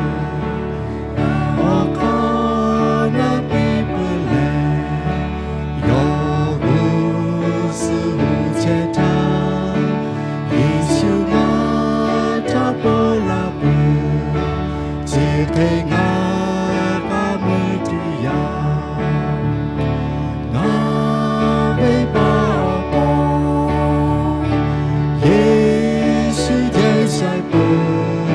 Awˬ hk'aw naˉ piˇ peuˬ leh, yawˇ g'uˇ suhˍ g'uˇ chehˇ htaˇ, Yeˍsuˆ ngaˬ htaꞈ pawˆ la peuˬ. Chi hk'e ngaˬ k'a mui tuˬ yaˇ, ngaˬ venˇbaˆ awˬ pon Yeˍsuˆ jehˇ shaiˍ peuˬ.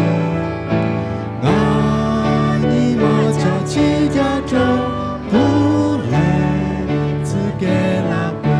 Ngaˬ nyi ma chaꞈ chiˇ jaˇ htawˇ puˇ leh tcuh kehˬ la peuˬ.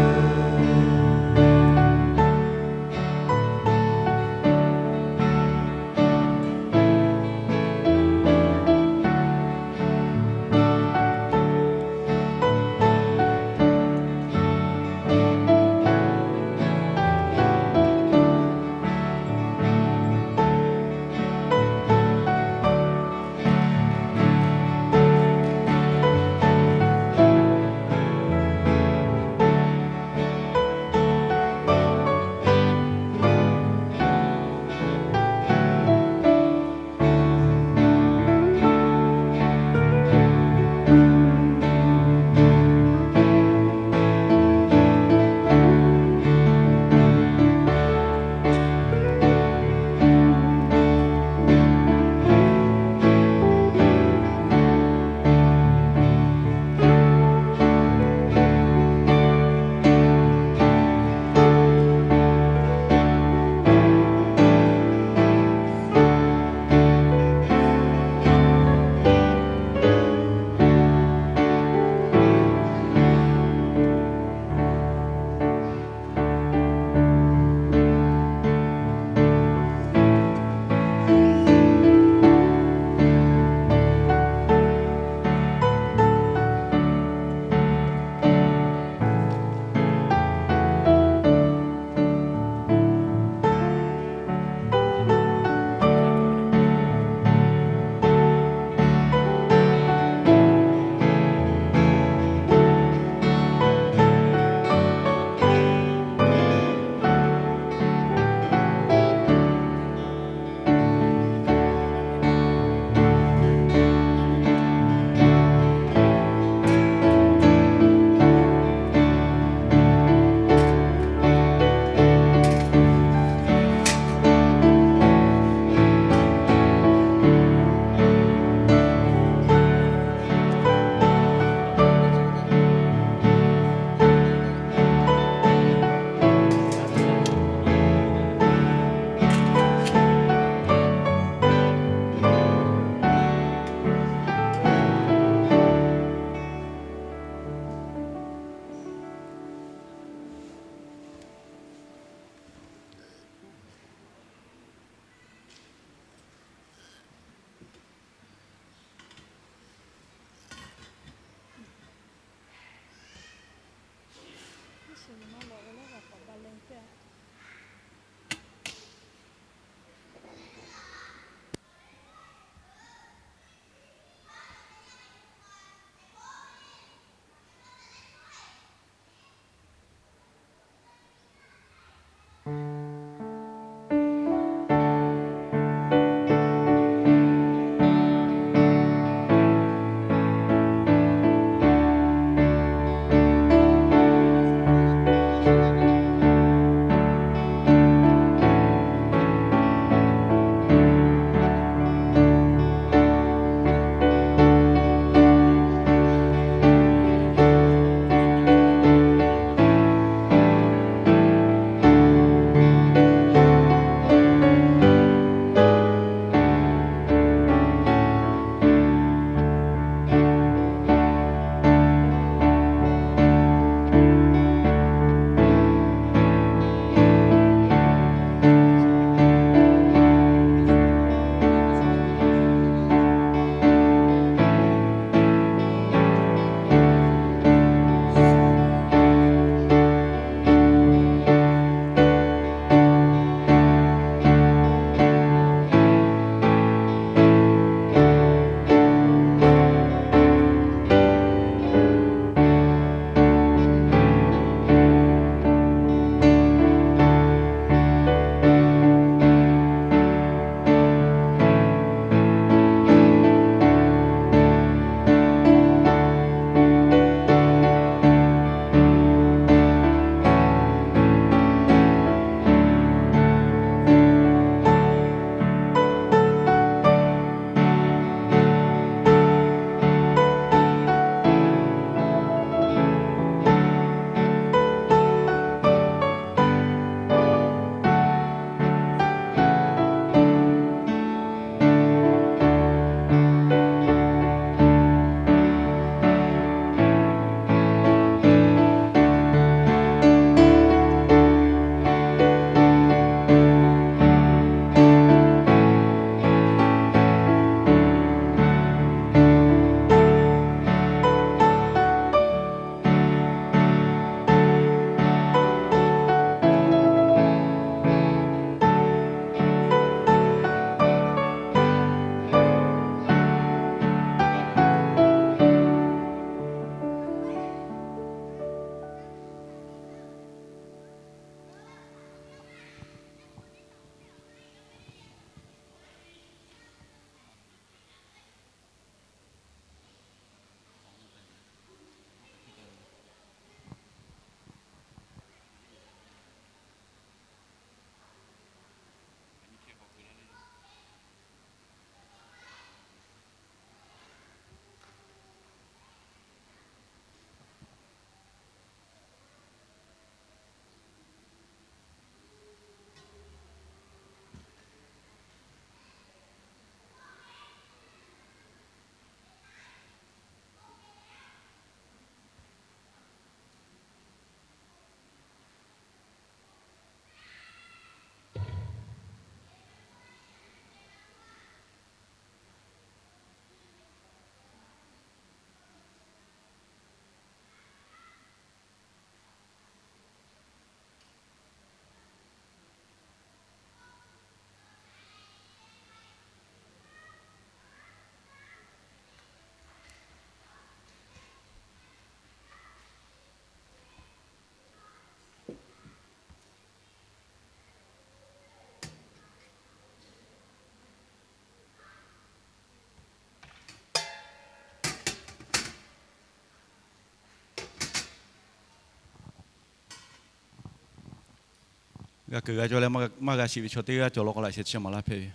G'a kuiˬ g'a cawˬ leh maˇ g'a shiˍ ve chaw teˇ g'aˇ cawˬ law k'o, laꞈ sheh chi maˍ laˇ hpehꞈ ve.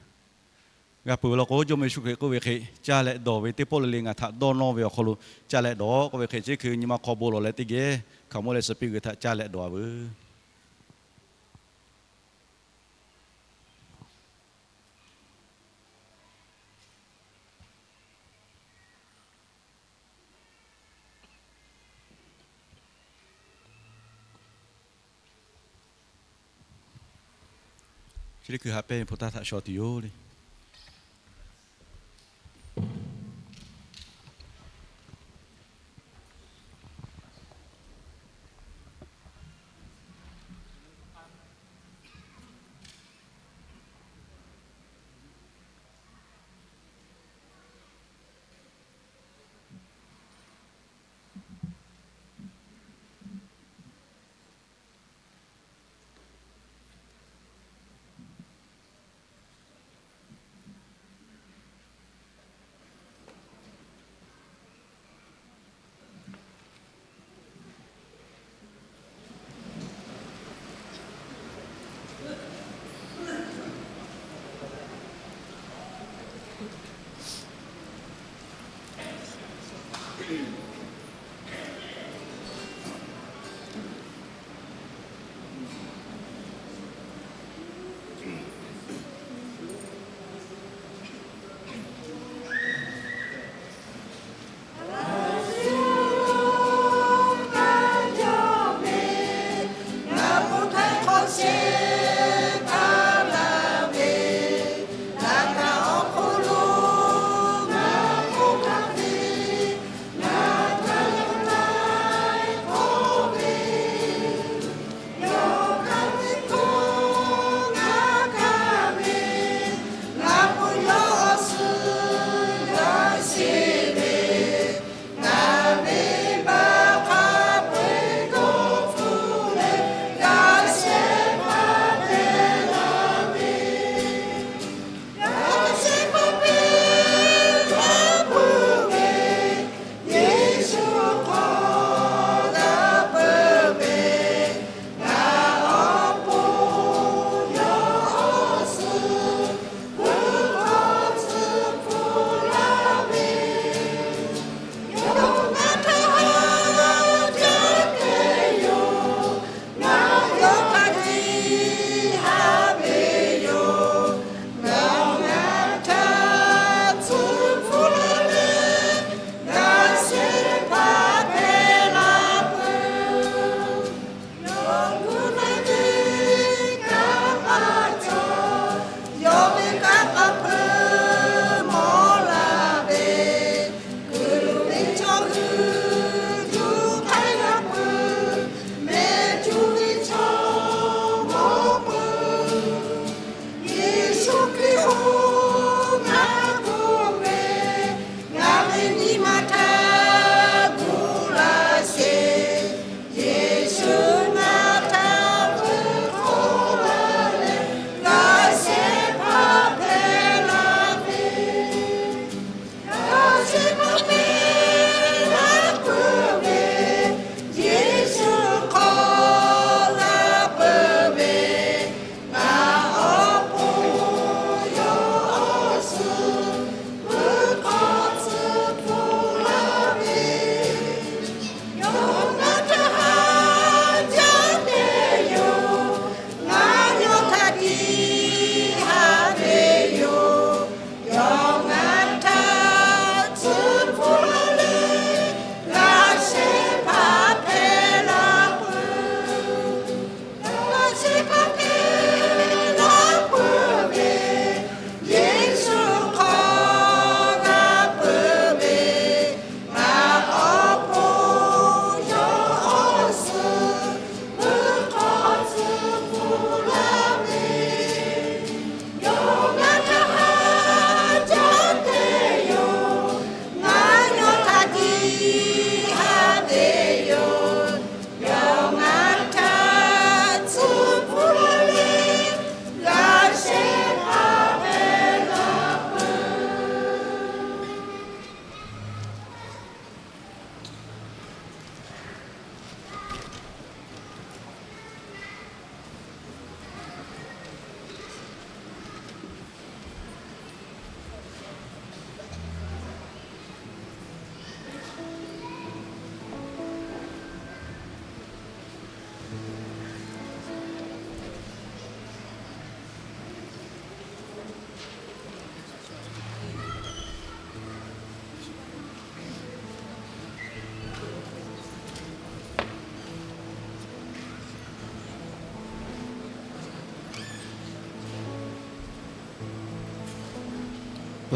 G'a peuˬ ve law k'o, Jawˇmawˇ Yeˍsuˆ Hkriꞈ k'oˆ ve hk'e, Ca leh dawˬ ve teˇ pawˆ le le ngaˬ htaꞈ dawˇ nawˇ ve awˬ hk'aw lo ca leh dawˬ k'oˆ ve hk'e, chi hk'e nyi ma hk'aw bon lawˬ leh teˇ geh hkaoˍmonˇ leh suh piˇ g'uiˬ htaꞈ ca leh dawˬ-a veuˬ. Chi teˇ hkui haꞈ pehnˇ ve hpu taˇ htaꞈ shaw tuˬ yoˬ le.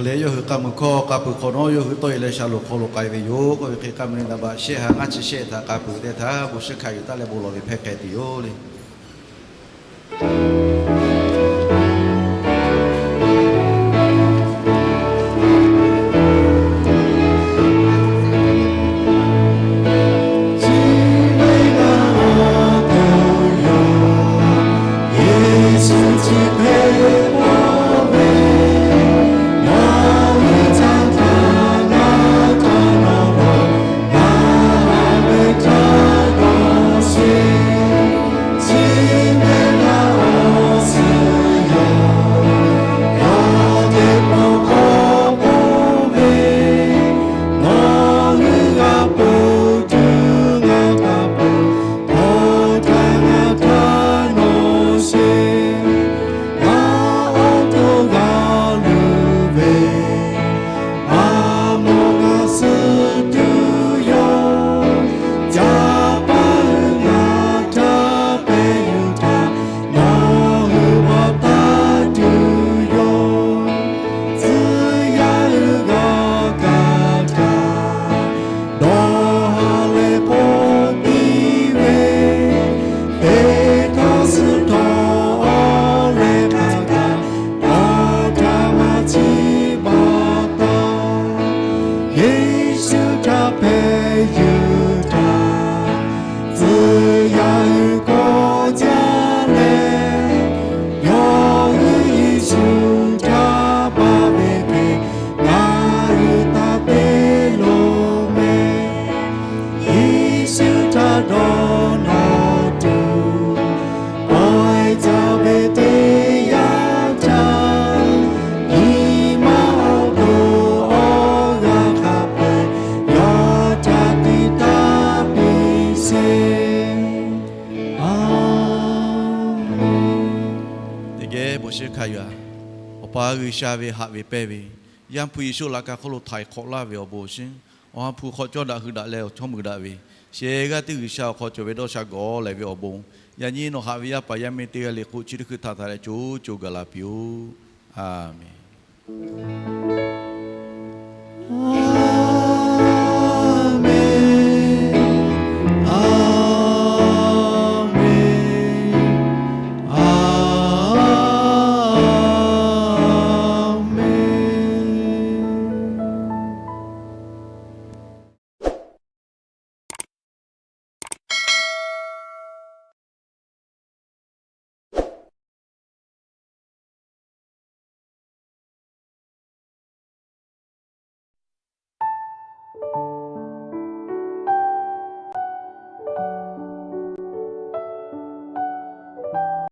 Leh yawˇ hui k'a muiˬ hkawˇ k'a peuˬ hk'awꞈ nawˉ yawˇ hui tawˇ e leh sha loˍ hk'aw lo k'ai ve yoˬ. K'oˆ ve hk'e k'a muiˬ le naˍ baꞈ shehˆ ha ngaˇ chi shehˆ htaꞈ k'a peuˬ teˇ htaˇ bon shiˉ hkanˍ yuˬ taˉ leh bon lawˬ ve hpehˇ hk'e tuˬ yoˬ le. Yeˍsuˆ htaꞈ hpehꞈ yuˬ htaˇ, tcuh yaˇ hui kawˆ jaˇ leh, yawˇ hui Yeˍsuˆ htaꞈ baˬ ve hk'e ngaˬ hui taˇ te loˬ mehˍ. Yeˍsuˆ htaꞈ dawˇ nawˇ tuˬ, pawehˇ caˇ ve teˇ yanˇ htaˇ, nyi ma awˬ to awˬ g'aˇ hk'a peu-eˬ yawˇ htaꞈ tiˉ taˇ piˇ sheˍ. Aˬmenˍ. Teˇ geh bon shiˉ hkanˍ yuˬ-a. Awˬ pa G'uiˬsha ve haꞈ ve pehnˇ ve, Yaˇ hpu Yeˍsuˆ laꞈ ka hk'oˆ lo htaiˍ hk'awꞈ laˇ ve awˬ bon awˬ shiˉ, Awˬ ha hpu hk'aw cawˇ daꞈ hui daꞈ leh awˬ chawˇ mui daꞈ ve, shehˍ g'aˇ teˇ G'uiˬsha awˬ hk'aw cawˬ ve dawˇ sha gawˬ leh ve awˬ bon, yaꞈ nyi nawˬ haꞈ ve yaˇ paˍ yaˇ miˇ teˇ g'aˇ le k'o, chi teˇ hkui htaꞈ htaꞈ leh co co gaˬ la piˇ-oˆ. Aˬmenˍ.